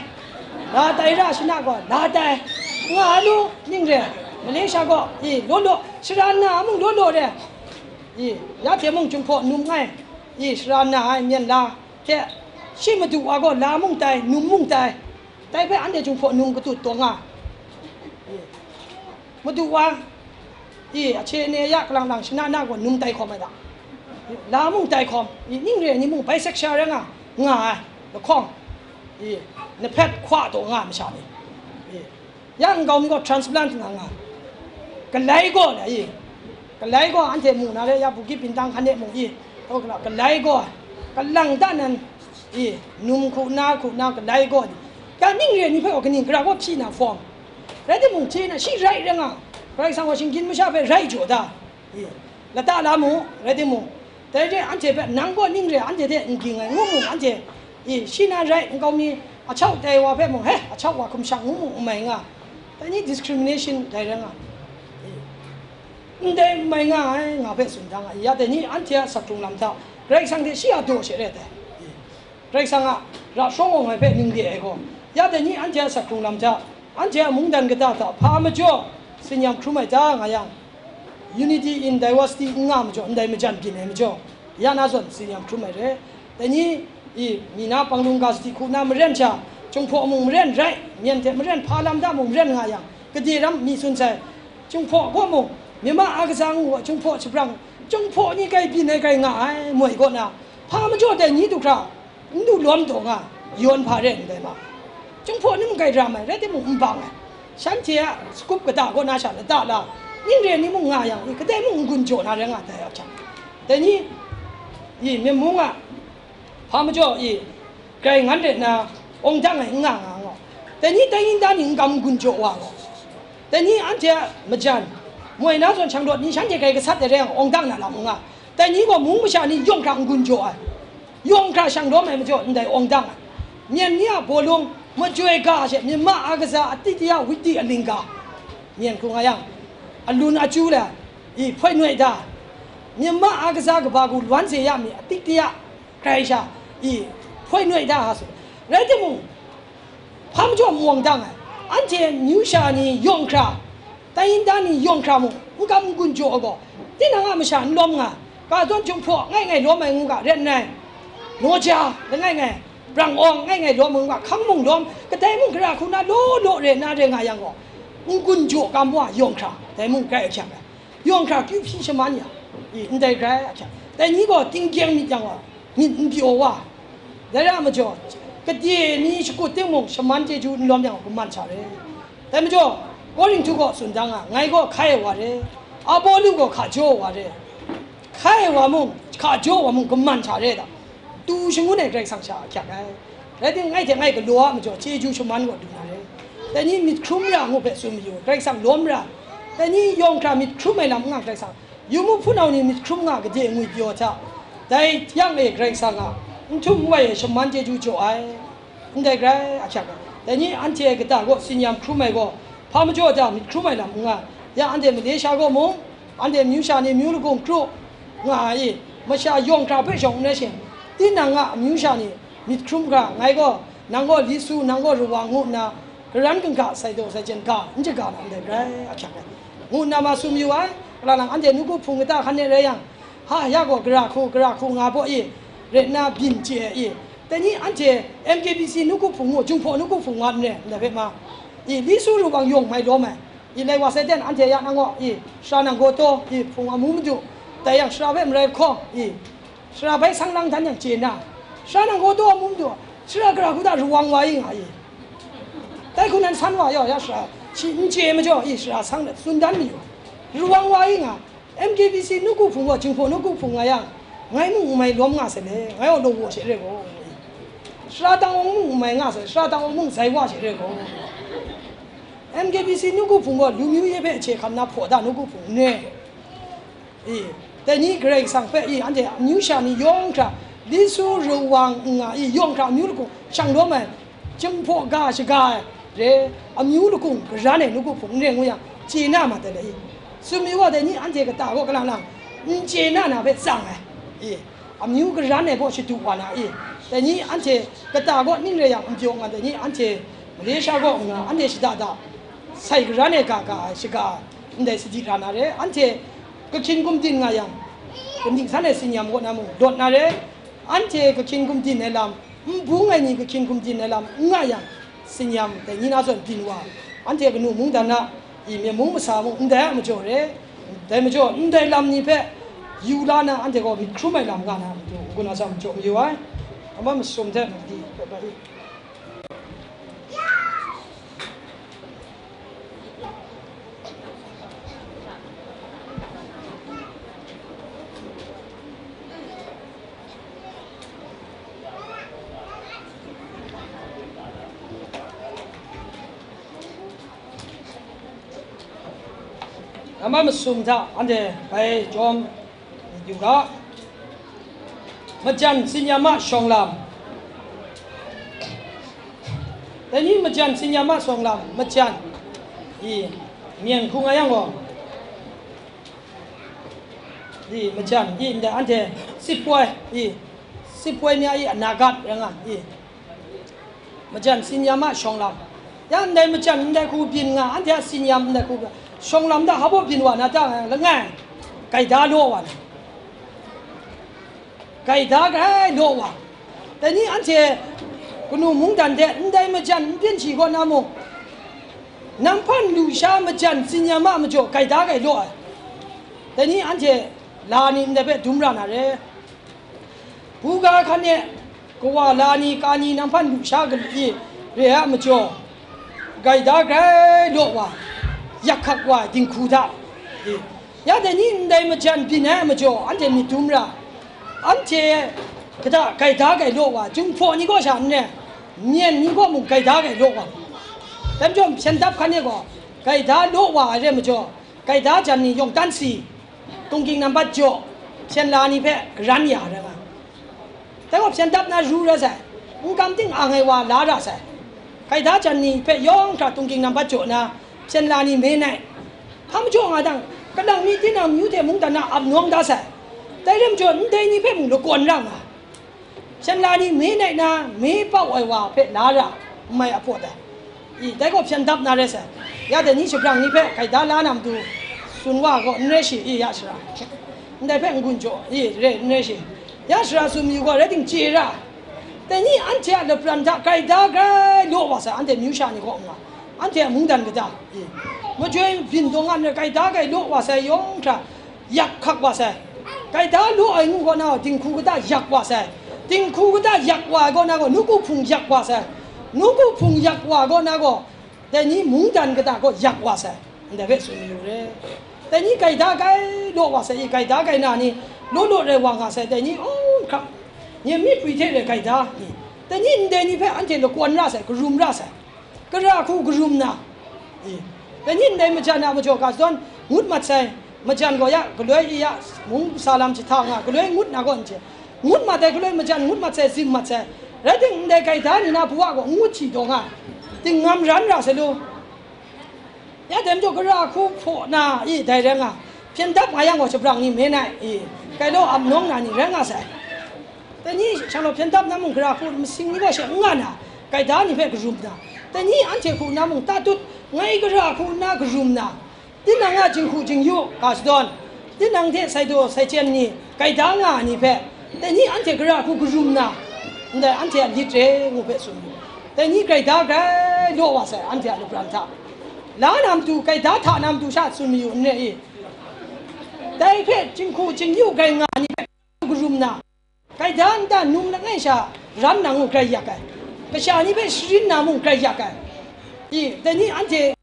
la tai ra shana gaw la tai, nga ai lu, ning re, Malaysia gaw, i, law law, sara nna mung law law re, i, ya hte mung Jinghpaw num ngai, i, sara nna ai myen la hte, shi madu wa gaw la mung tai, num mung tai, dai hpe anhte Jinghpaw num katut taw nga. Madu wa, i, ahte ne ya kalang lang shana na gaw num tai hkawm ai da. La mung tai hkawm, i, ning re ai ni mung bisexual rai nga, nga ai, lahkawng, i, nahpet hkwa taw nga ai masha ni, i, ya nkau mi gaw transplant nga nga, galai gaw na, i, galai gaw anhte mu na re, ya Bukit Bintang hkan e mung, i, galai gaw, kalang da nan, i, num hku na hku na galai gaw ni, ya ning re ai ni hpe gaw kaning gara gaw hpyi na form, rai timung, hte na shi rai rai nga, Karai Kasang gaw shinggyim masha hpe rai jaw da, i, lata la mu, rai timung, dai re anhte hpe, nang gaw ning re anhte hte n ging ai, ngu mung anhte, i, shi na rai nkau mi, ahkyak tai wa hpe mung, he, ahkyak wa hkum shang ngu mung n mai nga, dai ni discrimination dai rai nga, i. ndai n mai nga ai nga hpe tsun da nga, ya dai ni anhte a sak hkrung lam hta Karai Kasang hte shi a daw she rai dai. Karai Kasang a ra shawng awng ai hpe ning de ai gaw, ya dai ni anhte a sak hkrung lam hta, anhte a mungdan kata hta hpa majaw tsin-yam hkrum ai ta nga yang, unity in diversity n nga majaw, ndai majan byin ai majaw, ya na zawn tsin-yam hkrum ai re. Dai ni, i, mi na panglung ga sadi hku na maren sha, Jinghpaw mung maren rai, myen hte maren hpa lam da mung maren nga yang, gade ram mi tsun sai, Jinghpaw gaw mung, myit ma a kaja ngu ai Jinghpaw shabrang, Jinghpaw ni grai byin ai grai nga ai, moi kaw na, hpa majaw dai ni du hkra, n du lawm taw nga, yawn hpa re ndai ma. Jinghpaw ni mung grai ram ai, rai timung n bang ai. Shanhte a sagup kata kaw na sha lata la, ning re ni mung nga yang, i, kadai mung n gun jaw na rai nga dai a hkyang. Dai ni, i, myit mung a hpa majaw, i, grai ngan re nna, awng dang ai n nga nga ngaw. Dai ni, dai yin da ni n kam n gun jaw wa gaw, dai ni anhte a majan, moi na zawn shanglawt ni shanhte grai gasat ai rai yang, awng dang na lam n nga. Dai ni gaw mung masha ni yawng hkra n gun jaw ai, yawng hkra shang lawm ai majaw ndai awng dang ai. Myen ni a bawlung, majoi ga she myit ma a kaja atik taya witi aling ga, myen hku nga yang, alun achyu le, i hpoi noi da, myit ma a kaja kaba gu lwan se ya mi atik taya grai sha, i hpoi noi da ha su. Rai timung, hpa majaw n wang dang ai, anhte myu sha ni yawng hkra, tai yin da ni yawng hkra mung, n kam n gun jaw ai gaw, tinang a masha n lawm nga, ga zawn Jinghpaw ngai ngai lawm ai ngu ga ren ai, naw ja langai ngai, brang awng ngai ngai lawm ai ngu ga, hkang mung lawm, kadai mung gara hku na law law re na re nga yang gaw, n gun jaw kam wa yawng hkra, dai mung grai ahkyak ai. Yawng hkra kyu hpyi shaman ya, i, ndai grai ahkyak. Dai ni gaw tinggyeng myit yang wa, myit n pyaw wa. Dai ra majaw, gade ni shakut timung shaman chyeju n lawm yang, kaman sha re. Dai majaw, Korinhtu gaw tsun da nga, ngai gaw hkai ai wa re, Apolo gaw hka jaw ai wa re. Hkai ai wa mung, hka jaw ai wa mung, kaman sha re da. Tu shangun ai Karai Kasang sha ahkyak ai. Rai timung, ngai hte ngai galaw a majaw, chyeju shaman gaw du na re. Dai ni myit hkrum ra ngu hpe tsun mayu, Karai Kasang lawm ra. Dai ni yawng hkra myit hkrum ai lam n nga Karai Kasang, yu mu, hpunau ni myit hkrum nga gade ngwi pyaw hta, dai yang e Karai Kasang a n htum n wai ai shaman chyeju jaw ai, ndai grai ahkyak ai. Dai ni anhte kata gaw tsin-yam hkrum ai gaw, hpa majaw ta myit hkrum ai lam n nga, ya anhte Malaysia gaw mung, anhte amyu sha ni amyu lagawn kru nga ai, masha yawng hkra hpe shawng n rai shin, tinang a amyu sha ni myit hkrum hkra, ngai gaw, nang gaw Li Su, nang gaw Rawang ngu nna, karan kangka sai daw sai jen ga, n jaga na ndai grai ahkyak ai, ngu nna ma tsun mayu ai. Kalang lang anhte nawku hpung kata hkan e rai yang, ha, ya gaw gara hku, gara hku nga baw i, ret nna byin chye ai i, dai ni anhte M K B C nawku hpung ngu, Jinghpaw nawku hpung nga n re, ndai hpe ma, i, Li Su Rawang yawng mai lawm ai, i, lai wa sai ten anhte ya nang gaw, i, sara nang gaw taw, i, hpung amu madu, dai yang sara hpe marai hkawng, i, sara bai sang lang dan yang chye na, sara nang gaw taw amu madu, sara gara hku da Rawang wa i nga i, dai hku nan san wa yaw ya sara, shi n chye majaw i, sara sang let tsun dan mayu, Rawang wa i nga, M K B C nawku hpung gaw Jinghpaw nawku hpung nga yang, ngai mung n mai lawm nga sai le, ngai gaw law waw she re gaw, sara tang awng mung n mai nga sai, sara tang awng mung zai wa she re gaw, M K B C nawku hpung gaw lu myu ye hpe hkye hkam na hpaw da nawku hpung n re. I, dai ni Karai Kasang hpe i, anhte amyu sha ni yawng hkra, Li Su Rawang n nga i, yawng hkra amyu lagaw shang lawm ai, Jinghpaw ga shaga ai re, amyu lagaw karan ai nawku hpung n re ngu yang, chye na ma dai le i. Tsun mayu wa, dai ni anhte kata gaw kalang lang n chye na na hpe tsang ai, i, amyu karan ai baw shadu wa na i, dai ni anhte kata gaw ning re yang n pyaw nga, dai ni anhte Malaysia kaw nga, anhte shada da sai karan ai ga ga ai shaga ai, ndai sadi ra na re, anhte kahkyin gumdin nga yang, gumding san ai tsin-yam kaw na mung lawt na re, anhte kahkyin gumdin ai lam, n bung ai ni kahkyin gumdin ai lam n nga yang, tsin-yam dai ni na zawn byin wa, anhte kanu mungdan a, i, myen mung masa mung ndai a majaw re, dai majaw ndai lam ni hpe yu la na, anhte gaw myit hkrum ai lam nga na matu, n-gun a sa majaw mayu ai, a ma masum hte madi hpe bai. Nama masum hta anhte bai jawm yu ga. Majan tsin-yam a shawng lam. Dai ni majan tsin-yam a shawng lam, majan i myen hku nga yang gaw, I, majan, i, ndai anhte sipoi, i, sipoi mya i, anagat rai nga, i, majan sinyam a shawng lam. Ya ndai majan, ndai hku byin nga, anhte a sinyam ndai hku, shawng lam da hpa byin wa na ta, langai, gaida law wa na. Gaida grai law wa. Dai ni anhte kanu mungdan hte ndai majan n byin shi kaw na mung, nanghpan lusha majan sinyam a majaw gaida gai law ai. Dai ni anhte la ni ndai hpe dum ra na re. Buga hkan e kawa la ni ka ni nanghpan lusha gali re a majaw, gaida grai law wa, yak hkak wa dinghku hta. Ya dai ni ndai majan byin ai majaw, anhte myit dum ra, anhte kata gaida gai law wa, Jinghpaw ni kaw sha n re, myen ni kaw mung gaida gai law wa. Dai majaw, hpyen dap hkan e gaw, gaida law wa ai re majaw, gaida jan ni yawng tan si, tungking nambat jaw, hpyen la ni hpe garan ya rai nga. Dai gaw hpyen dap na ru rai sai, n kam ting ang ai wa la ra sai. Gaida jan ni hpe yawng hkra tungking nambat jaw na, hpyen la ni me nai. Hpa majaw nga dang, kalang mi tinang myu hte mungdan na ap nawng da sai. Dai rai majaw, ndai ni hpe mung lakawn ra nga. Hpyen la ni me nai na, me pau ai wa hpe la ra, n mai a pawt ai. I, dai gaw hpyen dap na rai sai. Ya dai ni shabrang ni hpe gaida la na matu, tsun wa gaw n rai shi, i, ya shara. Ndai hpe n-gun jaw, i, re, n rai shi. Ya shara tsun mayu gaw, rai ting chye ra. Dai ni anhte a lapran hta gaida grai law wa sai, anhte myu sha ni kaw nga, anhte a mungdan kata, i, majoi byin dawng nga n rai, gaida gai law wa sai yawng hkra, yak hkak wa sai. Gaida law ai ngu kaw na gaw, dinghku kata yak wa sai. Dinghku kata yak wa ai kaw na gaw, nawku hpung yak wa sai. Nawku hpung yak wa ai kaw na gaw, dai ni mungdan kata gaw yak wa sai. Ndai hpe tsun mayu re. Dai ni gaida gai law wa sai, i, gaida gai na ni, law law rai wa nga sai, dai ni, oh, hkam, nye myit pwi hte rai gaida ni, dai ni ndai ni hpe anhte lakawn ra sai, karum ra sai. Gara hku karum na, i, dai ni ndai majan a majaw ga zawn ngut mat sai, majan gaw ya galoi i ya, mung sa lam jahta nga, galoi ngut na gaw n hte, ngut mat ai galoi majan ngut mat sai, zim mat sai, rai timung, ndai gaida ni na pua gaw n ngut shi taw nga, tingngam ran ra sai lu. Ya dai majaw gara hku hpaw na, i, dai rai nga, hpyen dap nga yang gaw shabrang ni me nai, i, gai law ap nawng na ni rai nga sai. Dai ni shanglawt hpyen dap na mung, gara hku masing ni gaw she n nga na, gaida ni hpe karum na, dai ni anhte hku na mung, tatut ngai gara hku nna karum na, tinang a jinghku jingyu ga shadawn, tinang hte sai daw sai chyen ni gaida nga ai ni hpe, dai ni anhte gara hku karum na, ndai anhte a lit re ngu hpe tsun mu. Dai ni gaida grai law wa sai, anhte a lubran hta la na matu, gaida hta na matu sha tsun mayu n re i? Dai hpe jinghku jingyu grai nga ai ni hpe karum na, gaida nta num langai sha ran na mung grai yak ai, kasha ni hpe sharin na mung grai yak ai. I, dai ni anhte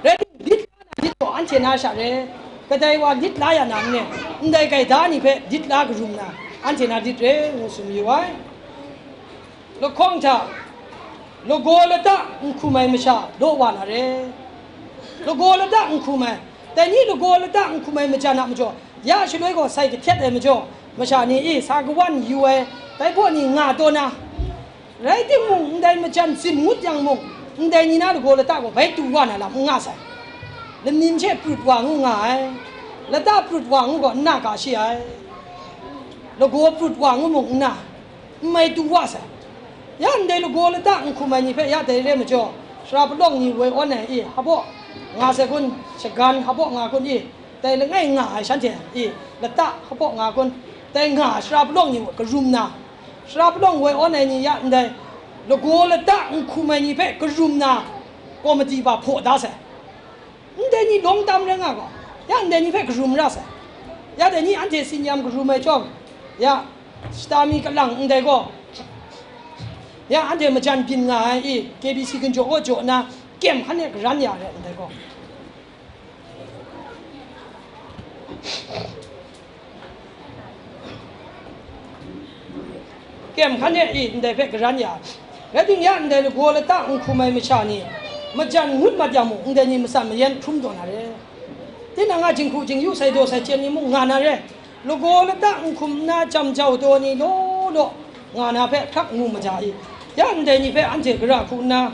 Rai timung, lit la na lit gaw anhte na sha re, kadai wa lit la ya na n re, ndai gaida ni hpe lit la karum na, anhte na lit re, ngu tsun mayu ai. Lahkawng hta lagaw lata n hkum ai masha law wa na re. Lagaw lata n hkum ai, dai ni lagaw lata n hkum ai majan a majaw, ya shaloi gaw sai kahtet ai majaw, masha ni e sa kawan yu ai, dai hpaw ni nga taw na, rai timung, ndai majan zim ngut yang mung, ndai ni na lagaw lata gaw bai tu wa na lam n nga sai. Lamin she prut wa ngu nga ai, lata prut wa ngu gaw n na ga shi ai, lagaw prut wa ngu mung n na, n mai tu wa sai. Ya ndai lagaw lata n hkum ai ni hpe ya dai re majaw, sara palawng ni woi awn ai i, hpaw nga sai kun, shagan hpaw nga kun i, dai langai nga ai shanhte i, lata hpaw nga kun, dai nga ai sara palawng ni karum na, sara palawng woi awn ai ni ya ndai lagaw lata n hkum ai ni hpe karum na, komiti ba hpaw da sai. Ndai ni lawng tam rai nga gaw, ya ndai ni hpe karum ra sai. Ya dai ni anhte sinyam karum ai chyawm, ya shata mi kalang ndai gaw, ya anhte majan byin nga ai i, K B C ginjaw kaw jaw nna, kyem hkan e karan ya ai ndai gaw. Kem hkan e i ndai hpe garan ya ai. Rai timung, ya ndai lagaw lata n hkum ai masha ni, majan ngut mat yang mung, ndai ni matsan mayan hkrum taw na re. Tinang a jinghku jingyu sai daw sai chyen ni mung nga na re. Lagaw lata n hkum nna jam jau taw ni law law nga na hpe hkrak ngu maja i. Ya ndai ni hpe anhte gara hku nna,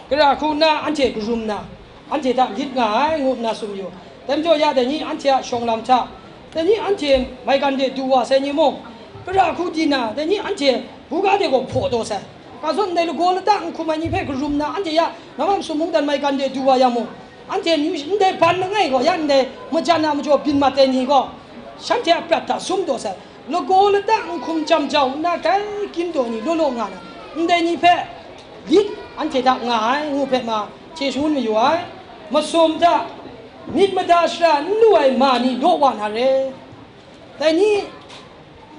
gara hku nna anhte karum nna, anhte hta lit nga ai, ngu nna tsun yu. Dai majaw, ya dai ni anhte a shawng lam hta, dai ni anhte maigan de du wa sai ni mung, gara hku di na, dai ni anhte buga de gaw hpaw taw sai. Ka zawn ndai lagaw lata n hkum ai ni hpe karum nna, anhte ya nawmam sum mungdan maigan de du wa yang mung, anhte amyu shi-, ndai ban langai gaw, ya ndai majan a majaw byin mat ai ni gaw, shanhte a prat hta sum taw sai. Lagaw lata n hkum jam jau nna, grai kyin taw ni law law nga na, ndai ni hpe lit anhte hta nga ai, ngu hpe ma hte shangun mayu ai. Masum hta myit mada shara n lu ai ma ni law wa na re. Dai ni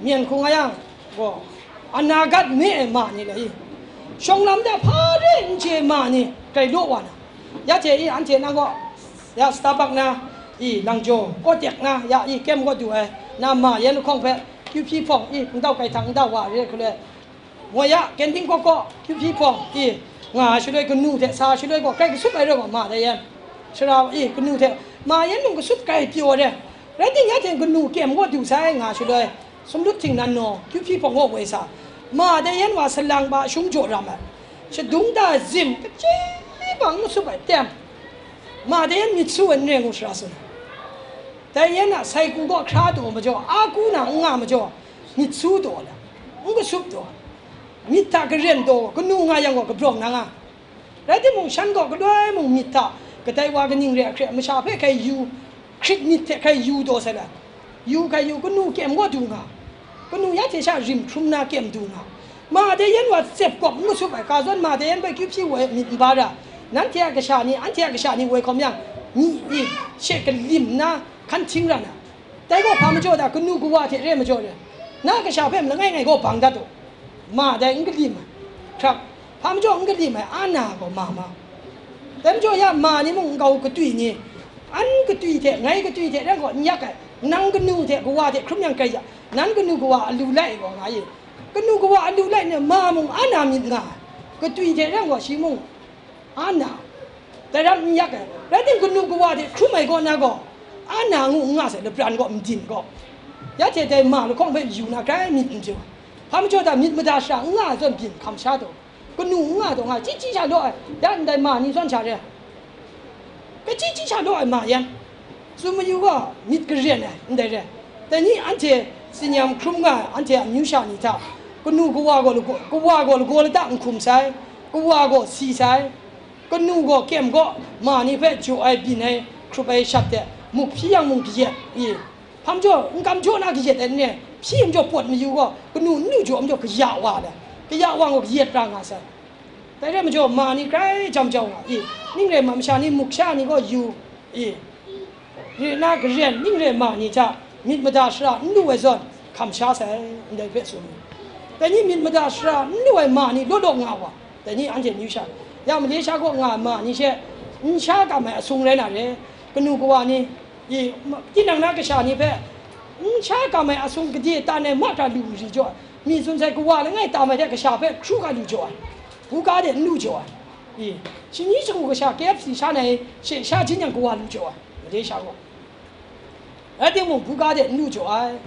myen hkung a yang gaw, anagat me ai ma ni lai i, shawng lam de hpa re n chye ai ma ni grai law wa na, ya hte i, anhte nang gaw, ya Starbucks na i, langjaw, Kodak na, ya i, kem kaw du ai, na ma yan lahkawng hpe, kyu hpyi hpawng i, ndau kai htang ndau wa re hku le, ngoi ya, kenting kaw kaw, kyu hpyi hpawng i, nga ai shaloi, kanu hte sa ai shaloi gaw, grai kasup ai rai gaw, ma dai yan, sara i, kanu hte ma yan mung kasup grai pyaw ai re. Rai timung, ya hte kanu kem kaw du sai nga ai shaloi, sumlut htingnan naw, kyu hpyi hpawng kaw woi sa, ma dai yan wa salang ba shung jaw ram ai, shadung da zim, kachyi bang n kasup ai tem, ma dai yan myit su ai n re ngu sara tsun ai. Dai yan a sai ku gaw hkra taw majaw, a ku na n nga majaw, myit su taw ai, n kasup taw ai, myit hta karen taw, kanu nga yang gaw kabrawng na nga. Rai timung, shan gaw galoi mung myit hta kadai wa kaning re ai hkre, masha hpe hkai yu, hkrit myit hte hkai yu taw sai la, yu hkai yu, kanu kem kaw du nga, kanu ya hte sha rim hkrum na kem du nga, ma dai yan wa tsep kawp n kasup ai, ka zawn ma dai yan hpe kyu hpyi woi myit n ba ra, nanhte a kasha ni, anhte a kasha ni woi hkawm yang, myi i she kalim nna hkan hting ra na, dai gaw hpa majaw da, kanu kawa hte re majaw re, na kasha hpe malangai ngai gaw bang dat u, ma dai n kalim ai, hkrak, hpa majaw n kalim ai, a na gaw ma ma. Dai majaw ya ma ni mung nkau katwi ni, an katwi hte ngai katwi hte rai gaw n yak ai, nang kanu hte kawa hte hkrum yang grai ya, nan kanu kawa alu lai gaw nga i, kanu kawa alu lai ni ma mung a na myit nga ai, katwi hte rai gaw shi mung a na, dai ram n yak ai, rai timung, kanu kawa hte hkrum ai kaw na gaw, a na ngu n nga sai, lapran gaw ndin gaw, ya hte dai ma lahkawng hpe yu na grai myit n jaw, hpa majaw da myit mada shara n nga ai zawn byin hkam sha taw, kanu n nga taw nga, chyi chyi sha law ai, ya ndai ma ni zawn sha re, kachyi chyi sha law ai ma yan. Tsun mayu gaw, myit karen ai, ndai re. Dai ni anhte tsinyam hkrum nga ai, anhte a amyu sha ni hta, kanu kawa gaw lagaw, kawa gaw lagaw lata n hkum sai, kawa gaw si sai, kanu gaw kem gaw ma ni hpe jaw ai, byin ai, hkrup ai shat de, muk hpyi yang mung kayat i, hpa majaw n kam jaw na kayat ai n re, hpyi majaw pawt mayu gaw, kanu n lu jaw majaw kaya wa le, kaya wa gaw kayat ra nga sai. Dai re majaw, ma ni grai jam jau nga i, ning re ma masha ni muk sha ni gaw yu i, re na karen ning re ma ni hta myit mada shara n lu ai zawn hkam sha sai, ndai hpe tsun u. Dai ni myit mada shara n lu ai ma ni law law nga wa, dai ni anhte amyu sha, ya Malaysia kaw nga ai ma ni she n sha kam ai asung rai na re, kanu kawa ni i, ma-, tinang na kasha ni hpe n sha kam ai asung gade tan ai mahkra lu n ri jaw ai, mi tsun sai kawa langai tam ai hte kasha hpe hkru ga lu jaw ai, buga de n lu jaw ai, i, shani shagu kasha K F C sha na i, she sha jin yang kawa lu jaw ai, Malaysia gaw. Rai timung, buga de n lu jaw ai.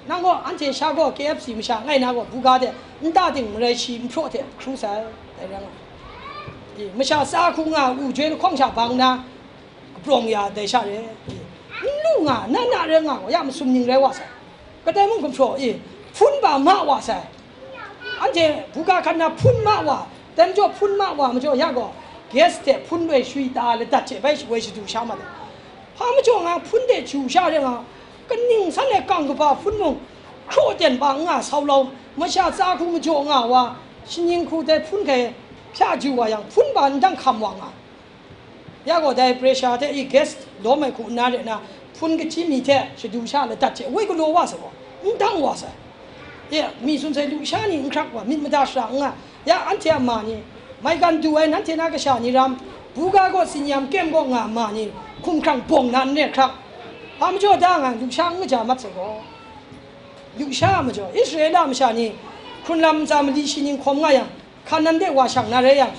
Nang gaw, anhte sha gaw K F C masha ngai na gaw, buga de nta ting marai shi nhpraw hte hkru sai, dai rai nga. I, masha tsa hku nga u joi lahkawng sha bang na, kaprawng ya dai sha re. I, n lu nga, na na rai nga gaw, ya masum ning rai wa sai. Kadai mung gumhpraw i, hpun ba ma wa sai. Anhte buga hkan na hpun ma wa, dai majaw hpun ma wa majaw ya gaw, gas hte hpun loi shui ta ladat hte bai woi shadu sha mat ai. Hpa majaw nga hpun de chu sha re nga, kaning san ai kang kaba hpun mung, hkraw ten ba nga sau lau, masha tsa hku majaw nga wa, shaning hku dai hpun hkai hpya ju wa yang, hpun ba ndang hkam wa nga. Ya gaw, dai pressure hte i gas lawm ai hku nna re na, hpun kachyi mi hte shadu sha ladat hte woi galaw wa sai gaw, n dang wa sai. E, mi tsun sai, lusha ni n hkrak wa, myit mada shara n nga, ya anhte a ma ni, maigan du ai nanhte na kasha ni ram, Buga gaw, tsinyam kem gaw nga ma ni, hkumhkrang bawng na n re hkrak. Hpa majaw da nga, lusha n kaja mat sai gaw. Lusha a majaw, Israela masha ni hkrunlam ntsa mali shi ning hkawm nga yang, Hkanan de wa shang na rai yang,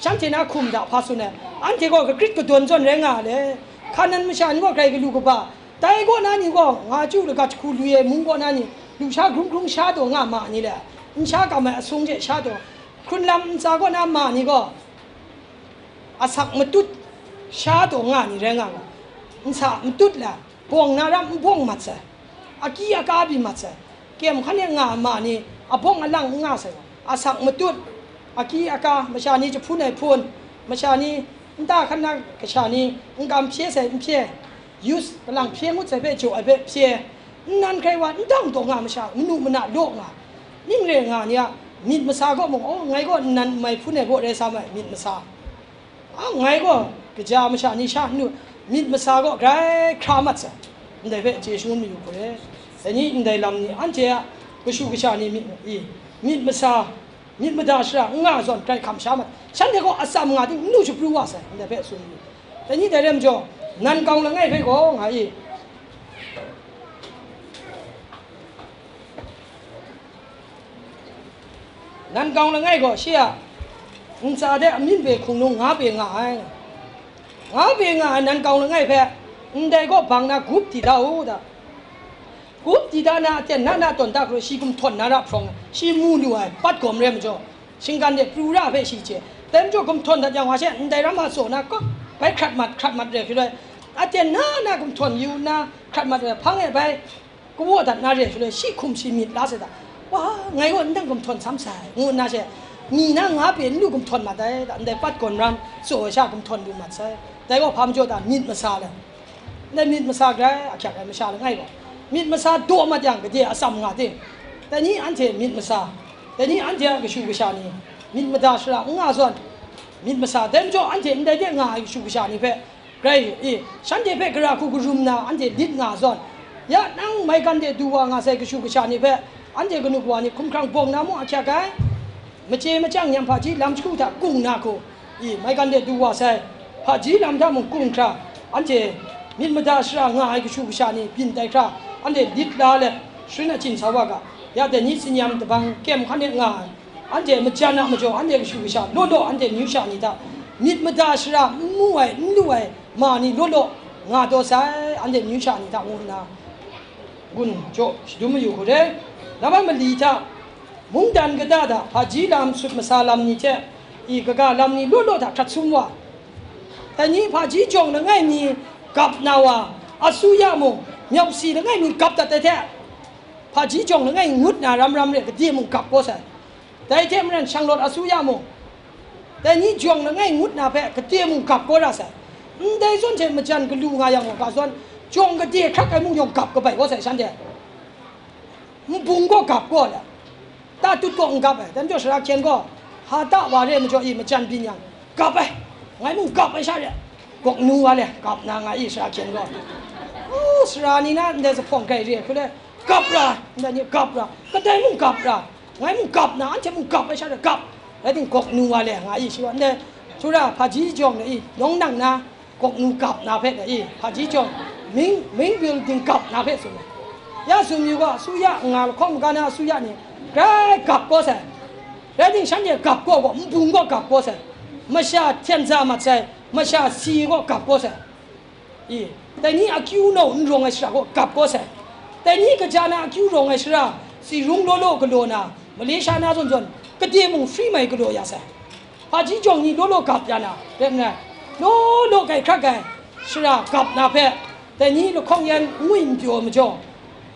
shanhte na hkum da hpa tsun ai, anhte gaw kakrit kadawn zawn rai nga ai le. Hkanan masha ni gaw grai galu kaba, dai kaw na ni gaw, nga chyu lagat jahku lui ai mung kaw na ni, lusha grung grung sha taw nga ma ni le, nsha kam ai asung hte sha taw, hkrunlam ntsa kaw na ma ni gaw, asak matut sha taw nga ni rai nga ga, nsa matut la, bawng na ram n bawng mat sai, aki aka byin mat sai, kem hkan e nga ai ma ni, abawng alang n nga sai, asak matut, aki aka, masha ni jahpun ai hpun, masha ni nta hkan na kasha ni n kam hpye sai n hpye, yus kalang hpye ngut sai hpe jaw ai hpe hpye, nnan hkrai wa n dang taw nga masha, manu mana law nga, ning re nga ni a myit masa gaw mung, oh, ngai gaw nnan n mai hpun ai gaw rai sa mai, myit masa. A, ngai gaw kaja masha ni sha n lu, myit masa gaw grai hkra mat sai, ndai hpe chye shangun mayu hku re. Dai ni ndai lam ni anhte a kashu kasha ni myit, i, myit masa, myit mada shara n nga zawn grai hkam sha mat, shanhte gaw atsam nga ting n lu shapru wa sai, ndai hpe tsun mayu. Dai ni dai re majaw, nan kau langai hpe gaw nga i, Nan kau langai gaw shi a ntsa de amyin pe hkrung nung nga pe nga ai. Nga pe nga ai nan kau langai hpe, ndai gaw bang na gup di da u da. Gup di da na aten na na tawn da hkru shi gumhtawn na ra hprawng, shi mu lu ai, pat gawm re majaw, shinggan de pru ra hpe shi chye. Dai majaw gumhtawn dat yang wa she, ndai ram a tsaw na kawk bai hkrat mat, hkrat mat re hkru ai, aten na na gumhtawn yu nna hkrat mat re, hpang e bai kawa dat na re ai shaloi, shi hkum shi myit la sai da. Wa, ngai gaw ndai gumhtawn sam sai, ngu nna she, ni na nga pe n lu gumhtawn mat ai da, ndai pat gawn ram tsaw ai sha gumhtawn lu mat sai. Dai gaw hpa majaw ta myit masa le, ndai myit masa grai ahkyak ai masha langai gaw, myit masa daw mat yang, gade atsam nga ting, dai ni anhte myit masa, dai ni anhte a kashu kasha ni myit mada shara n nga zawn, myit masa, dai majaw anhte ndai de nga ai kashu kasha ni hpe, Grai, i, shanhte hpe gara hku karum na anhte lit nga zawn, ya nang maigan de du wa nga sai kashu kasha ni hpe, anhte kanu kawa ni hkumhkrang bawng na mung ahkyak ai, machye machyang nyam hpaji lam jahku hta kung na hku, i, maigan de du wa sai, hpaji lam hta mung kung hkra, anhte myit mada shara nga ai kashu kasha ni byin tai hkra, anhte lit la let, sharin achyin sa wa ga, ya dai ni tsinyam tabang kem hkan e nga ai, anhte majan a majaw, anhte kashu kasha law law, anhte myu sha ni hta myit mada shara n mu ai, n lu ai ma ni law law nga taw sai, anhte myu sha ni hta ngu nna gun jaw shadum mayu hku re. Namai mali hta, mungdan kata hta, hpaji lam, sut masa lam ni hte, i kaga lam ni law law hta hkrat sum wa, dai ni hpaji jawng langai mi gap na wa, asuya mung, myawpsi langai mi gap dat ai hte, hpaji jawng langai ngut na ram ram re, gade mung gap kau sai. Dai hte maren shanglawt asuya mung, dai ni jawng langai ngut na hpe gade mung gap kau ra sai. Ndai zawn hte majan galu nga yang gaw, ga zawn jawng gade hkrak ai mung yawng gap kabai kau sai shanhte. Nbung gaw gap kau le, ta tut gaw n gap ai, dai majaw sara hkyen gaw, hta wa re majaw i majan byin yang, gap ai, ngai mung gap ai sha re, gawk nu wa le, gap na nga i sara hkyen gaw. U, sara ni na ndai zuphpawng grai re hku le, gap ra, ndai ni gap ra, kadai mung gap ra, ngai mung gap na, anhte mung gap ai sha re, gap, rai ting, gawk nu wa le, nga i shi wa, ndai, tura hpaji jawng le i, nawng nang na, gawk nu gap na hpe na i, hpaji jawng, ming, ming building gap na hpe tsun ai. Ya tsun yu gaw, asuya nga lahkawng maga na asuya ni, grai gap kau sai. Rai ting, shanhte gap kau gaw, nbung gaw gap kau sai. Masha hten za mat sai, masha si gaw gap kau sai. I, dai ni akyu nau n rawng ai shara gaw gap kau sai. Dai ni kaja na akyu rawng ai shara, tsi rung law law galaw na, Malaysia na zawn zawn, gade mung free mai galaw ya sai. Hpaji jawng ni law law gap ya na, rai nna, law law grai hkrak ai shara gap na hpe, dai ni lahkawng yan n ngwi n pyaw majaw,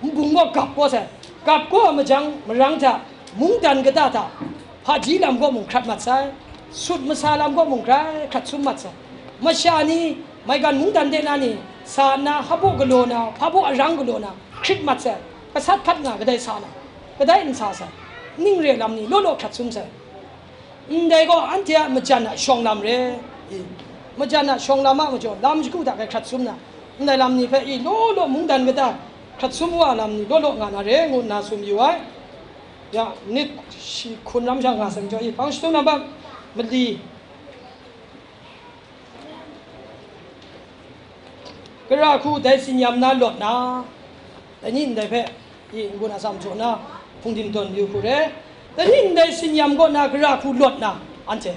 nbung gaw gap kau sai. Gap kau ai majang marang hta, mungdan kata hta, hpaji lam gaw mung hkrat mat sai, sut masa lam gaw mung grai hkrat sum mat sai. Masha ni, maigan mungdan de na ni, sa nna, hpa baw galaw na, hpa baw arang galaw na, hkrit mat sai, gasat hkat nga kadai sa na, kadai n sa sai, ning re lam ni law law hkrat sum sai. Ndai gaw anhte a majan a shawng lam re i, majan a shawng lam a majaw, lam shagu hta grai hkrat sum na, ndai lam ni hpe i, law law mungdan kata hkrat sum wa lam ni law law nga na re, ngu nna tsun yu ai. Ya, nit shi hkun ram sha nga sai majaw i, hpang shadum lam hpa mali, Gara hku dai tsin-yam na lawt na, dai ni ndai hpe, i, n-gun atsam jaw na, hpungdim tawn yu hku re. Dai ni ndai tsin-yam kaw na gara hku lawt na, anhte,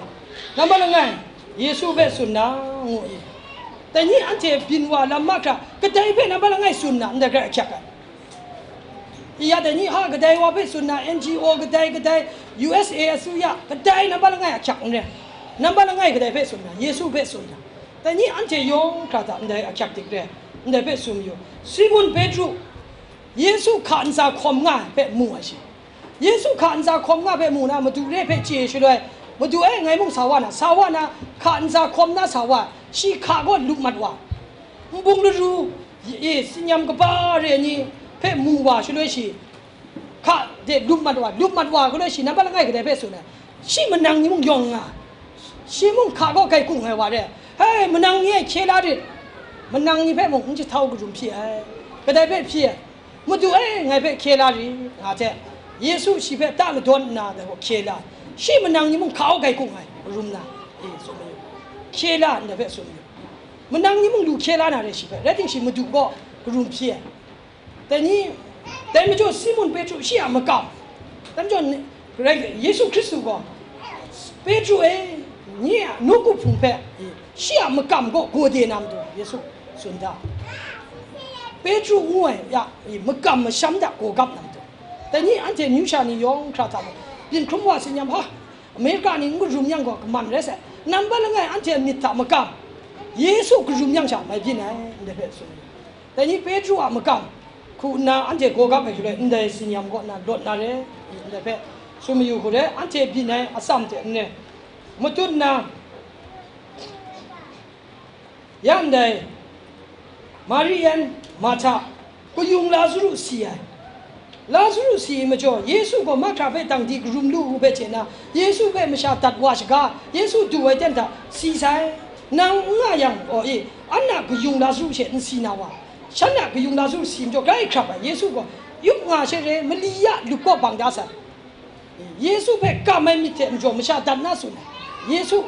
nambat langai, Yesu hpe tsun na, ngu i. Dai ni anhte byin wa lam mahkra, kadai hpe nambat langai tsun na, ndai hkrai ahkyak ai. I ya dai ni ha kadai wa hpe tsun na, N G O kadai kadai, U S A asuya kadai nambat langai ahkyak n re. Nambat langai kadai hpe tsun na, Yesu hpe tsun na. Dai ni anhte yawng hkra hta ndai ahkyak dik re, ndai hpe tsun yu. Simon Petru, Yesu hka ntsa hkawm nga ai hpe mu ai shi. Yesu hka ntsa hkawm nga hpe mu na, Madu re hpe chye shaloi, Madu e, ngai mung sa wa na, sa wa na, hka ntsa hkawm na sa wa, shi hka gaw lup mat wa. Nbung laru, e, tsin-yam kaba re ai ni hpe mu wa shaloi shi, hka de lup mat wa, lup mat wa, galoi shi nambat langai kadai hpe tsun ai, shi manang ni mung yawng nga, shi mung hka gaw grai kung ai wa re, hai, manang ni e hkye la rit, manang ni hpe mung n jahtau karum hpyi ai, kadai hpe hpyi ai, Madu e, ngai hpe hkye la rit, nga hte, Yesu shi hpe ta ladawn nna dai gaw hkye la, shi manang ni mung hka gaw grai kung ai, karum na, e, tsun mayu, hkye la ndai hpe tsun mayu, manang ni mung lu hkye la na re shi hpe, rai timung shi Madu gaw karum hpyi ai. Dai ni, dai majaw Simon Petru shi a makam, dai majaw ni, Karai Yesu Hkristu gaw, Petru e, nye a nawku hpung hpe, shi a makam gaw gode na matu Yesu tsun da. Petru ngu ai ya, makam masham hta gaw gap na matu. Dai ni anhte amyu sha ni yawng hkra hta gaw, byin hkrum wa tsin-yam ha, Amerika ni n karum yang gaw kaman rai sai. Nambat langai anhte a myit hta makam, Yesu karum yang sha mai byin ai, ndai hpe tsun. Dai ni Petru a makam hku nna anhte gaw gap ai shaloi, ndai tsin-yam kaw nna lawt na re, ndai hpe tsun mayu hku re, anhte byin ai atsam hte n re, matut nna, ya ndai, Mari yan Marhta, kayung Lazaru si ai. Lazaru si ai majaw, Yesu gaw mahkra hpe dang di karum lu u hpe chye nna, Yesu hpe masha dat wa shaga, Yesu du ai ten hta si sai. Nang n nga yang, aw e, an a kayung Lazaru she n si na wa, shan a kayung Lazaru si majaw grai hkrap ai. Yesu gaw, yup nga she re, mali ya lup kaw bang da sai. Yesu hpe kam ai myit hte majaw masha dat na tsun ai. Yesu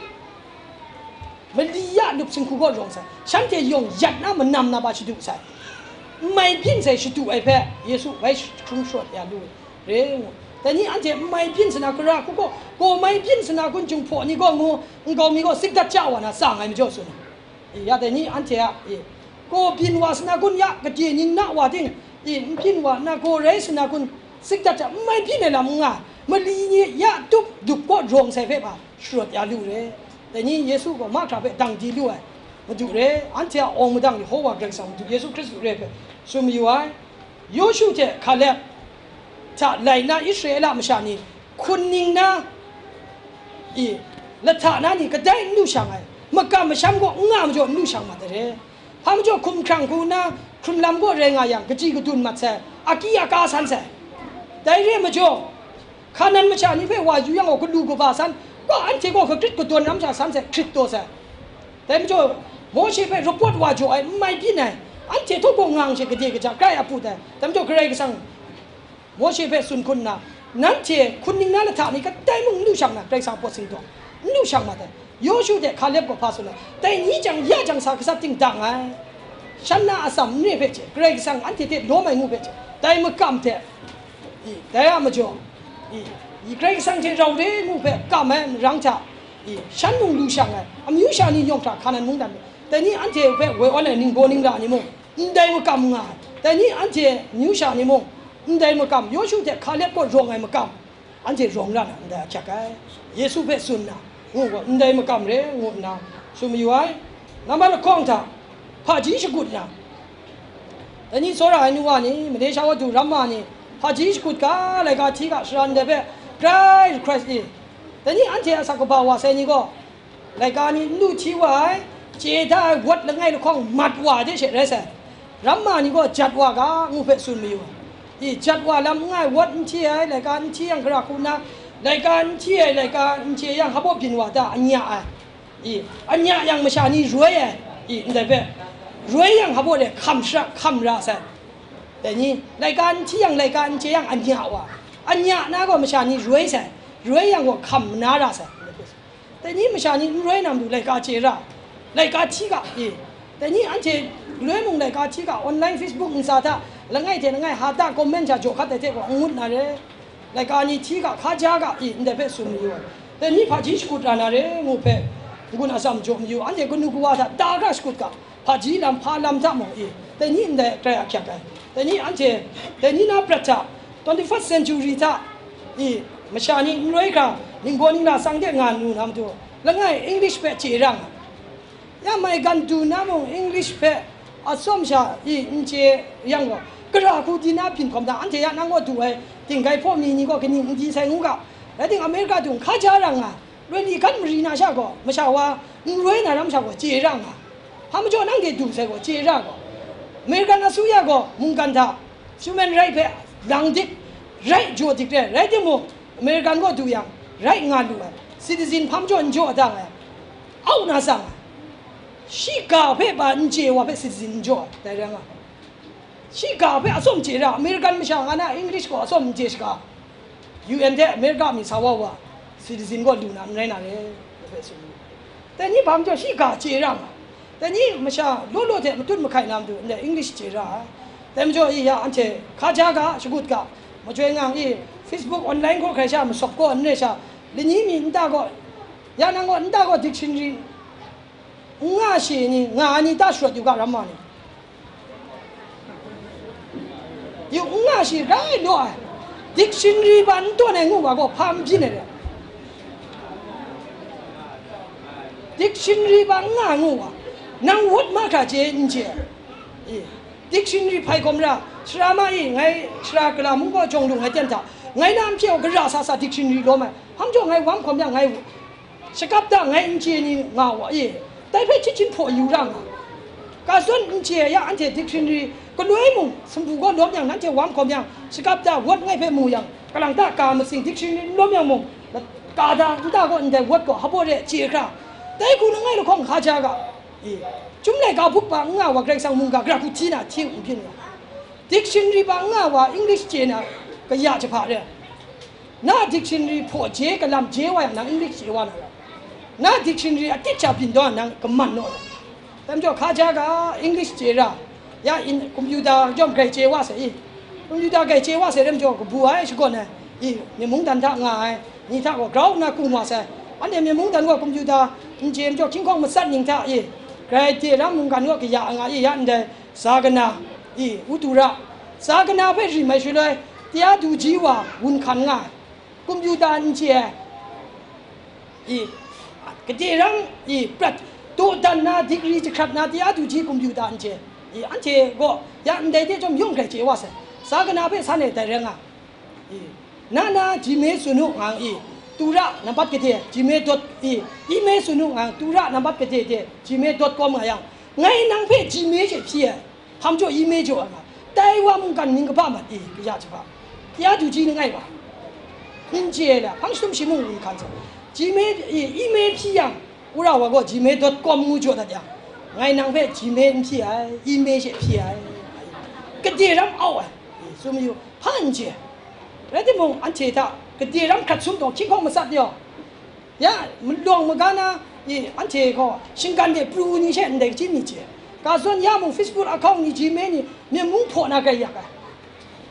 mali ya lup singhku kaw rawng sai, shanhte yawng yat na manam na ba shadu sai, n mai byin sai shadu ai hpe Yesu bai hkrung sharawt ya lu re ngu. Dai ni anhte n mai byin sa na, gara hku gaw, gaw mai byin sa na kun, Jinghpaw ni gaw ngu, nkau mi gaw sikdat ja wa na tsang ai majaw tsun ai. E, ya dai ni anhte a, e, gaw byin wa sa na kun, ya gade ning na wa ting, e, n byin wa nna gaw rai sa na kun, sikdat ja, n mai byin ai lam n nga, mali ni ya tup dup kaw rawng sai hpe hpa sharawt ya lu re. Dai ni Yesu gaw mahkra hpe dang di lu ai, Madu re, anhte a awng madang ni hkaw wa Karai Kasang Madu Yesu Hkristu re hpe tsun mayu ai. Yawshu hte Hkalep hta lai nna Israela masha ni hkun ning na, i, lahta na ni kadai n lu shang ai, makam masham gaw n nga majaw n lu shang mat ai re. Hpa majaw hkum hkrang hku nna hkrun lam gaw rai nga yang, kaji kadun mat sai, aki aka san sai. Dai re ai majaw, Hkanan masha ni hpe wa yu yang gaw, galu kaba san, kaw anhte gaw kakrit kadawn ram sha san sai, hkrit taw sai. Dai majaw, Mawshe hpe rawpawt wa jaw ai, n mai byin ai, anhte htaw gaw ngang she gade kaja grai a put ai. Dai majaw, Karai Kasang Mawshe hpe tsun hkun nna, nanhte hkun ning na lahta ni kadai mung n lu shang na, Karai Kasang a pawt singdawng n lu shang mat ai. Yawshu hte Hkalep gaw hpa tsun ai, dai ni jang ya jang sa gasat ting dang ai. Shan na atsam n re hpe hte, Karai Kasang anhte hte lawm ai ngu hpe hte, dai makam hte, i, dai a majaw, i, i, Karai Kasang hte rau re ngu hpe kam ai marang hta, i, shan mung lu shang ai, amyu sha ni yawng hkra Hkanan mungdan, dai ni anhte hpe woi awn ai ningbaw ningra ni mung, ndai makam nga ai, dai ni anhte amyu sha ni mung, ndai makam, Yawshu hte Hkalep kaw rawng ai makam, anhte rawng ra na ndai ahkyak ai, Yesu hpe tsun na, ngu gaw, ndai makam re, ngu nna tsun mayu ai. Nambat lahkawng hta, hpaji shakut na, dai ni tsawra ai nu wa ni, Malaysia wa du ramma ni, hpaji shakut ga, laika hti ga, shara ndai hpe grai hkrai i, dai ni anhte asak kaba wa sai ni gaw, laika ni n lu hti wa ai, chye da ai wat langai lahkawng mat wa ai hte she rai sai. Ramma ni gaw jat wa ga, ngu hpe tsun mayu ai. I, jat wa lam n nga ai, wat n hti ai, laika n hti yang gara hku nna, laika n hti ai, laika n chye yang, hpa baw byin wa ta, anya ai. I, anya yang masha ni roi ai. I, ndai hpe, roi yang hpa baw de hkam shara, hkam ra sai. Dai ni, laika n hti yang, laika n chye yang, anya wa. Anya na gaw masha ni roi sai, roi yang gaw hkam mana ra sai. Dai ni masha ni n roi na matu laika chye ra, laika hti ga, e, Dai ni anhte galoi mung laika hti ga, online, Facebook ntsa hta langai hte langai hata comment sha jaw hkat ai hte gaw n ngut na re. Laika ni hti ga, hkaja ga i ndai hpe tsun mayu ai. Dai ni hpaji shakut ra na re ngu hpe n-gun atsam jaw mayu, anhte kanu kawa hta ta ga shakut ga, hpaji lam, hpa lam hta mung i, dai ni ndai grai ahkyak ai. Dai ni anhte, dai ni na prat hta, twenty-first century hta i, masha ni n roi hkra, ningbaw ningla tsang de nga nu na matu, langai English hpe chye ra nga. Ya mai gan du na mung English hpe atsawm sha i n chye yang gaw, gara hku di na byin hkawm da, anhte ya nang gaw du ai, tinggai hpaw mi ni gaw kaning n di sai ngu ga, rai ting, America dung hka ja ra nga, roi li gan mari na sha gaw, masha wa n roi na ram sha gaw chye ra nga, hpa majaw nang de du sai gaw chye ra gaw, American asuya gaw mungkan hta human right hpe lang dik, right jaw dik re, rai timung, American gaw du yang, right nga lu ai, citizen hpa majaw n jaw dang ai, au na tsang ai, shiga hpe ba n chye wa hpe citizen n jaw ai, dai rai nga. Shiga hpe atsawm chye ra, American masha nga na English gaw atsawm n chye shaga, U N hte America mi sa wa wa, citizen gaw lu na n rai na re, hpe tsun. Dai ni hpa majaw shiga chye ra nga. Dai ni masha law law hte matut mahkai na matu ndai English chye ra ai. Dai majaw i ya anhte hkaja ga, shakut ga, machyoi ngang i, Facebook online hkaw hkrai sha masawp gaw n re sha, lani mi nta gaw, ya nang gaw nta gaw dictionary n nga shi ni, nga ai ni ta sharawt yu ga, ram ma ni. Yu n nga shi rai law ai, dictionary ba n tawn ai ngu wa gaw hpa n byin ai re. Dictionary ba n nga ngu wa, nang wot mahkra chye n chye? E, dictionary hpai hkawm ra, sara ma e, ngai sara kala mung gaw jawng lu ngai ten hta, ngai na n hpye wa gara sa sa dictionary lawm ai, hpang jaw ngai wam hkawm yang ngai shakap da ngai n chye ni nga wa e, dai hpe chyit chyit hpaw yu ra nga. Ka zawn n chye ya anhte dictionary galoi mung sumpu gaw lawm yang, nanhte wam hkawm yang, shakap da wot ngai hpe mu yang, kalang ta ka matsing dictionary n lawm yang mung, ka da nta gaw ndai wot gaw hpaw re chye hkra, dai hku langai lahkawng hkaja ga, e, Chyum laika bup ba n nga wa Karai Kasang mungga gara hku hti na hti u n byin nga. Dictionary ba n nga wa English chye na kaya jahpa re. Na dictionary hpaw je kalam je wa yang, nang English chye wa na ra. Na dictionary atit sha byin daw nang kaman naw ra. Dai majaw hkaja ga English chye ra, ya in computer jawm grai chye wa sai i. Computer grai chye wa sai dai majaw kabu ai shakawn ai i, myen mungdan hta nga ai ni hta gaw grau nna kung wa sai. Anhte myen mungdan gaw computer n chye majaw hkying hkawng matsat ning hta i, grai de lam mungkan gaw kaya nga i, ya ndai Zakana, i, Utura, Zakana hpe rim ai shaloi, taya du ji wa wun hkan nga ai, kumyu ta n chye ai, i, gade rang, i, prat, dawdan na, digri jahkrat na, taya du ji kumyu ta n chye, i, anhte gaw ya ndai hte chyawm yawng hkrai chye wa sai, Zakana hpe san e dai rai nga. I, na na, ji me tsun u, ngang i, tura nambat gade, ji me dot i, i me tsun u, ngang tura nambat gade de, ji me dot kawm nga yang, ngai nang hpe ji me she hpyi ai, hpa majaw i me jaw ai nga, tai wa mungkan ning kaba mat i, kaya jahpa, ya du ji ni ngai wa, n chye ai la, hpang shatum shi mung n hkan sa, ji me i, i me hpyi yang, wora wa gaw ji me dot kawm ngu jaw dat yang, ngai nang hpe ji me n hpyi ai, i me she hpyi ai, gade ram au ai, i, tsun mayu, hpa n chye. Rai timung, anhte hta gade ram hkrat sum taw, hkying hkawng matsat yaw, ya, malawng maga na, i, anhte gaw shinggan de pru ni she ndai kachyi mi chye. Ka zawn ya mung, Facebook account ni, Gmail ni, myen mung hpaw na grai yak ai.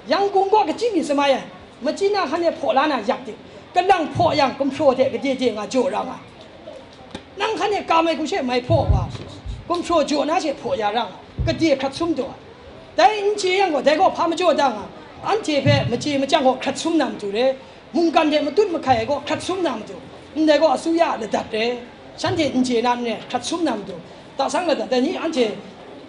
Yangkung gaw kachyi mi samai ai. Machyi na hkan e hpaw la na yak ting, kalang hpaw yang, gumhpraw hte gade de nga jaw ra nga. Nang hkan e kam ai hku she mai hpaw wa, gumhpraw jaw na she hpaw ya ra nga, gade hkrat sum taw ai. Dai n chye yang gaw, dai gaw hpa majaw da nga, anhte hpe machye machyang gaw hkrat sum na matu re, mungkan hte matut mahkai ai gaw hkrat sum na matu, ndai gaw asuya a ladat re, shanhte n chye na n re, hkrat sum na matu, ta sang ladat, dai ni anhte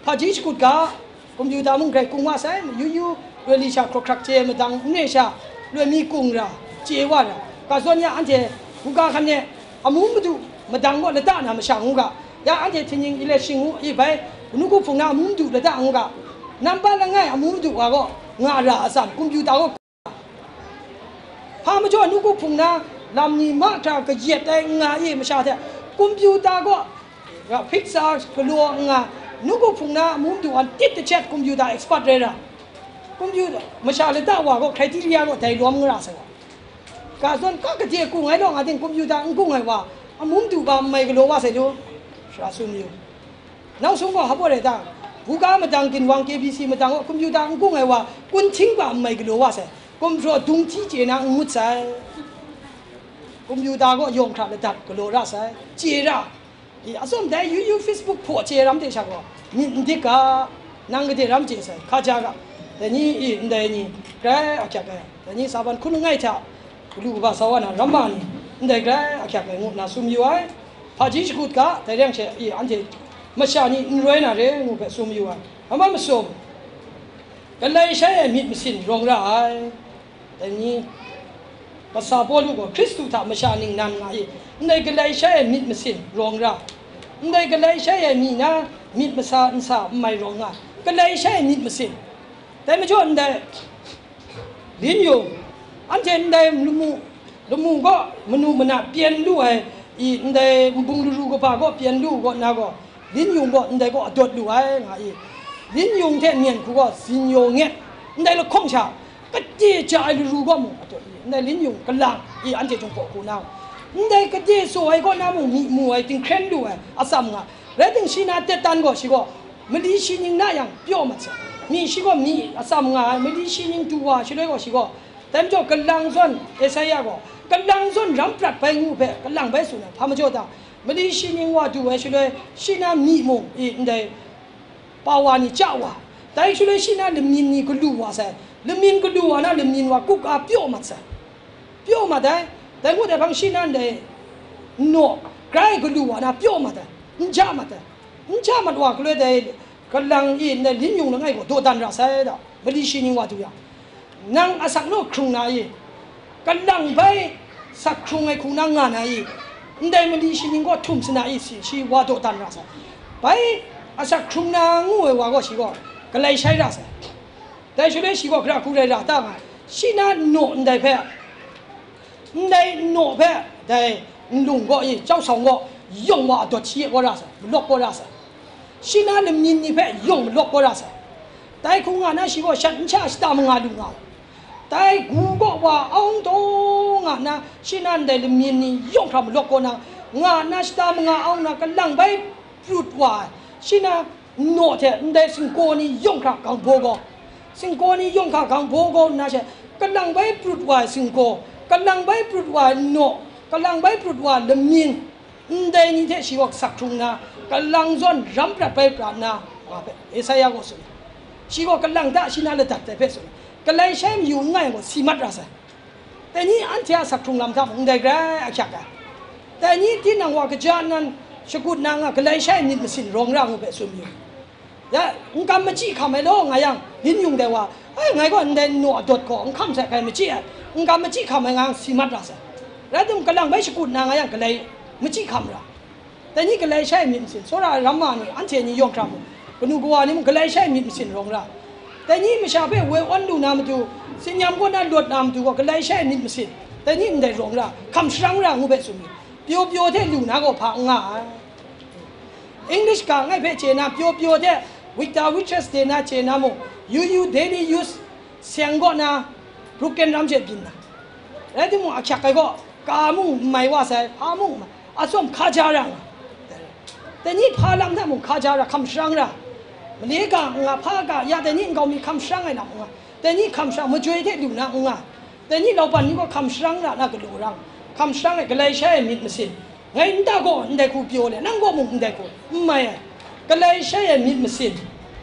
hpaji shakut ga, Kumyu ta mung grai kung wa sai, mayu yu, roi li sha hkrawk hkrak chye madang n re sha, loi mi kung ra, chye wa ra, ka zawn ya anhte, buga hkan e, amu madu madang gaw lata na masha ngu ga, ya anhte htingnying i let shing ngu i bai, nawku hpung na amu madu lata ngu ga, nambat langai amu madu wa gaw nga ra a san, kumyu ta gaw Hpa majaw nawku hpung na lam ni mahkra kayat ai n nga i masha hte, kompyuta gaw, pizza galaw n nga, nawku hpung na amu madu wan tit kachet kompyuta expert rai ra, kompyuta masha lata wa gaw criteria gaw dai lawm n ra sai wa, ga zawn ka gade kung ai law nga ting kompyuta n kung ai wa, amu madu ba n mai galaw wa sai du, sara tsun mayu. Nau sung gaw hpa rai ta, buga madang ginwang K B C madang gaw, computer n gung ai wa, kun htingba n mai galaw wa sai, gumhpraw dung hti chye na n ngut sai, computer gaw yawng hkra ladat galaw ra sai, chye ra. I, atsawm dai yu yu Facebook hpaw chye ram hte sha gaw, myit n dik ga, nang gade ram chye sai, hkaja ga, dai ni, i, ndai ni, grai ahkyak ai, dai ni saban hkun langai hta, galu kaba sa wa na ramma ni, ndai grai ahkyak ai ngu nna tsun yu ai. Hpaji shakut ga, dai ring she, i, anhte masha ni n roi na re ngu hpe tsun yu ai. Ama masum, galai shai ai myit masin rawng ra ai. Dai ni, kasa Pawlu gaw Hkristu hta masha ningnan nga i, ndai galai shai ai myit masin rawng ra, ndai galai shai ai mi na myit masa nsa n mai rawng nga, galai shai ai myit masin. Dai majaw ndai, Lin yung, anhte ndai lamu, lamu gaw manu mana pyen lu ai, i ndai nbung laru kaba gaw pyen lu gaw na gaw, lin yung gaw ndai gaw adawt lu ai, nga i. Lin yung hte myen hku gaw zin yaw nget, ndai lahkawng sha, kade ja ai laru gaw mung adawt i, ndai lin yung kalang i anhte chyum hpaw hku na, ndai kade tsaw ai kaw na mung myi mu ai, dinghkren lu ai atsam nga, rai timung shi na tet tan gaw shi gaw, mali shi ning na yang pyaw mat sai. Mi shi gaw mi atsam nga ai, mali shi ning du wa shaloi gaw shi gaw, dai majaw kalang zawn, Esaia gaw, kalang zawn ram prat bai ngu hpe kalang bai tsun ai, hpa majaw ta, mali shi ning wa du ai shaloi, shi na myi mung, i, ndai pa wa ni chya wa, dai shaloi shi na lamyin ni galu wa sai, lamyin galu wa na lamyin wa kup a pyaw mat sai, pyaw mat ai, dai ngut ai hpang shi na ndai naw grai galu wa na pyaw mat ai, n ja mat ai. N ja mat wa galoi dai kalang i ndai lin yung langai gaw dawdan ra sai da, mali shi ning wa du yang, nang asak naw hkrung na i, kalang bai sak hkrung ai hku na nga na i, ndai mali shi ning gaw htum sa na i, si, shi wa dawdan ra sai. Bai asak hkrung na ngu ai wa gaw shi gaw galai shai ra sai. Dai shaloi shi gaw gara hku rai ra ta nga, shi na naw ndai hpe, ndai naw hpe dai nlung gaw i, chyau sawng gaw yawng wa adawt shi e kau ra sai, malawk kau ra sai. Shi na lamyin ni hpe yawng malawk kau ra sai. Dai hku nga na shi gaw shat n sha shata manga lu nga ai. Dai gu gaw wa aung taw nga na, shi na ndai lamyin ni yawng hkra malawk kau na, nga na shata manga aung na, kalang bai prut wa ai, shi na naw hte ndai singkaw ni yawng hkra gang baw gaw, singkaw ni yawng hkra gang baw gaw nna she, kalang bai prut wa ai singkaw, kalang bai prut wa ai naw, kalang bai prut wa ai lamyin, ndai ni hte shi gaw sak hkrung nna, kalang zawn ram prat bai prat nna, nga hpe Esaia gaw tsun ai. Shi gaw kalang hta shi na ladat ai hpe tsun ai. Galai shai mayu n nga yang gaw si mat ra sai. Dai ni anhte a sak hkrung lam hta mung ndai grai ahkyak ai. Dai ni tinang wa kaja nan shakut na nga galai shai myit masin rawng ra ngu hpe tsun yu. Ya, n kam machyi hkam ai law nga yang, yin yung dai wa, ai, ngai gaw ndai naw adawt gaw n hkam sai hkai machyi ai, n kam machyi hkam ai nga yang si mat ra sai. Rai timung, kalang bai shakut na nga yang galai machyi hkam ra. Dai ni galai shai myit masin, tsawra ai ramma ni, anhte ni yawng hkra mung, kanu kawa ni mung galai shai myit masin rawng ra. Dai ni masha hpe woi awn lu na matu, tsin-yam kaw na lawt na matu gaw galai shai myit masin, dai ni ndai rawng ra, hkam sharang ra ngu hpe tsun mi, pyaw pyaw hte lu na gaw hpa n nga ai. English ga ngai hpe chye na, pyaw pyaw hte, weekday weekdays de na chye na mung, U U daily use seng kaw na, broken ram she byin na. Rai timung, ahkyak ai gaw, ka mung n mai wa sai, hpa mung n mai, atsawm hkaja ra nga. Dai ni hpa lam hta mung hkaja ra, hkam sharang ra. Male ga n nga, hpa ga ya, dai ni nkau mi hkam sharang ai lam n nga. Dai ni hkam sharang, majoi hte lu na n nga. Dai ni lauban ni gaw hkam sharang ra na galaw rang, hkam sharang ai galai shai ai myit masin. Ngai nta gaw ndai hku pyaw le, nang gaw mung ndai hku, n mai ai. Galai shai ai myit masin,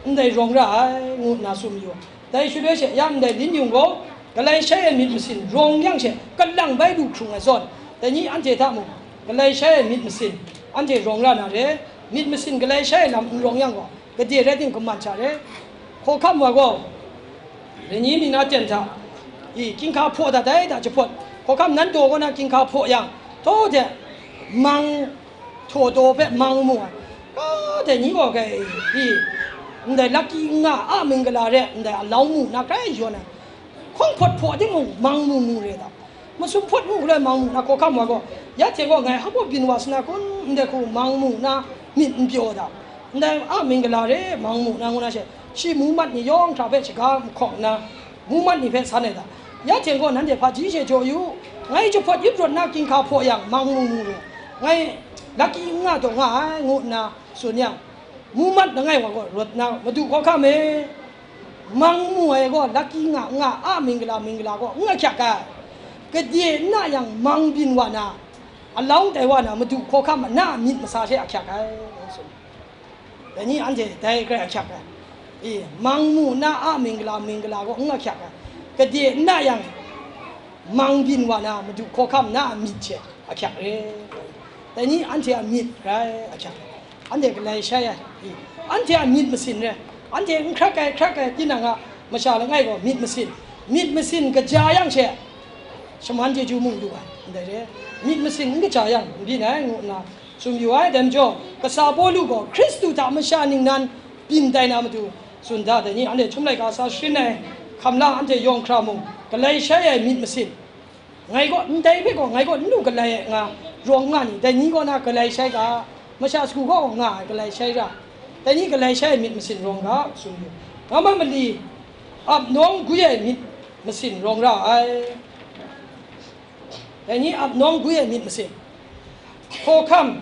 ndai rawng ra ai, ngu nna tsun mayu ai. Dai shaloi she, ya ndai nin yung gaw, galai shai ai myit masin rawng yang she, kalang bai lu hkrung ai zawn, dai ni anhte hta mung, galai shai ai myit masin, anhte rawng ra na re, myit masin galai shai ai lam n rawng yang gaw, gade rai timung, kaman sha re. Hkawhkam wa gaw, dai ni mi na ten hta, i, ginhka hpaw dat ai da jahpawt, hkawhkam nan daw kaw na ginhka hpaw yang, htaw de, mang, htaw daw hpe mang mu ai. Ka dai ni gaw kai, i, ndai laki n nga a mingala re, ndai alau mu na grai yawn ai. Hkawng hpawt hpaw timung, mang mu mu re da. Masum hpawt mu galoi mang mu na hkawhkam wa gaw, ya hte gaw ngai hpa byin wa sa na kun, ndai hku mang mu na myit n pyaw da. Ndai a mingala re mang mu na ngu na she, shi mumat ni yawng hkra hpe shaga mahkawng nna, mumat ni hpe san ai da. Ya hte gaw nanhte hpaji she jaw yu, ngai jahpawt yip rawt na ginhka hpaw yang mang mu mu re, ngai laki n nga taw nga ai, ngu nna tsun yang, Mumat langai wa gaw rawt na, Madu hkawhkam e, mang mu ai gaw laki nga nga a mingla mingla gaw n ahkyak ai. Gade n na yang mang byin wa na, alawng tai wa na, Madu hkawhkam na a myit masa hte ahkyak ai. Dai ni anhte dai grai ahkyak ai. E, mang mu na a mingla mingla gaw n ahkyak ai. Gade n na yang, mang byin wa na, Madu hkawhkam na a myit hte ahkyak re. Dai ni anhte a myit grai ahkyak ai. Anhte galai shai ai. I, anhte a myit masin re. Anhte n hkrak ai, hkrak ai, tinang a masha langai gaw myit masin. Myit masin kaja yang she, shaman chyeju mung lu ai, ndai re. Myit masin n kaja yang, n byin ai, ngu nna tsun yu ai. Dai majaw, kasa Pawlu gaw Hkristu hta masha ningnan byin tai na matu, tsun da, dai ni anhte htum laika sa sharin ai, hkam lang anhte yawng hkra mung, galai shai ai myit masin. Ngai gaw, ndai hpe gaw, ngai gaw n lu galai ai nga, rawng nga ni, dai ni kaw na galai shai ga, masha sagu kaw nga ai galai shai ra, dai ni galai shai ai myit masin rawng ga, tsun yu. Nga ma mali, ap nawng gwi ai myit masin rawng ra ai. Dai ni ap nawng gwi ai myit masin. Hkawhkam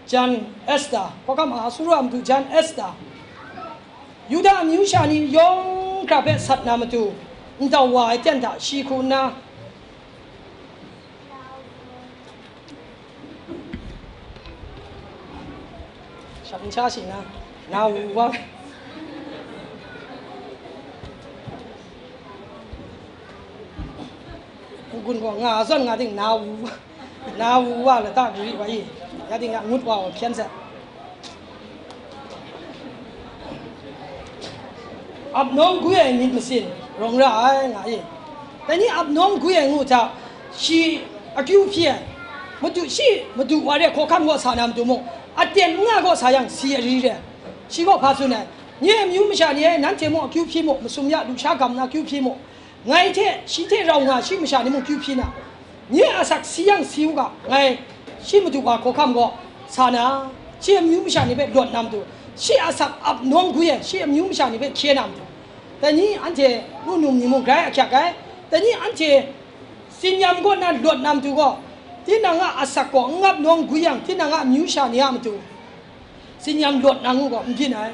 jan Esta, hkawhkam Ahasuhru a matu jan Esta, Yuda amyu sha ni yawng hkra hpe sat na matu, ndau wa ai ten hta shi hku nna, shak n sha shi na, na wu wa, n-gun gaw nga zawn nga ting na wu. Na wu wa lata gari wa i, ya ting ya ngut wa wa hpyen sai. Ap nawng gwi ai myit masin rawng ra ai nga i. Dai ni ap nawng gwi ai ngu hta, shi akyu hpyi ai, madu, shi madu wa re hkawhkam gaw sa na matu mung, aten n nga gaw sa yang si ari re. Shi gaw hpa tsun ai, nye amyu masha ni e, nanhte mung akyu hpyi mu, masum ya lusha gam na akyu hpyi mu. Ngai hte, shi hte rau nga shi masha ni mung kyu hpyi na, nye a asak si yang si u ga, ngai shi madu wa hkawhkam gaw sa na, shi amyu masha ni hpe lawt na matu, shi a asak ap nawng gwi ai, shi amyu masha ni hpe hkye na matu, dai ni anhte nu num ni mung grai ahkyak ai. Dai ni anhte tsin-yam kaw na lawt na matu gaw, tinang a asak gaw n ap nawng gwi yang, tinang a amyu masha ni a matu, tsin-yam lawt na ngu gaw n byin ai.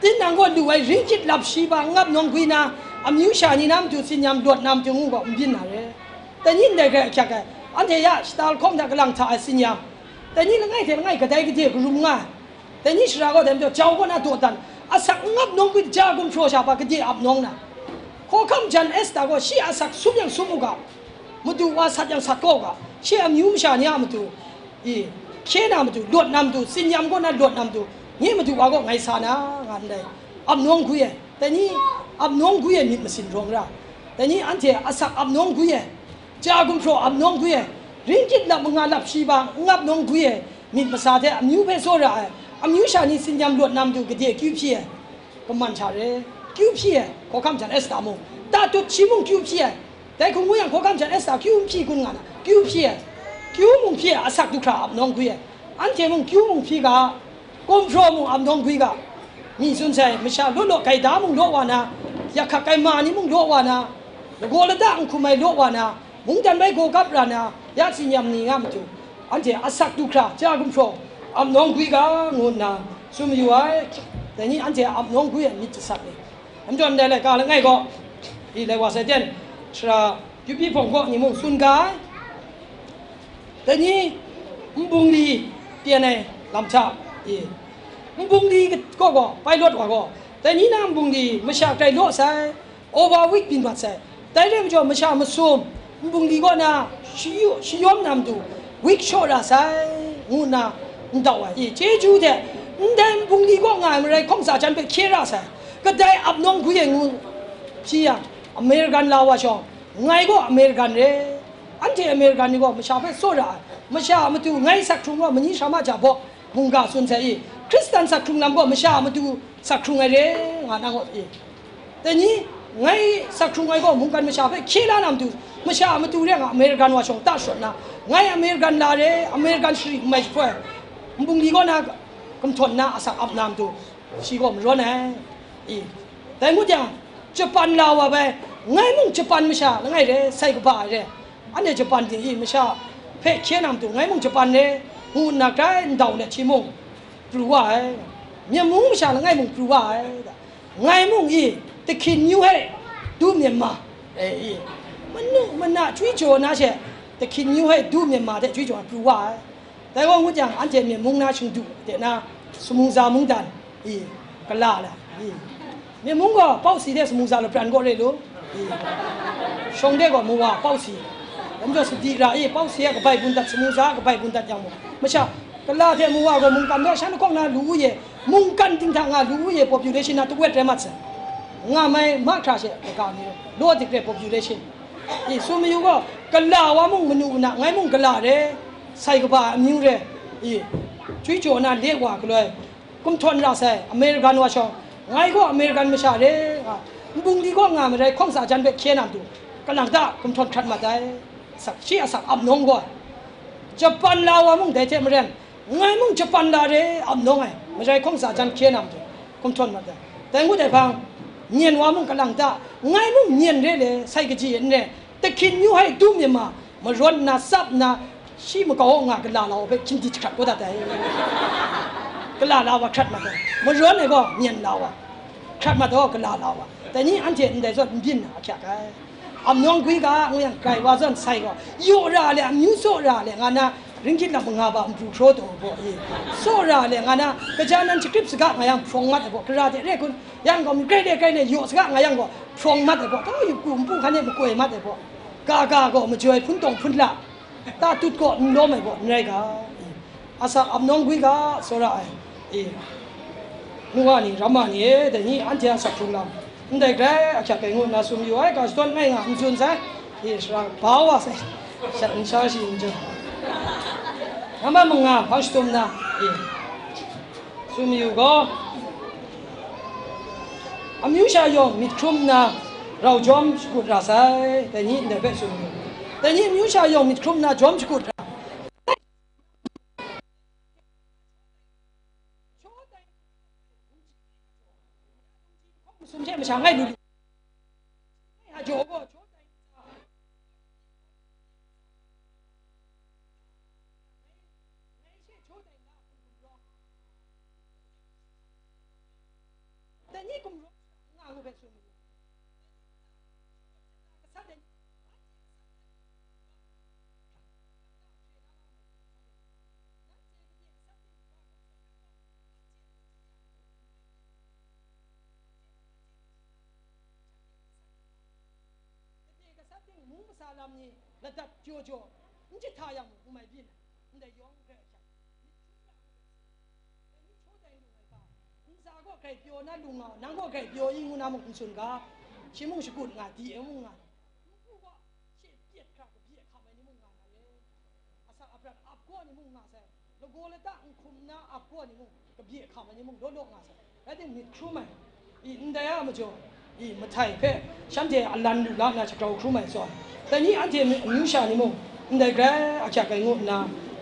Tinang gaw lu ai ringkyit lap shi ba n ap nawng gwi na, amyu sha ni na matu tsin-yam lawt na matu ngu gaw n byin na re. Dai ni ndai grai ahkyak ai, anhte ya shata lahkawng hta kalang hta ai tsin-yam, dai ni langai hte langai kadai gade karum nga ai. Dai ni sara gaw dai majaw jau kaw na dawdan, asak n ap nawng gwi ja gumhpraw sha hpa gade ap nawng na, hkawhkam jan Esta gaw shi a asak sum yang sum u ga, madu wa sat yang sat kaw u ga, shi amyu masha ni a matu, i, hkye na matu, lawt na matu, tsin-yam kaw na lawt na matu, nye madu wa gaw ngai sa na, nga ndai, ap nawng gwi ai, dai ni ap nawng gwi ai myit masin rawng ra, dai ni anhte asak ap nawng gwi ai, ja gumhpraw ap nawng gwi ai, ringkyit lap manga lap shi ba n ap nawng gwi ai myit masa hte amyu hpe tsawra ai, amyu sha ni tsin-yam lawt na matu gade akyu hpyi ai, kaman hta re, kyu hpyi ai, hkawhkam jan Esta mung, ta tut shi mung kyu hpyi ai, dai hkung ngu yang, hkawhkam jan Esta kyu n hpyi kun nga na, kyu hpyi ai, kyu mung hpyi ai, asak du hkra ap nawng gwi ai, anhte mung kyu mung hpyi ga, gumhpraw mung ap nawng gwi ga, mi tsun sai, masha law law gaida mung law wa na, yak hkak ai ma ni mung law wa na, lagaw lada n hkum ai law wa na, mungdan bai gaw gap ra na, ya tsin-yam ni nga matu, anhte asak du hkra ja gumhpraw ap nawng gwi ga, ngu nna tsun mayu ai. Dai ni anhte ap nawng gwi ai myit jasat ni, Anhtawn ndai laika langai gaw, i lai wa sai ten, sara Kyu Hpyi hpawng kaw ni mung tsun ga ai. Dai ni nbungli pyen ai lam hta, i, nbungli kaw gaw, Pailat wa gaw, dai ni na nbungli masha grai law sai, over weight byin mat sai, dai rai majaw masha masum, nbungli kaw na shayu-, shayawm na matu, weight shaw ra sai, ngu nna n dau ai. I, chyeju hte, ndai nbungli kaw nga ai marai hkawng tsa jan hpe hkye ra sai, kadai ap nawng gwi ai ngu hpyi yang, American la wa shawng, ngai gaw American re, anhte American ni gaw masha hpe tsawra ai, masha a matu ngai sak hkrung gaw mani sha ma ja baw, mungga tsun sai i, Hkristan sak hkrung lam gaw masha a matu sak hkrung ai re, nga na gaw i. Dai ni, ngai sak hkrung ai gaw mungkan masha hpe hkye la na matu, masha a matu re nga American wa shawng ta shawt na, ngai American la re, American shari n mai jahpoi, nbungli kaw na gumhtawn na asak ap na matu, shi gaw marawn ai. I, dai ngut yang, Japan la wa bai, ngai mung Japan masha langai re, sai kaba ai re, anhte Japan ting i masha hpe hkye na matu, ngai mung Japan re, ngu nna grai ndau let shi mung pru wa ai. Myen mung masha langai mung pru wa ai, ngai mung i, တခင်မျိုးဟဲ့ ဒုမြန်မာ အဲ အီ မနု မန ချွေးကြော် နားရှက် တခင်မျိုးဟဲ့ ဒုမြန်မာ တဲ့ ချွေးကြော် ပူဝါ အဲ တဲဝဲ ငုတ်ကြံ အန်တီ မျက်မုံးနား ရှုံတူ တဲ့ နား စမူဇာမုံးတန် အီ ကလာလာ အီ မျက်မုံးက ပေါက်စီတဲ့ စမူဇာ လပျံ ကော့ ရဲလို့ အီ ရှုံတဲ့ ကော မဝါ ပေါက်စီ လမ်းကျော် စတိရာ အီ ပေါက်စီ ကပိုင် ဘုံတတ် စမူဇာ ကပိုင် ဘုံတတ် ကြောင့် မရှောက် ကလာတဲ့ မဝါ ကော မုံကံ တော့ ရှမ်း ကောက် နား လူဦးရေ မုံကံ တင်ထ ငါ လူဦးရေ population နာ တဝက် တဲ မှတ်စံ ငါ မိုင် မခရာ ရှေ့ တက နေ လို့ ဒီကရဲ population အီ စူမယူ ကော ကလာ ဝါ မုံ မနု ကန ငိုင်း မုံ ကလာ ရဲ ဆိုင်ကပါ အမျိုး ရဲ အီ ချွေးကြော် နာ လေး ဝါ ကလွဲ ကုမ်ထွန် ရ ဆိုင် အမေရိကန် ဝါ ရှောင်း ငိုင်း ကော အမေရိကန် မရှောက် ရဲ ငါ ဘုံဒီ ကော ငါ မရဲ ခေါင်းစာ ချမ်း ဘက် ခဲ နမ် တူ ကလန်တ ကုမ်ထွန် ခရတ် မတ် တိုင် စက် ရှေ့ အစက် အပ် နှောင်း ကော ဂျပန် လာ ဝါ မုံ ဒဲ တဲ မရဲ ငိုင်း မုံ ဂျပန် လာ ရဲ အပ် နှောင်း ငိုင်း မရဲ ခေါင်းစာ ချမ်း ခဲ နမ် တူ ကုမ်ထွန် မတ် တိုင် တဲ ငုတ် တဲ ဖန်း ညင် ဝါ မုံ ကလန်တ ငိုင်း မုံ ညင် ရဲ လဲ ဆိုင်ကကြီး ရဲ တခင်မျိုးဟဲ့ ဒုမြန်မာ မရွတ် နာ စပ် နာ ရှိ မကော ငါ ကလာ လာ ဝါ ဖဲ ခင်တီ ခရတ် ကော တတ် တဲ ကလာ လာ ဝါ ခရတ် မတ် တိုင် မရွတ် နဲ ကော ညင် လာ ဝါ ခရတ် မတ် တော့ ကလာ လာ ဝါ တနည်း အန်တီ အန်တီ ဆို ဘျင် နာ အချက် ကဲ အမျောင်းကွီးက ငွေ ရန် ကြိုက် ဝါစွန် ဆိုင် ကော ယို့ ရာ လဲ အမျိုး စော့ ရာ လဲ ငါ နာ ရင်း ခရစ် လပ် ငါ ဘၣ် မပူ ခရော တော် ဘော အီ စော့ ရာ လဲ ငါ နာ ကကြာ နန် ချစ် ခရစ် စကား ငါ ယံ ဖုံ မတ် အီ ဘော ကရာ တဲ ရဲ ကွန် ယံ ကော မကြဲ တဲ ကြဲ နဲ ယို့ စကား ငါ ယံ ကော ဖုံ မတ် အီ ဘော တၢ် ယူ ကူ မပူ ခါ နဲ မကွဲ မတ် အီ ဘော ကာ ကာ ကော မကြွယ် ဖုံးတုံ ဖုံးလှ တၢ်တုတ် ကော မလော မတ် အီ ဘော နရဲ က အီ အစက် အပ် နှောင်းကွီး က စော့ ရာ အီ အီ နူဝါ နီ ရမ နီ တနည်း အန်တီ အစက် ထူ လမ် မ့ၢ် ဒဲ ကြဲ အချက် ကဲ ငုတ် နာ စူမယူ အဲ က စတွန် ငိုင်း ငါ မစွန် ဆိုင် အီ စရာ ဘာ ဝါ ဆိုင် ရှက် န ရှောင်း ရှိ မစွန် နမ မငါ ဖျောင်း ရှတုံ နာ အီ စူမယူ ကော အမျိုး ရှောင် ယုံ မီး ခရုံ နာ ရောင် ကြောင်း စကွတ် ရ ဆိုင် တနည်း န ဘက် စူမယူ တနည်း အမျိုး ရှောင် ယုံ မီး ခရုံ နာ ကြောင်း စကွတ် ရ မရှောင် ငိုင်း လူ လူ ငိုင်း ဟာ ကြော ကော တနည်း ကုမ်ရော ငါ ငိုင်း ဘက် စူမယူ က က မူ မဆာ လမ် နီ လဒပ် ကြော ကြော မ ကြ ထ ယံ မူ မ ဘျင် န ဒဲ ယွင် ရဲ အချက် မ ထ ရ မ ဒဲ န စာ ကော ကြိုက် ပြော နာ လူ ငါ န ကော ကြိုက် ပြော ယင်း ငူ န မ ကွန်စွန် က ရှင်း မုံ ရှကွတ် ငါ တီ အဲ မုံ ငါ မ ကူ ကော ရှေ့ ပြက် ခရ က ပြက် ခ မ နီ မုံ ငါ ငါ ရဲ အစက် အပျတ် အပ် ကော နီ မုံ ငါ ဆိုင် လ ကော လ တ ခုံ နာ အပ် ကော နီ မုံ က ပြက် ခ မ နီ မုံ လော လော ငါ ဆိုင် ရဲ တင် မ ခရုံ မ အီ န ဒဲ အ မ ကြော အီ မ ထိုင် ဖဲ ရှမ်း တဲ အလံ လူ လ နာ ချက် ခရုံ မ စော တနည်း အန်တီ အမျိုး ရှောင် နီ မုံ န ဒဲ ကြဲ အချက် ကဲ ငုတ် နာ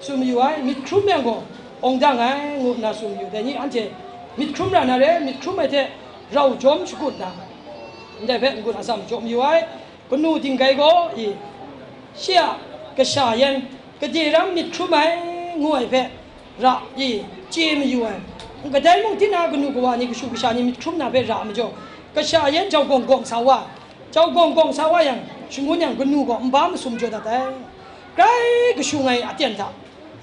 စူမယူ အဲ မ ခရုံ မ ကော အောင် တ ငိုင်း ငုတ် နာ စူမယူ တနည်း အန်တီ မ ခရုံ ရ နာ ရဲ မ ခရုံ မ တဲ ရောင် ကြောင်း စကွတ် နာ န ဒဲ ဖဲ ငုတ် အစက် မ ကြော မယူ အဲ ကနူ ဒင် ဂိုင်း ကော အီ ရှေ့ က က ရှ ယံ က တေ ရ မ ခရုံ မ ငိုင်း ဖဲ ရ အီ ကြေ မယူ အဲ က ဒဲ မုံ တိ နာ ကနူ က ဝ နီ က ရှူ က ရှ နီ မ ခရုံ နာ ဖဲ ရ မ ကြော က ရှ ယံ ကြော ကော ကော ဆ ဝ ကြော ကော ကော ဆ ဝ ယံ ရှ ငုံ ယံ ကနူ ကော မ ဘၣ် မ စူမ ကြော တ တဲ ကြိုက် က ရှူ ငိုင်း အ တ ယံ ထ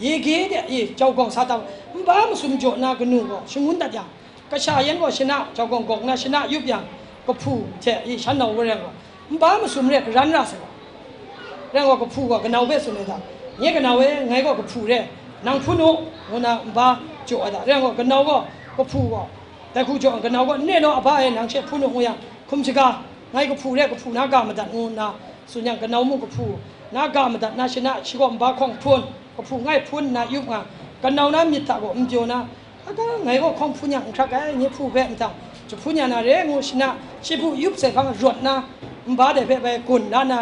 ရေခဲ တဲ အီ ကြော ကော ဆ တ မ ဘၣ် မ စူမ ကြော နာ ကနူ ကော ရှ ငုံ တ ယံ က ရှ ယံ ကော ရှ နာ ကြော ကော ကော နာ ရှ နာ ယုပ် ယံ က ဖူ တဲ အီ ရှ နာ ဝ ရဲ ကော မ ဘၣ် မ စူမ ရဲ က ရ ရ ဆိုင် ရဲ ကော က ဖူ ကော က န ဝ ဘက် စူမ ရဲ တ ည က န ဝ ရဲ ငိုင်း ကော က ဖူ ရဲ န ဖုံး န ငူ နာ မ ဘၣ် ကြော တ ရဲ ကော က န ကော က ဖူ ကော တဲ ခု ကြော က န ကော နဲ န အ ဘၣ် အဲ န ရှေ့ ဖုံး န ငူ ယံ ခုံ စ ကာ ငိုင်း က ဖူ ရဲ က ဖူ နာ က မ တ ငူ နာ စူ ညံ က န မုံ က ဖူ နာ က မ တ နာ ရှ နာ ရှ ကော မ ဘၣ် ခေါင်း ဖုံး က ဖူ ငိုင်း ဖုံး နာ ယုပ် ငါ က န နာ မ တ ကော မ ကြော နာ အက ငိုင်း ကော ခေါင်း ဖုံး ယံ မ ထ က ည ဖူ ဖဲ မ ထ ရှ ဖုံး ယံ နာ ရဲ ငူ ရှ နာ ရှ ဖုံး ယုပ် ဆိုင် ဖ ရ နာ မ ဘၣ် တဲ ဖဲ ဘဲ ကွန် လ နာ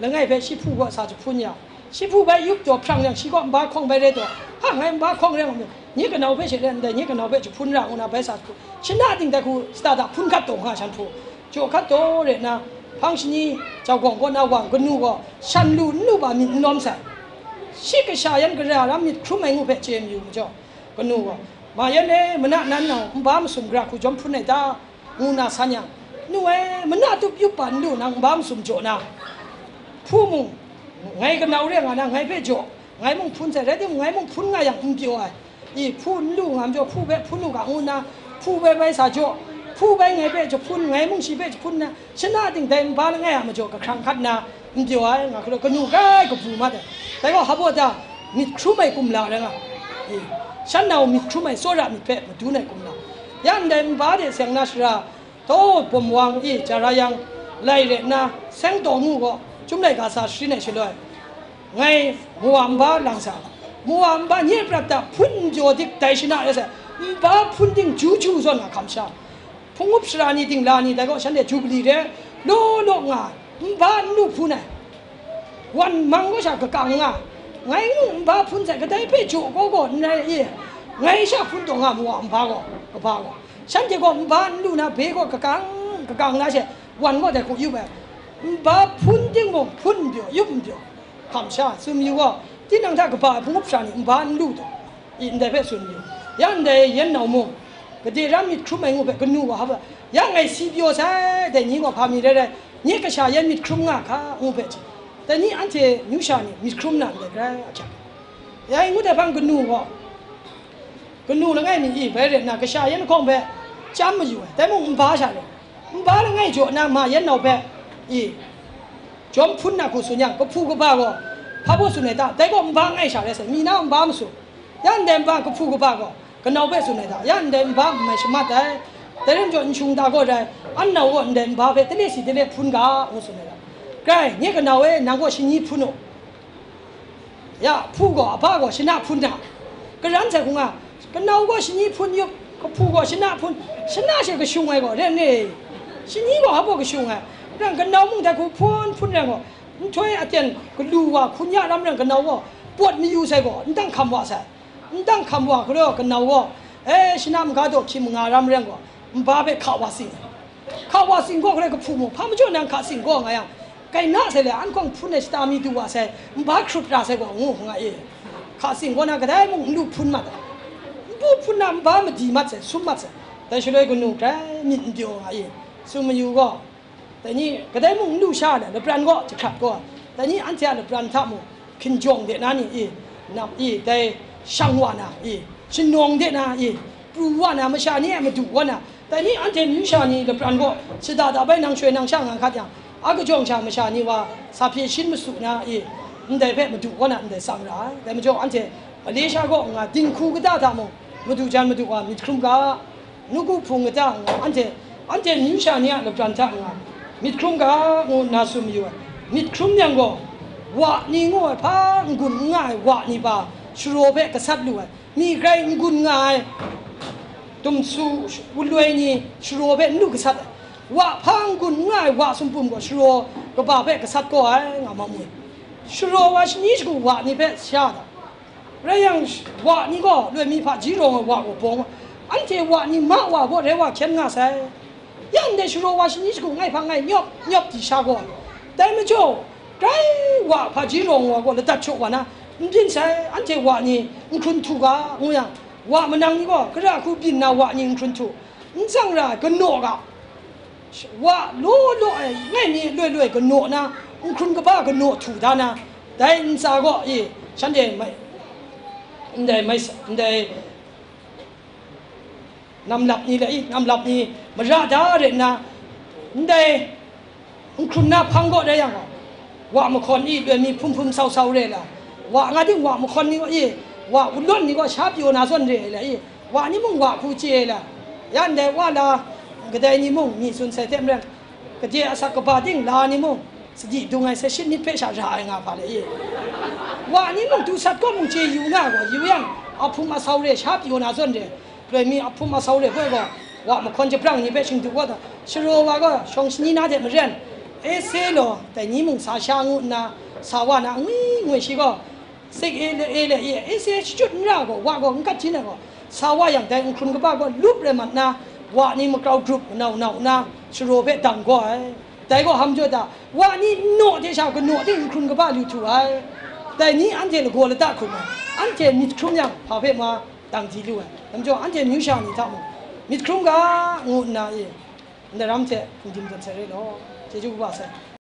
လ ငိုင်း ဖဲ ရှ ဖုံး ကော ဆ ရှ ဖုံး ယံ ရှ ဖုံး ဘဲ ယုပ် ကြော ဖျ ယံ ရှ ကော မ ဘၣ် ခေါင်း ဘဲ ရဲ တေ ဟ ငိုင်း မ ဘၣ် ခေါင်း ရဲ ငိုင်း ည က န ဖဲ ရှ ရဲ ည က န ဖဲ ရှ ဖုံး ရ ငူ နာ ဘဲ ဆ ရှ ဖုံး ရှ နာ တင် တဲ ခု စ တ ဖုံး ခတ် တေ ငါ ရှ ဖုံး ကြော ခတ် တေ ရဲ နာ ဖျ ရှ နီ ကြော ကော ကော နာ ဝ ကနူ ကော ရှ လူ န ဘၣ် မ န လ ဆိုင် ရှ က ရှ ယံ က ရ ရ မ ခရုံ မ ငူ ဖဲ ကြေ မ ယူ မ ကြော ကနူ ကော Ma yan e, mana nan nau nba masum gara hku jawm hpun ai ta? Ngu na san yang, nu e, mana tup yup pa n lu nang nba masum jaw na, hpu mung, ngai kanau re nga na, ngai hpe jaw, ngai mung hpun sai, rai timung, ngai mung hpun nga yang n pyaw ai. I, hpu n lu nga majaw, hpu hpe hpun u ga, ngu nna, hpu bai bai sa jaw, hpu bai ngai hpe jahpun, ngai mung shi hpe jahpun nna, shana ting dai nba langai a majaw kahkrang hkat nna n pyaw ai, nga hkru kanu grai kabu mat ai. Dai gaw, hpa baw ta, myit hkrum ai kumla rai nga, i, shan nau myit hkrum ai tsawra myit hpe madun ai kumla. Ya ndai nba de seng na shara, taw bawm wang i, ja ra yang, lai re nna, seng taw ngu gaw, Chyum laika sa sharin ai shaloi, ngai mawa nba lang sa, mawa nba nye prat ta hpun n jaw dik dai shana rai sai, nba hpun ting ju ju zawn nga hkam sha, hpungup sara ni, dingla ni, dai gaw shanhte jubili re, law law nga, nba n lu hpun ai, wan mang gaw sha kakang nga, ngai ngu nba hpun sai, kadai hpe jaw gaw gaw n rai i, ngai sha hpun taw nga mawa nba gaw, kaba gaw, shanhte gaw nba n lu na, be gaw kakang, kakang na she, wan gaw dai hku yup ai, nba hpun ting mung hpun n pyaw, yup n pyaw, hkam sha, tsun mayu gaw, tinang hta kaba ai hpungup sha ni nba n lu taw, i, ndai hpe tsun mayu. Ya ndai yan nau mung, gade ram myit hkrum ai ngu hpe kanu wa hpa, ya ngai si pyaw sai, dai ni gaw hpa mi rai rai, nye kasha yan myit hkrum nga hka, ngu hpe, dai ni anhte amyu sha ni myit hkrum na ndai grai ahkyak. Ya ngut ai hpang kanu gaw, kanu langai mi i bai rai nna, kasha yan lahkawng hpe chyam mayu ai, dai mung nba sha rai, nba langai jaw nna ma yan nau hpe i jawm hpun na hku tsun yang, kahpu kaba gaw hpa baw tsun ai ta? Dai gaw nba langai sha rai sai, mi na nba masu. Ya ndai nba kahpu kaba gaw kanau hpe tsun ai ta? Ya ndai nba n mai shamat ai, dai rai majaw, nshung ta gaw rai, an nau gaw ndai nba hpe tale si tale hpun ga, ngu tsun ai ta? Grai, nye kanau e, nang gaw shani hpun u. Ya, hpu gaw, a ba gaw shana hpun na, karan sai hkung nga, kanau gaw shani hpun yup, kahpu gaw shana hpun, shana she kashung ai gaw, ren e, shani gaw hpa baw kashung ai, ren kanau mung dai hku hpun hpun ren gaw, nhtoi aten galu wa hkun ya ram ren kanau gaw, pawt mayu sai gaw, ndang hkam wa sai, ndang hkam wa hkru gaw kanau gaw, e, shana maga daw hkying manga ram ren gaw, nba hpe hka wa sing ai. Hka wa sing gaw, hkrai kahpu mung, hpa majaw nang hka sing gaw nga yang, kai na sai le, an hkawng hpun ai shata mi du wa sai, nba hkrup ra sai gaw, ngu nga e. Hka sing gaw na kadai mung n lu hpun mat ai. N lu hpun na nba madi mat sai, sum mat sai. Dai shaloi kanu grai myit n pyaw nga e. Tsun mayu gaw, dai ni kadai mung n lu sha ai lapran gaw jahkrat gaw, dai ni anhte a lapran hta mung, hkinjawng de na ni i, nap i, dai shang wa na i, shanawng de na i, pru wa na, masha ni e madu wa na, dai ni anhte amyu sha ni lapran gaw shada da bai nang shoi nang sha nga hkat yang, a kajawng sha masha ni wa sa hpye shin masu na i, ndai hpe madu wa na ndai tsang ra ai. Dai majaw anhte Malaysia kaw nga dinghku kata hta mung, madu jan madu wa myit hkrum ga, Nawku Hpung kata nga, anhte, anhte amyu sha ni a lapran hta nga, myit hkrum ga, ngu nna tsun mayu ai. Myit hkrum yang gaw, wa ni ngu ai, hpa n-gun n nga ai wa ni pa, sharaw hpe gasat lu ai, mi grai n-gun nga ai, dumsu, wunloi ni sharaw hpe n lu gasat ai, wa hpa n-gun n nga ai wa sumpum gaw, sharaw kaba hpe gasat kau ai, nga ma mu ai. Sharaw wa shani shagu wa ni hpe sha da. Rai yang, wa ni gaw loi mi hpaji rawng ai wa gaw bawng, anhte wa ni ma wa gaw rai wa hkyen nga sai. Ya ndai sharaw wa shani shagu ngai hpa ngai nyawp nyawp di sha gaw, dai majaw, grai wa hpaji rawng wa gaw ladat shaw wa na, n byin sai, anhte wa ni n hkrun htu ga, ngu yang, wa manang ni gaw kara hku byin na wa ni n hkrun htu, n tsang ra ai, kanaw ga. Wa law law ai, ngai mi loi loi kanaw na, n hkrun kaba kanaw htu da na, dai ntsa gaw, e, shanhte mai, ndai mai, ndai namlap ni le, e, namlap ni mara da re nna, ndai n hkrun na hpang gaw rai yang gaw, wa mahkawn i loi mi hpum hpum sau sau re la, wa nga ting wa mahkawn ni gaw, e, wa wunlawt ni gaw sha pyaw na zawn re ai la, e, wa ni mung wa hku chye ai la, ya ndai wa la, kadai ni mung mi tsun sai hte maren, gade asak kaba ting la ni mung, sadi dung ai sai shit myit hpe sha ra ai nga hpa le, e, wa ni mung du sat kaw mung chye yu nga gaw, yu yang, a hpum a sau re sha pyaw na zawn re, loi mi a hpum a sau re hpe gaw, wa mahkawn jahprang ni hpe shingdu wa taw, sharaw wa gaw shawng shani na hte maren, e se law, dai ni mung sa sha ngu nna, sa wa na angwi ngwi shi gaw, sik e le, e le, e, e se shachyut n ra gaw, wa gaw n kat htin ai gaw, sa wa yang dai n hkrun kaba gaw lup rai mat nna, wa ni makrau grup manau nau nna, sharaw hpe dang gaw ai. Dai gaw hpa majaw ta, wa ni nnaw hte sha kanaw ting n hkrun kaba lu htu ai. Dai ni anhte lagaw lata hkrum ai, anhte myit hkrum yang, hpa hpe ma, dang di lu ai. Dai majaw, anhte amyu sha ni hta mung myit hkrum ga ngu nna e, ndaram hte hkum di madat sai re law. Chyeju kaba sai.